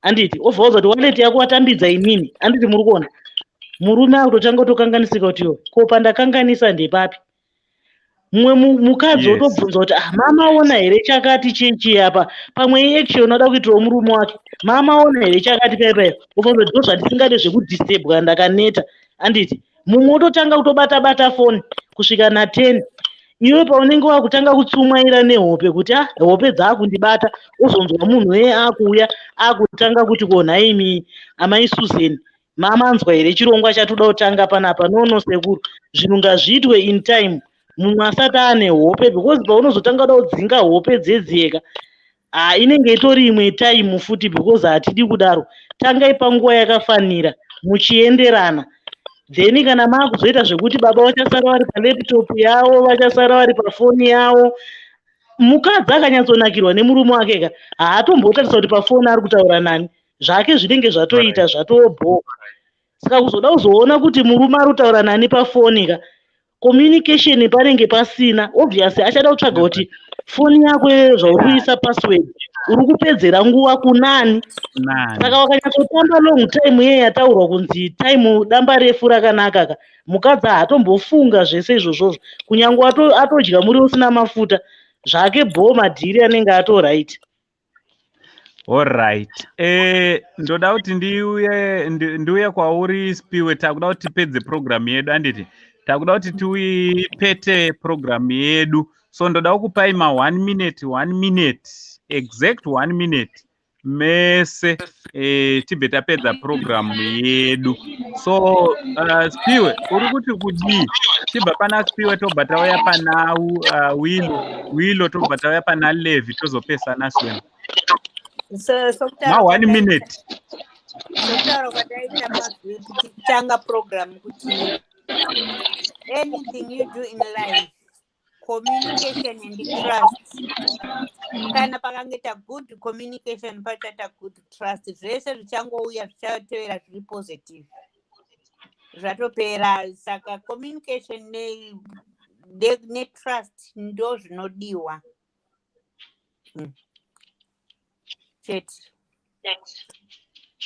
handiti? Obva waudza kuti wallet yako watambidza inini, handiti? Muri kuona murume akutotanga kutokanganisika kuti yo, ko pandakanganisa ndepapi? Mumwe mukadzi otobvunza kuti ah, mamaona here chakati chechi apa? Pamwe iaction ada kuitirawo murume wake. Mamaona here chakati paipai? Obva ndo zvandisingade zvekudisturbwa, ndakaneta, handiti? Mumwe ototanga kutobata bata foni kusvika na10. Iwe paunenge wakutanga kutsumwaira nehope kuti ah, hope dzaakundibata, ozonzwa munhu eye akuuya akutanga kuti ko nhaimi amai Susan, mamanzwa here chirongwa chatoda kutanga panapa? No, sekuru, zvinhu ngazviitwe in time, mumwe asati ane hope, because paunozotanga kuda kudzinga hope dzedziyeka, ha, inenge itori imwe time futi, because hatidi kudaro. Tangai panguva yakafanira muchienderana. Then kana maakuzoita zvekuti baba vachasara vari palaptop yavo, vachasara vari pafoni yavo, mukadzi akanyatsonakirwa nemurume wake ka, haatombotarisa kuti pafoni ari kutaura nani. Zvake zvinenge zvatoita zvatobhoka. Saka kuzoda kuzoona kuti murume ari kutaura nani pafoni ka, communication panenge pasina. Obviously achada kutsvaga kuti foni yako iyoyo zvauri kuisa password, uri kupedzera nguva kunani? Saka wakanyatsotamba long time iye yataurwa kunzi time damba refu rakanaka ka, mukadzi haatombofunga zvese izvozvozvo. Kunyange atodya muriwo usina mafuta zvake, bho, madhiri anenge atoright.
Alright, ndoda kuti ndiuye kwauri, Spiwe. Takuda kuti tipedze programu yedu, handiti? Takuda kuti tiipete programu yedu. So ndoda kukupai ma 1 minute, 1 minute exact, 1 minute mese, tibve tapedza programu yedu. So Spiwe, uri kuti kudii? Tibva pana Spiwe, tobva tauya pana Wilo. Wilo, tobva tauya pana Levi, tozopesana Swena. Ma 1 minute.
Sokutaura kwataita tichitanga program kuti anything you do in life, communication and trust. Kana pakangoita good communication, pachaita good trust, zvese zvichangouya zvichatevera zviri positive. Zvatopera. Saka communication netrust ndo zvinodiwa chete.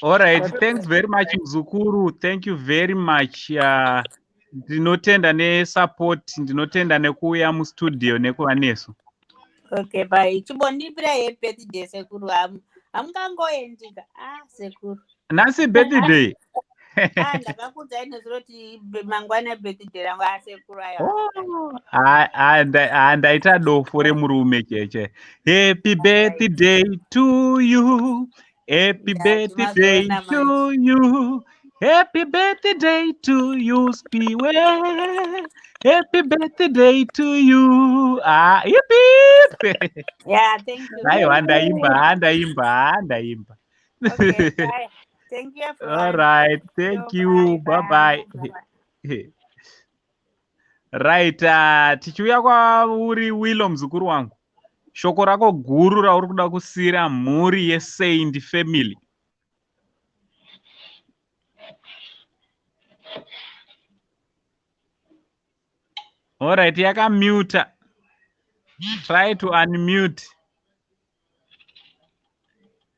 All right, thanks very much, muzukuru. Thank you very much. Ndinotenda nesupport, ndinotenda nekuuya mustudio nekuva nesu.
Okay, bye. Chimbondipira yebirthday, sekuru. Hamungangoendika, ah, sekuru.
Nhasi birthday?
Ah, ndakakuudzai nezuro kuti mangwana birthday rangu. Ah, sekuru, aiwa.
Oh, ah, ndaita dofo remurume cheche. Happy birthday to you, happy birthday
Timazoona
to you, happy birthday to you, Spiwe, happy birthday to you. Ah, hip hip.
Yeah, thank you.
Aiwa, ndaimba, ndaimba, ndaimba.
Okay, bye. Thank you, everyone.
All right, thank you, bye bye.
Bye.
Right, tichiuya kwauri, Willow, muzukuru wangu, shoko rako guru rauri kuda kusiyira mhuri yeSaint family. Alright, yakamuta. Try to unmute,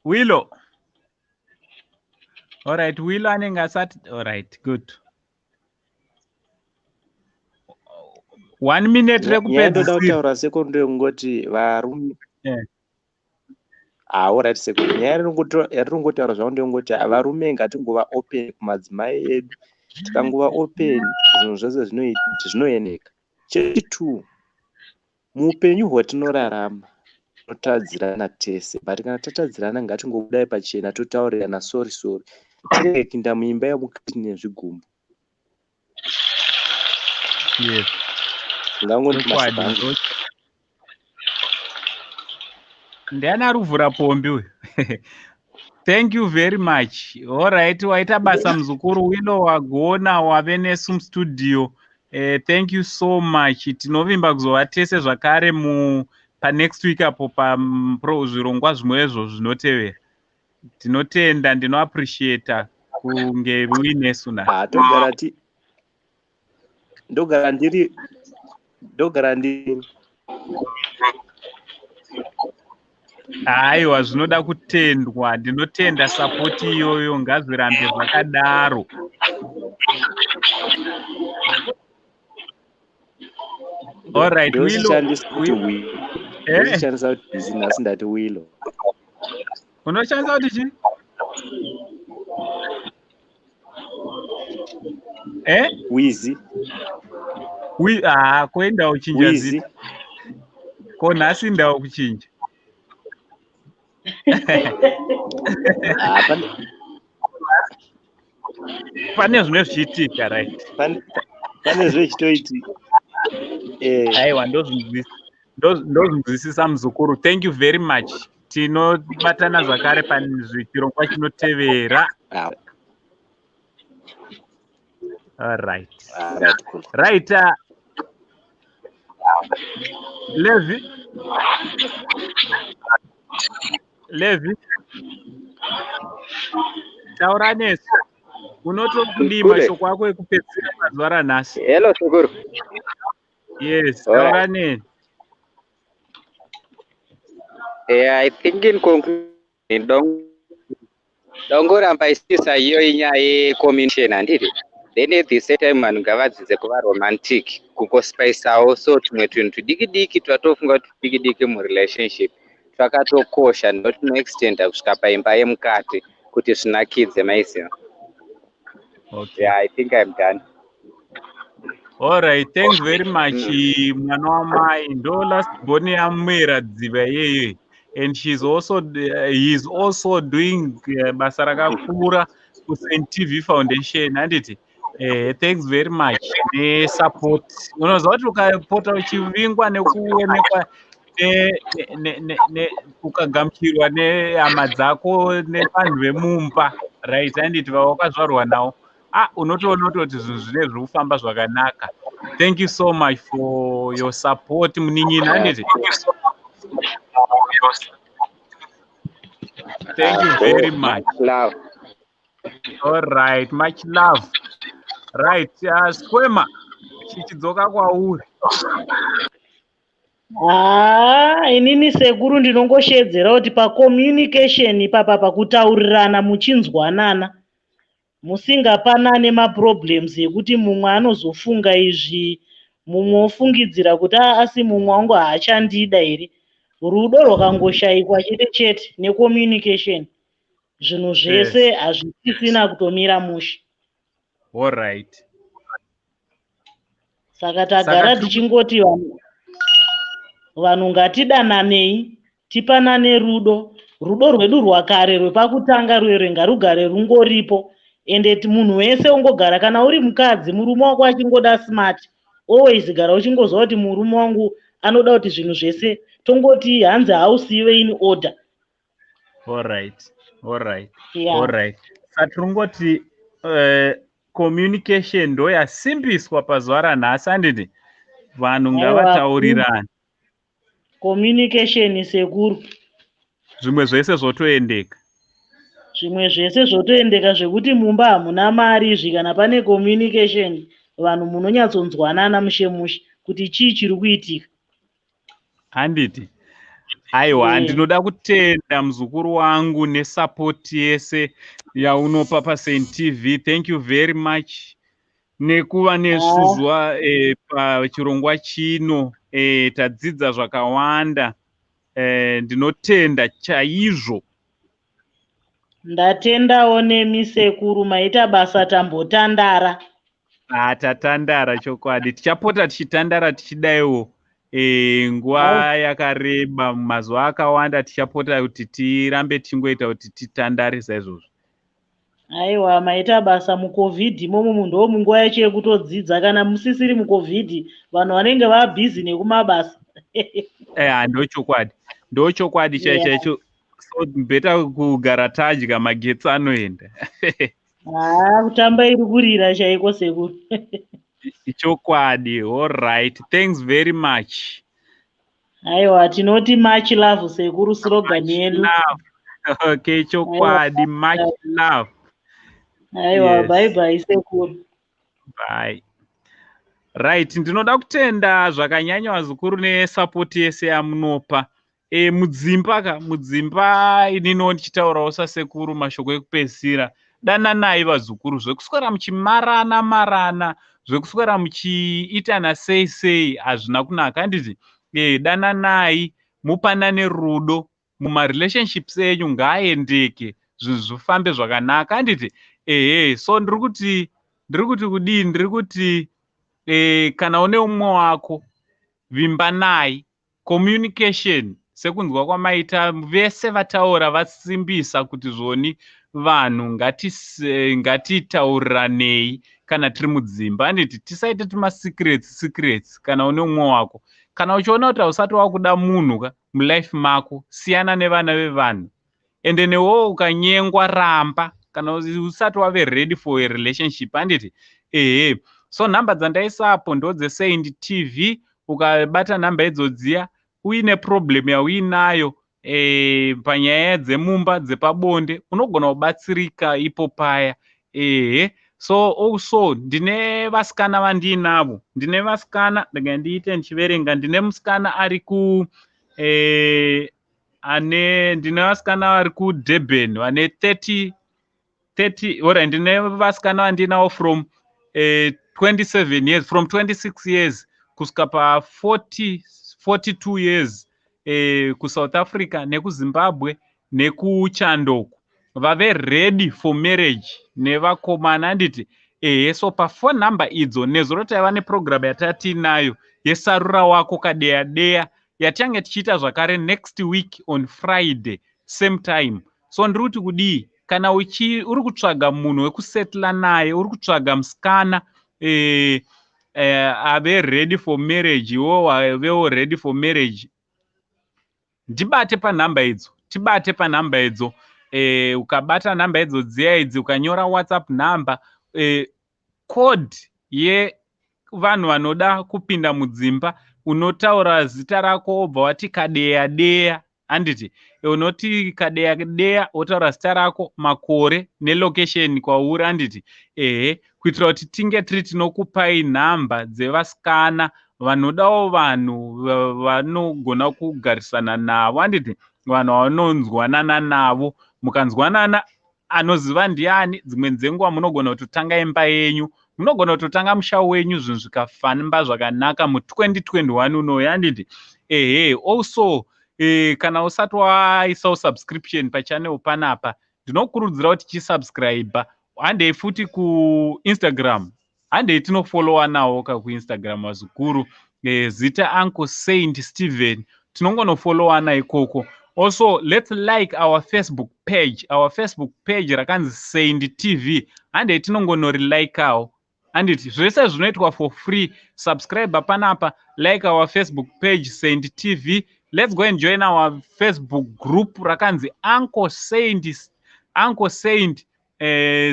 Willow. Alright, Willow anenge asati. Alright, good. One minute
Nyaya ndoda
rekupedzisira.
Kutaura, sekuru, ndeyekungoti varume Ah, alright, sekuru. Nyaya yatiringotaura zvavo ndeyekungoti varume ngatingova open kumadzimai edu. Tikangova open, zvinhu zvose zvinoendeka. Chechitwo, muupenyu hwatinorarama tinotadzirana tese, but kana tatadzirana ngatingobudai pachena totaurirana sorry, sorry, tirege kuinda muimba yemukati nezvigumbu. Ndingangoti
Chokwadi.
mashoko angu.
Ndiani ari kuvhura pombi uyu? Thank you very much. Alright, waita basa, muzukuru Wilo. Wagona, wave nesu mustudio. Thank you so much. Tinovimba kuzova tese zvakare mu panext week apo pazvirongwa zvimwezvo zvinotevera. Tinotenda, ndinoappreciata kunge uinesu nhasi.
Ah, togara ti ndogara ndiri ndogara ndiri
Aiwa, zvinoda kutendwa. Ndinotenda support iyoyo, ngazvirambe zvakadaro. Alright, Willow.
Ndoshandisa kuti
Eh?
Ndoshandisa kuti Wizi, nhasi ndati Wilo.
Unoshandisa kuti chii? Eh?
Wizi.
Wi, ah, koenda uchinja
Wizi.
zita. Ko nhasi ndawo kuchinja.
Ah,
pane zvimwe zvichiitika, right?
Pane zvichitoitika.
Aiwa, ndozvinzwisisa, muzukuru. Thank you very much. Tinobatana zvakare pachirongwa chinotevera. Alright.
Alright, cool.
Right, Levi, Levi, taura nesu. Unotokudii
Kule.
mashoko ako ekupedzisira mazuva ranhasi?
Hello, sekuru.
Yes,
Alright.
taura neni.
Yeah, I think in conclusion, dongoramba isisa iyo inyaya yecommunication, handiti? Then at the same time vanhu ngavadzidze kuva romantic, kungospaisawo so tumwe tunhu tudiki diki twatofunga kuti tudiki diki murelationship twakatokosha, ndotinoextenda kusvika paimba yemukati kuti zvinakidze, maiziva.
Okay.
Yeah, I think I'm done.
Alright, thanks very much, mwana wamai. Ndo last born yamwera dziva iyeye. And she's also he's also doing basa rakakura kuSt TV Foundation, handiti? Thanks very much nesupport. Unoziva kuti ukapota uchivingwa nekuonekwa ukagamuchirwa nehama dzako nevanhu vemumba, right, handiti, vawakazvarwa navo, ah, unotoona kutoti zvinhu zvine zviri kufamba zvakanaka. Thank you so much for your support, munin'ina, handiti? Thank you very much.
Love.
All right, much love. Right, Swema, chichidzoka kwauri.
Haa, inini sekuru ndinongoshedzera kuti pacommunication ipapa, pakutaurirana muchinzwanana, musingapanane maproblems ekuti mumwe anozofunga izvi, mumwe ofungidzira kuti a asi mumwe wangu haachandida here. Rudo rwakangoshayikwa chete chete necommunication, zvinhu zvese hazvisisina kutomira mushe.
Alright.
Saka tagara tichingoti vanhu ngatidananei, tipanane rudo. Rudo rwedu rwakare rwepakutanga rwere ngarugare rungoripo. Ende munhu wese ungogara, kana uri mukadzi, murume wako achingoda smart, always gara uchingoziva kuti murume wangu anoda kuti zvinhu zvese tongoti hanzi house ive in order.
Alright.
Yeah.
Alright. Saka tirongoti communication ndo yasimbiswa pazuva ranhasi, handiti? Vanhu
Aiwa.
ngavataurirane.
Communication, sekuru.
Zvimwe zvese zvotoendeka.
Zvimwe zvese zvotoendeka, zvekuti mumba hamuna mari izvi, kana pane communication, vanhu munonyatsonzwanana mushe mushe kuti chii chiri kuitika.
Handiti? Aiwa, ndinoda kutenda muzukuru wangu nesupport yese yaunopa paSaint TV. Thank you very much nekuva nesu zuva pachirongwa chino. Tadzidza zvakawanda. Ndinotenda chaizvo.
Ndatendawo nemi sekuru, maita basa, tambotandara.
Ah, tatandara chokwadi. Tichapota tichitandara tichidaiwo nguva yakareba, mazuva akawanda tichapota kuti tirambe tichingoita kuti titandare saizvozvo.
Aiwa, maita basa. Mucovid imomo ndo munguva yacho yekutodzidza. Kana musisiri muCovid, vanhu vanenge vabhizi nekumabasa.
Ndochokwadi, ndochokwadi chaicho chaicho. So better kugara tadya, magetsi anoenda.
Haa, kutamba iri kurira chaiko, sekuru.
Chokwadi. Alright, thanks very much.
Aiwa, tinoti much love, sekuru, slogan yedu.
Love. Okay, chokwadi, much love.
Aiwa.
Yes.
Bye bye, sekuru.
Bye. Right, ndinoda kutenda zvakanyanya vazukuru nesupport yese yamunopa mudzimba ka mudzimba. Ininiwo ndichitaurawo sasekuru, mashoko ekupedzisira: dananai vazukuru. Zvekuswera muchimarana marana, zvekuswera muchiitana sei sei, hazvina kunaka, handiti? Dananai, mupanane rudo mumarelationships enyu, ngaaendeke, zvinhu zvifambe zvakanaka, handiti? Ehe, so ndiri kuti kudii? Ndiri kuti kana une umwe wako, vimba naye. Communication, sekunzwa kwamaita vese vataura, vasimbisa kuti zvoni vanhu ngatitauriranei kana tiri mudzimba, handiti? Tisaite tumasecrets secrets. Kana une umwe wako, kana uchiona kuti hausati wakuda munhu ka mulife mako, siyana nevana vevanhu. Ende newewo ukanyengwa, ramba kana usati wave ready for a relationship, handiti? Ehe, so nhamba dzandaisapo ndo dzeSaint TV. Ukabata nhamba idzodziya uine problem yauinayo panyaya dzemumba, dzepabonde, unogona kubatsirika ipo paya. Ehe, so also ndine vasikana vandiinavo, ndine vasikana, ndinga ndiite ndichiverenga. Ndine musikana ari ku ane, ndine vasikana vari kuDurban vane 30 30. Alright, ndine vasikana vandinavo from 27 years, from 26 years kusvika pa40 42 years, kuSouth Africa nekuZimbabwe nekuchandoko, vave ready for marriage nevakomana, handiti? Ehe, so paphone number idzo, nezuro taiva neprogram yatatinayo yesarura wako kadeya deya, yatichange tichiita zvakare next week on Friday, same time. So ndiri kuti kudii? Kana uri kutsvaga munhu wekusetla naye, uri kutsvaga musikana ave ready for marriage, iwo wavewo ready for marriage, ndibate panhamba idzo, tibate panhamba idzo. Ukabata nhamba idzo dziya idzi, ukanyora WhatsApp number, code yevanhu vanoda kupinda mudzimba, unotaura zita rako, wobva wati kadeya deya, handiti? Unoti kadeya deya, wotaura zita rako, makore nelocation kwauri, handiti? Ehe. Kuitira kuti tinge tiri tinokupai nhamba dzevasikana vanodawo vanhu vanogona kugarisana navo, handiti? Vanhu vanonzwanana navo. Mukanzwanana, anoziva ndiani? Dzimwe dzenguva munogona kutotanga imba yenyu, munogona kutotanga musha wenyu, zvinhu zvikafamba zvakanaka mu2021 unoyu, handiti? Ehe. Also, kana usati waisawo subscription pachannel panapa, ndinokurudzira kuti chisubscribe. Handei futi kuInstagram, handei tinofollowanawo ka kuInstagram, vazukuru. Zita Uncle Saint Stephen, tinongonofollowana ikoko. Also, let's like our Facebook page. Our Facebook page rakanzi Saint TV, handei tinongonorilikeawo, handiti? Zvese zvinoitwa for free. Subscribe panapa, like our Facebook page, Saint TV. Let's go and join our Facebook group rakanzi Uncle Saint, Uncle Saint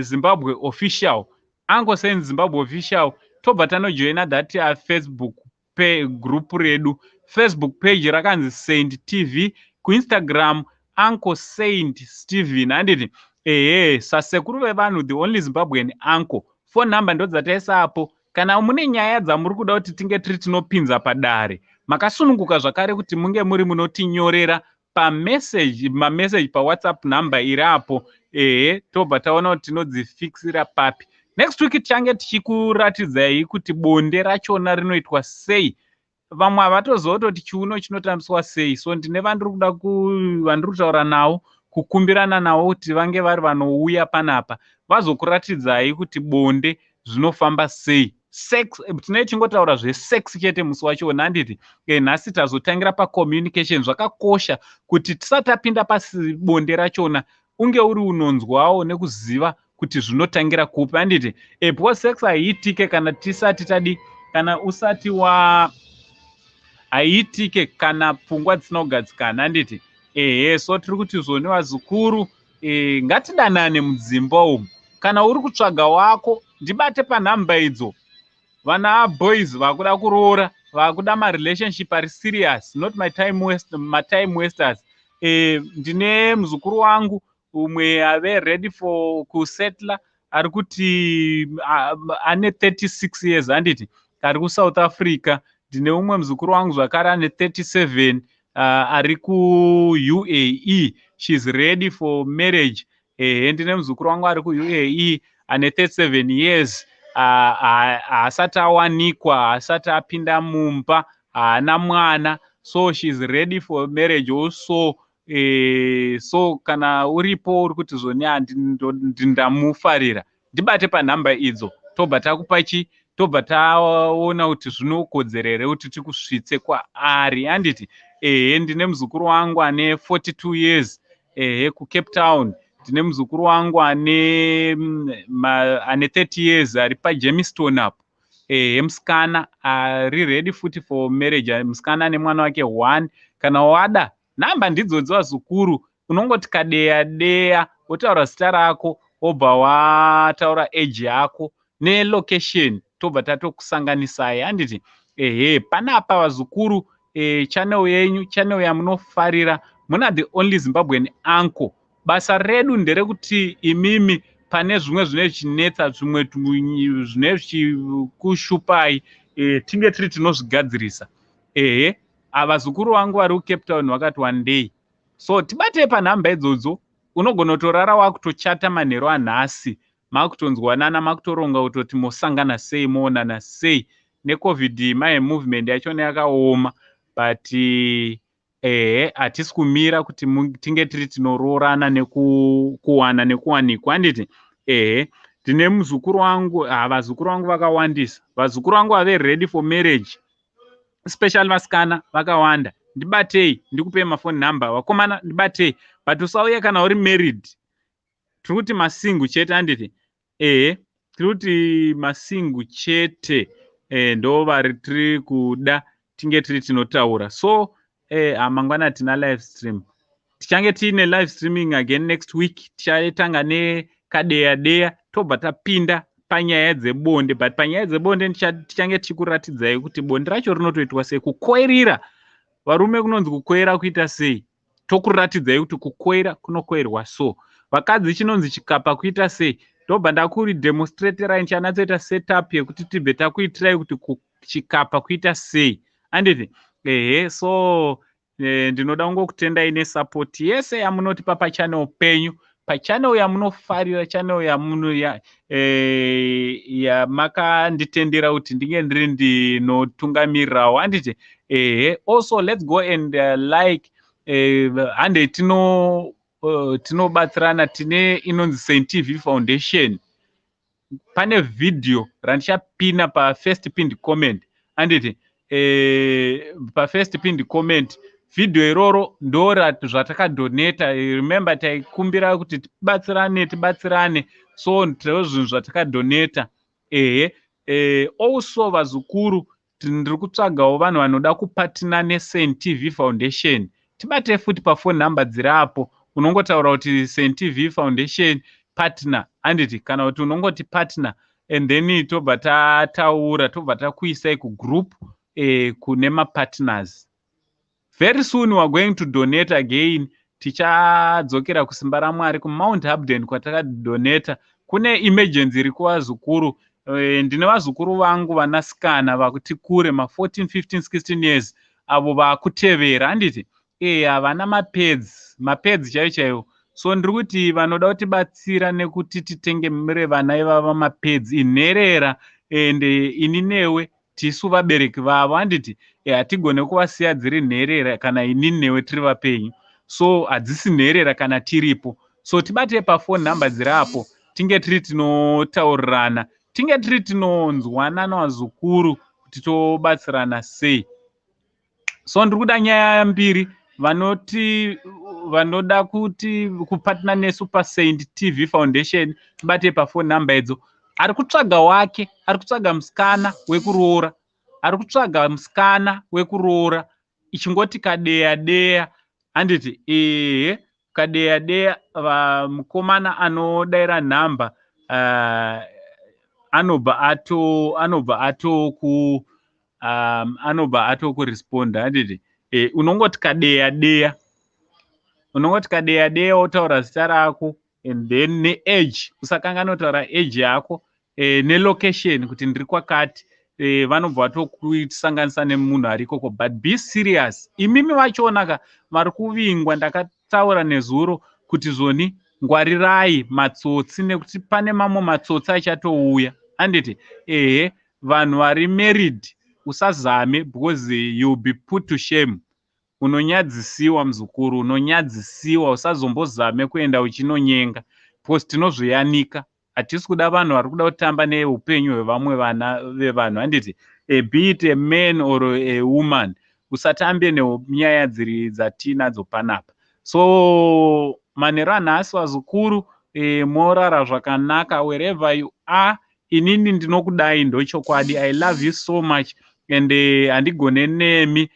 Zimbabwe Official, Uncle Saint Zimbabwe Official. Tobva tanojoina that Facebook group redu. Facebook page rakanzi Saint TV, kuInstagram Uncle Saint Stephen, handiti? Ehe, sasekuru vevanhu, the only Zimbabwean uncle. Phone number ndodzataisapo. Kana mune nyaya dzamuri kuda kuti tinge tiri tinopinza padare, makasununguka zvakare kuti munge muri munotinyorera pamessage, mameseji paWhatsApp number iri apo. Ehe, tobva taona kuti tinodzifikisira papi. Next week tichange tichikuratidzai kuti bonde rachona rinoitwa sei. Vamwe havatoziva kutoti chiuno chinotambiswa sei, so ndine vandiri kuda, vandiri kutaura navo, kukumbirana navo kuti vange vari vanouya panapa vazokuratidzai kuti bonde zvinofamba sei. Sex, tinenge tichingotaura zvesex chete musi wachona, handiti? Nhasi tazotangira pacommunication. Zvakakosha kuti tisati tapinda pasi bonde rachona, unge uri unonzwawo nekuziva kuti zvinotangira kupi, handiti? Because sex haiitike kana tisati tadi, kana usati wa, haiitike kana pfungwa dzisina kugadzikana, handiti? Ehe, so tiri kuti zvoni, vazukuru, ngatidanane mudzimba umu. Kana uri kutsvaga wako, ndibate panhamba idzo. Vana boys vakuda kuroora, vakuda marelationship ari serious, not my time waste, matime wasters. Ndine muzukuru wangu umwe ave ready for kusettla, ari kuti ane 36 years, handiti? Ari kuSouth Africa. Ndine umwe muzukuru wangu zvakare ane 37, ari kuUAE. She's ready for marriage. Ehe, ndine muzukuru wangu ari kuUAE ane 37 years, haasati awanikwa, haasati apinda mumba, haana mwana, so she's ready for marriage also. So kana uripo uri kuti zvoni ndamufarira, ndibate panhamba idzo, tobva takupa chi, tobva taona kuti zvinokodzera here kuti tikusvitse kwaari, handiti? Ehe, ndine muzukuru wangu ane 42 years, ehe, kuCape Town. Ndine muzukuru wangu ane 30 years, ari paGermiston apo. Ehe, musikana ari ready futi for marriage, musikana ane mwana wake one. Kana wada, nhamba ndidzodzo, vazukuru. Unongoti kadeya deya, wotaura zita rako, wobva wataura age yako nelocation, tobva tatokusanganisai, handiti? Ehe, panapa, vazukuru, channel yenyu, channel yamunofarira, muna the only Zimbabwean uncle. Basa redu nderekuti imimi pane zvimwe zvinenge zvichinetsa, zvimwe zvinenge zvichikushupai, tinge tiri tinozvigadzirisa. Ehe, vazukuru vangu vari kuCape Town vakati one day, so tibatei panhamba idzodzo. Unogona kutorara wakutochata manheru anhasi, makutonzwanana, makutoronga kutoti mosangana sei, moonana sei. NeCovid mai movement yachona yakaoma, but ehe, hatisi kumira kuti tinge tiri tinoroorana nekuwana nekuwanikwa, handiti? Ehe, ndine muzukuru wangu, vazukuru vangu vakawandisa. Vazukuru vangu vave ready for marriage, especially vasikana vakawanda. Ndibatei, ndikupei mafoni number. Vakomana, ndibatei, but usauye kana uri married. Tiri kuti masingle chete, handiti? Ehe, tiri kuti masingle chete, ndo vari tiri kuda tinge tiri tinotaura. So mangwana tina live stream. Tichange tiine live streaming again next week. Tichatanga nekadeya deya, tobva tapinda panyaya dzebonde. But panyaya dzebonde tichange tichikuratidzai kuti bonde racho rinotoitwa sei. Kukoirira varume kunonzi kukoira kuita sei, tokuratidzai kuti kukoira kunokoirwa. So vakadzi, chinonzi chikapa kuita sei, Ndobva ndakuridemonstraterai, ndichanatsoita setup yekuti tibve takuitirai kuti kuchikapa kuita sei, handiti? Ehe, so ndinoda kungokutendai nesupport yese yamunotipa pachannel penyu, pachannel yamunofarira, channel yamuno yamakanditendera kuti ndinge ndiri ndinotungamirirawo, handiti? Ehe, also let's go and like hande tinobatsirana. Tine inonzi Saint TV Foundation. Pane vhidhiyo randichapina pafirst pinned comment, handiti? Pafirst pinned comment, vhidhiyo iroro ndo zvatakadonata. Remember, taikumbira kuti tibatsirane, tibatsirane, so ndo zvinhu zvatakadonata. Ehe, also vazukuru, ndiri kutsvagawo vanhu vanoda kupartner neSaint TV Foundation. Tibate futi pafone number dziri apo. Unongotaura kuti Saint TV Foundation partner, handiti? Kana kuti unongoti partner, and then tobva tataura, tobva takuisai kugroup kune mapartners. Very soon we are going to donate again. Tichadzokera kusimba raMwari kuMount Hampden kwatakadonata. Kune emergency iri kuvazukuru. Ndine vazukuru vangu vanasikana vakuti kure ma14, 15, 16 years, avo vaakutevera, handiti? Havana mapads, mapads chaivo chaivo. So ndiri kuti vanoda kutibatsira nekuti titenge mure vana ivava mapads, inherera, ende ini newe tisu vabereki vavo, handiti? Hatigone kuvasiya dziri nherera kana inini newe tiri vapenyu. So hadzisi nherera kana tiripo. So tibatei pafone number dziri apo, tinge tiri tinotaurirana, tinge tiri tinonzwanana, vazukuru, kuti tobatsirana sei. So ndiri kuda nyaya mbiri: vanoti vanoda kuti kupartner nesu paSaint TV Foundation, tibate pafone number idzo. Ari kutsvaga wake, ari kutsvaga musikana wekuroora, ari kutsvaga musikana wekuroora, ichingoti kadeya deya, handiti? Ehe, kadeya deya. Mukomana anodayira nhamba anobva atokuresponda, handiti? Unongoti kadeya deya, unongoti kadeya deya, wotaura zita rako and then neage. Usakanganwa kutaura age yako nelocation kuti ndiri kwakati. Vanobva vatokusanganisa nemunhu ari ikoko. But be serious, imimi vachionaka vari kuvingwa. Ndakataura nezuro kuti zvoni ngwarirai matsotsi, nekuti pane mamwe matsotsi achatouya, handiti? Ehe, vanhu vari married, usazame, because you'll be put to shame. Unonyadzisiwa, muzukuru, unonyadzisiwa. Usazombozame kuenda uchinonyenga, because tinozviyanika. Hatisi kuda vanhu vari kuda kutamba neupenyu hwevamwe vana vevanhu, handiti? Be it a man or a woman, usatambe nenyaya dziri dzatinadzo panapa. So manheru anhasi, vazukuru, morara zvakanaka wherever you are. Inini ndinokudai, ndochokwadi. I love you so much and handigone nemi.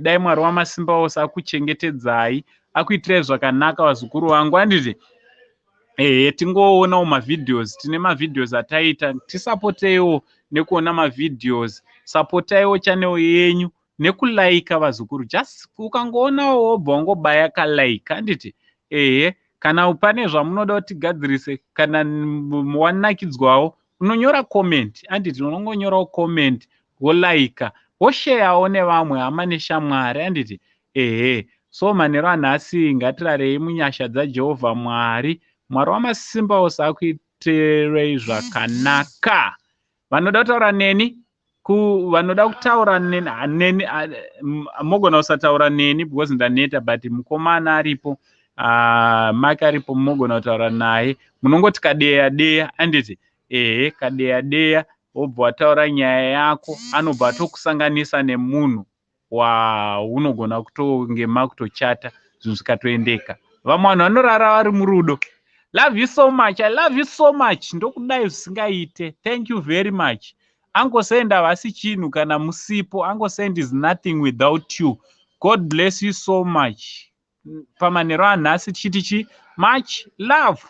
Dai Mwari wamasimba ose akuchengetedzai, akuitirai zvakanaka, vazukuru vangu, handiti? Ehe, tingoonawo mavideos. Tine mavideos ataita, tisapoteiwo nekuona mavideos. Sapotaiwo channel yenyu nekulaika, vazukuru. Just ukangoonawo, wobva wangobaya kalike, handiti? Ehe, kana pane zvamunoda kuti tigadzirise, kana wanakidzwawo, unonyora comment, handiti? Unongonyorawo comment, wolaika, wosheyawo nevamwe hama neshamwari, handiti? Ehe, so manheru anhasi ngatirarei munyasha dzaJehovha Mwari. Mwari wamasimba ose akuitirei zvakanaka. Vanoda kutaura neni, vanoda kutaura neni, mogona kusataura neni because ndaneta, but mukomana aripo, Mike aripo, munogona kutaura naye. Munongoti kadeya deya, handiti? Ehe, kadeya deya, wobva wataura nyaya yako, anobva atokusanganisa nemunhu waunogona kutonge makutochata, zvinhu zvikatoendeka. Vamwe vanhu vanorara vari murudo. Love you so much, I love you so much. Ndokudai zvisingaite. Thank you very much. Uncle Send havasi chinhu kana musipo. Uncle Send is nothing without you. God bless you so much. Pamanheru anhasi tichiti chi much love.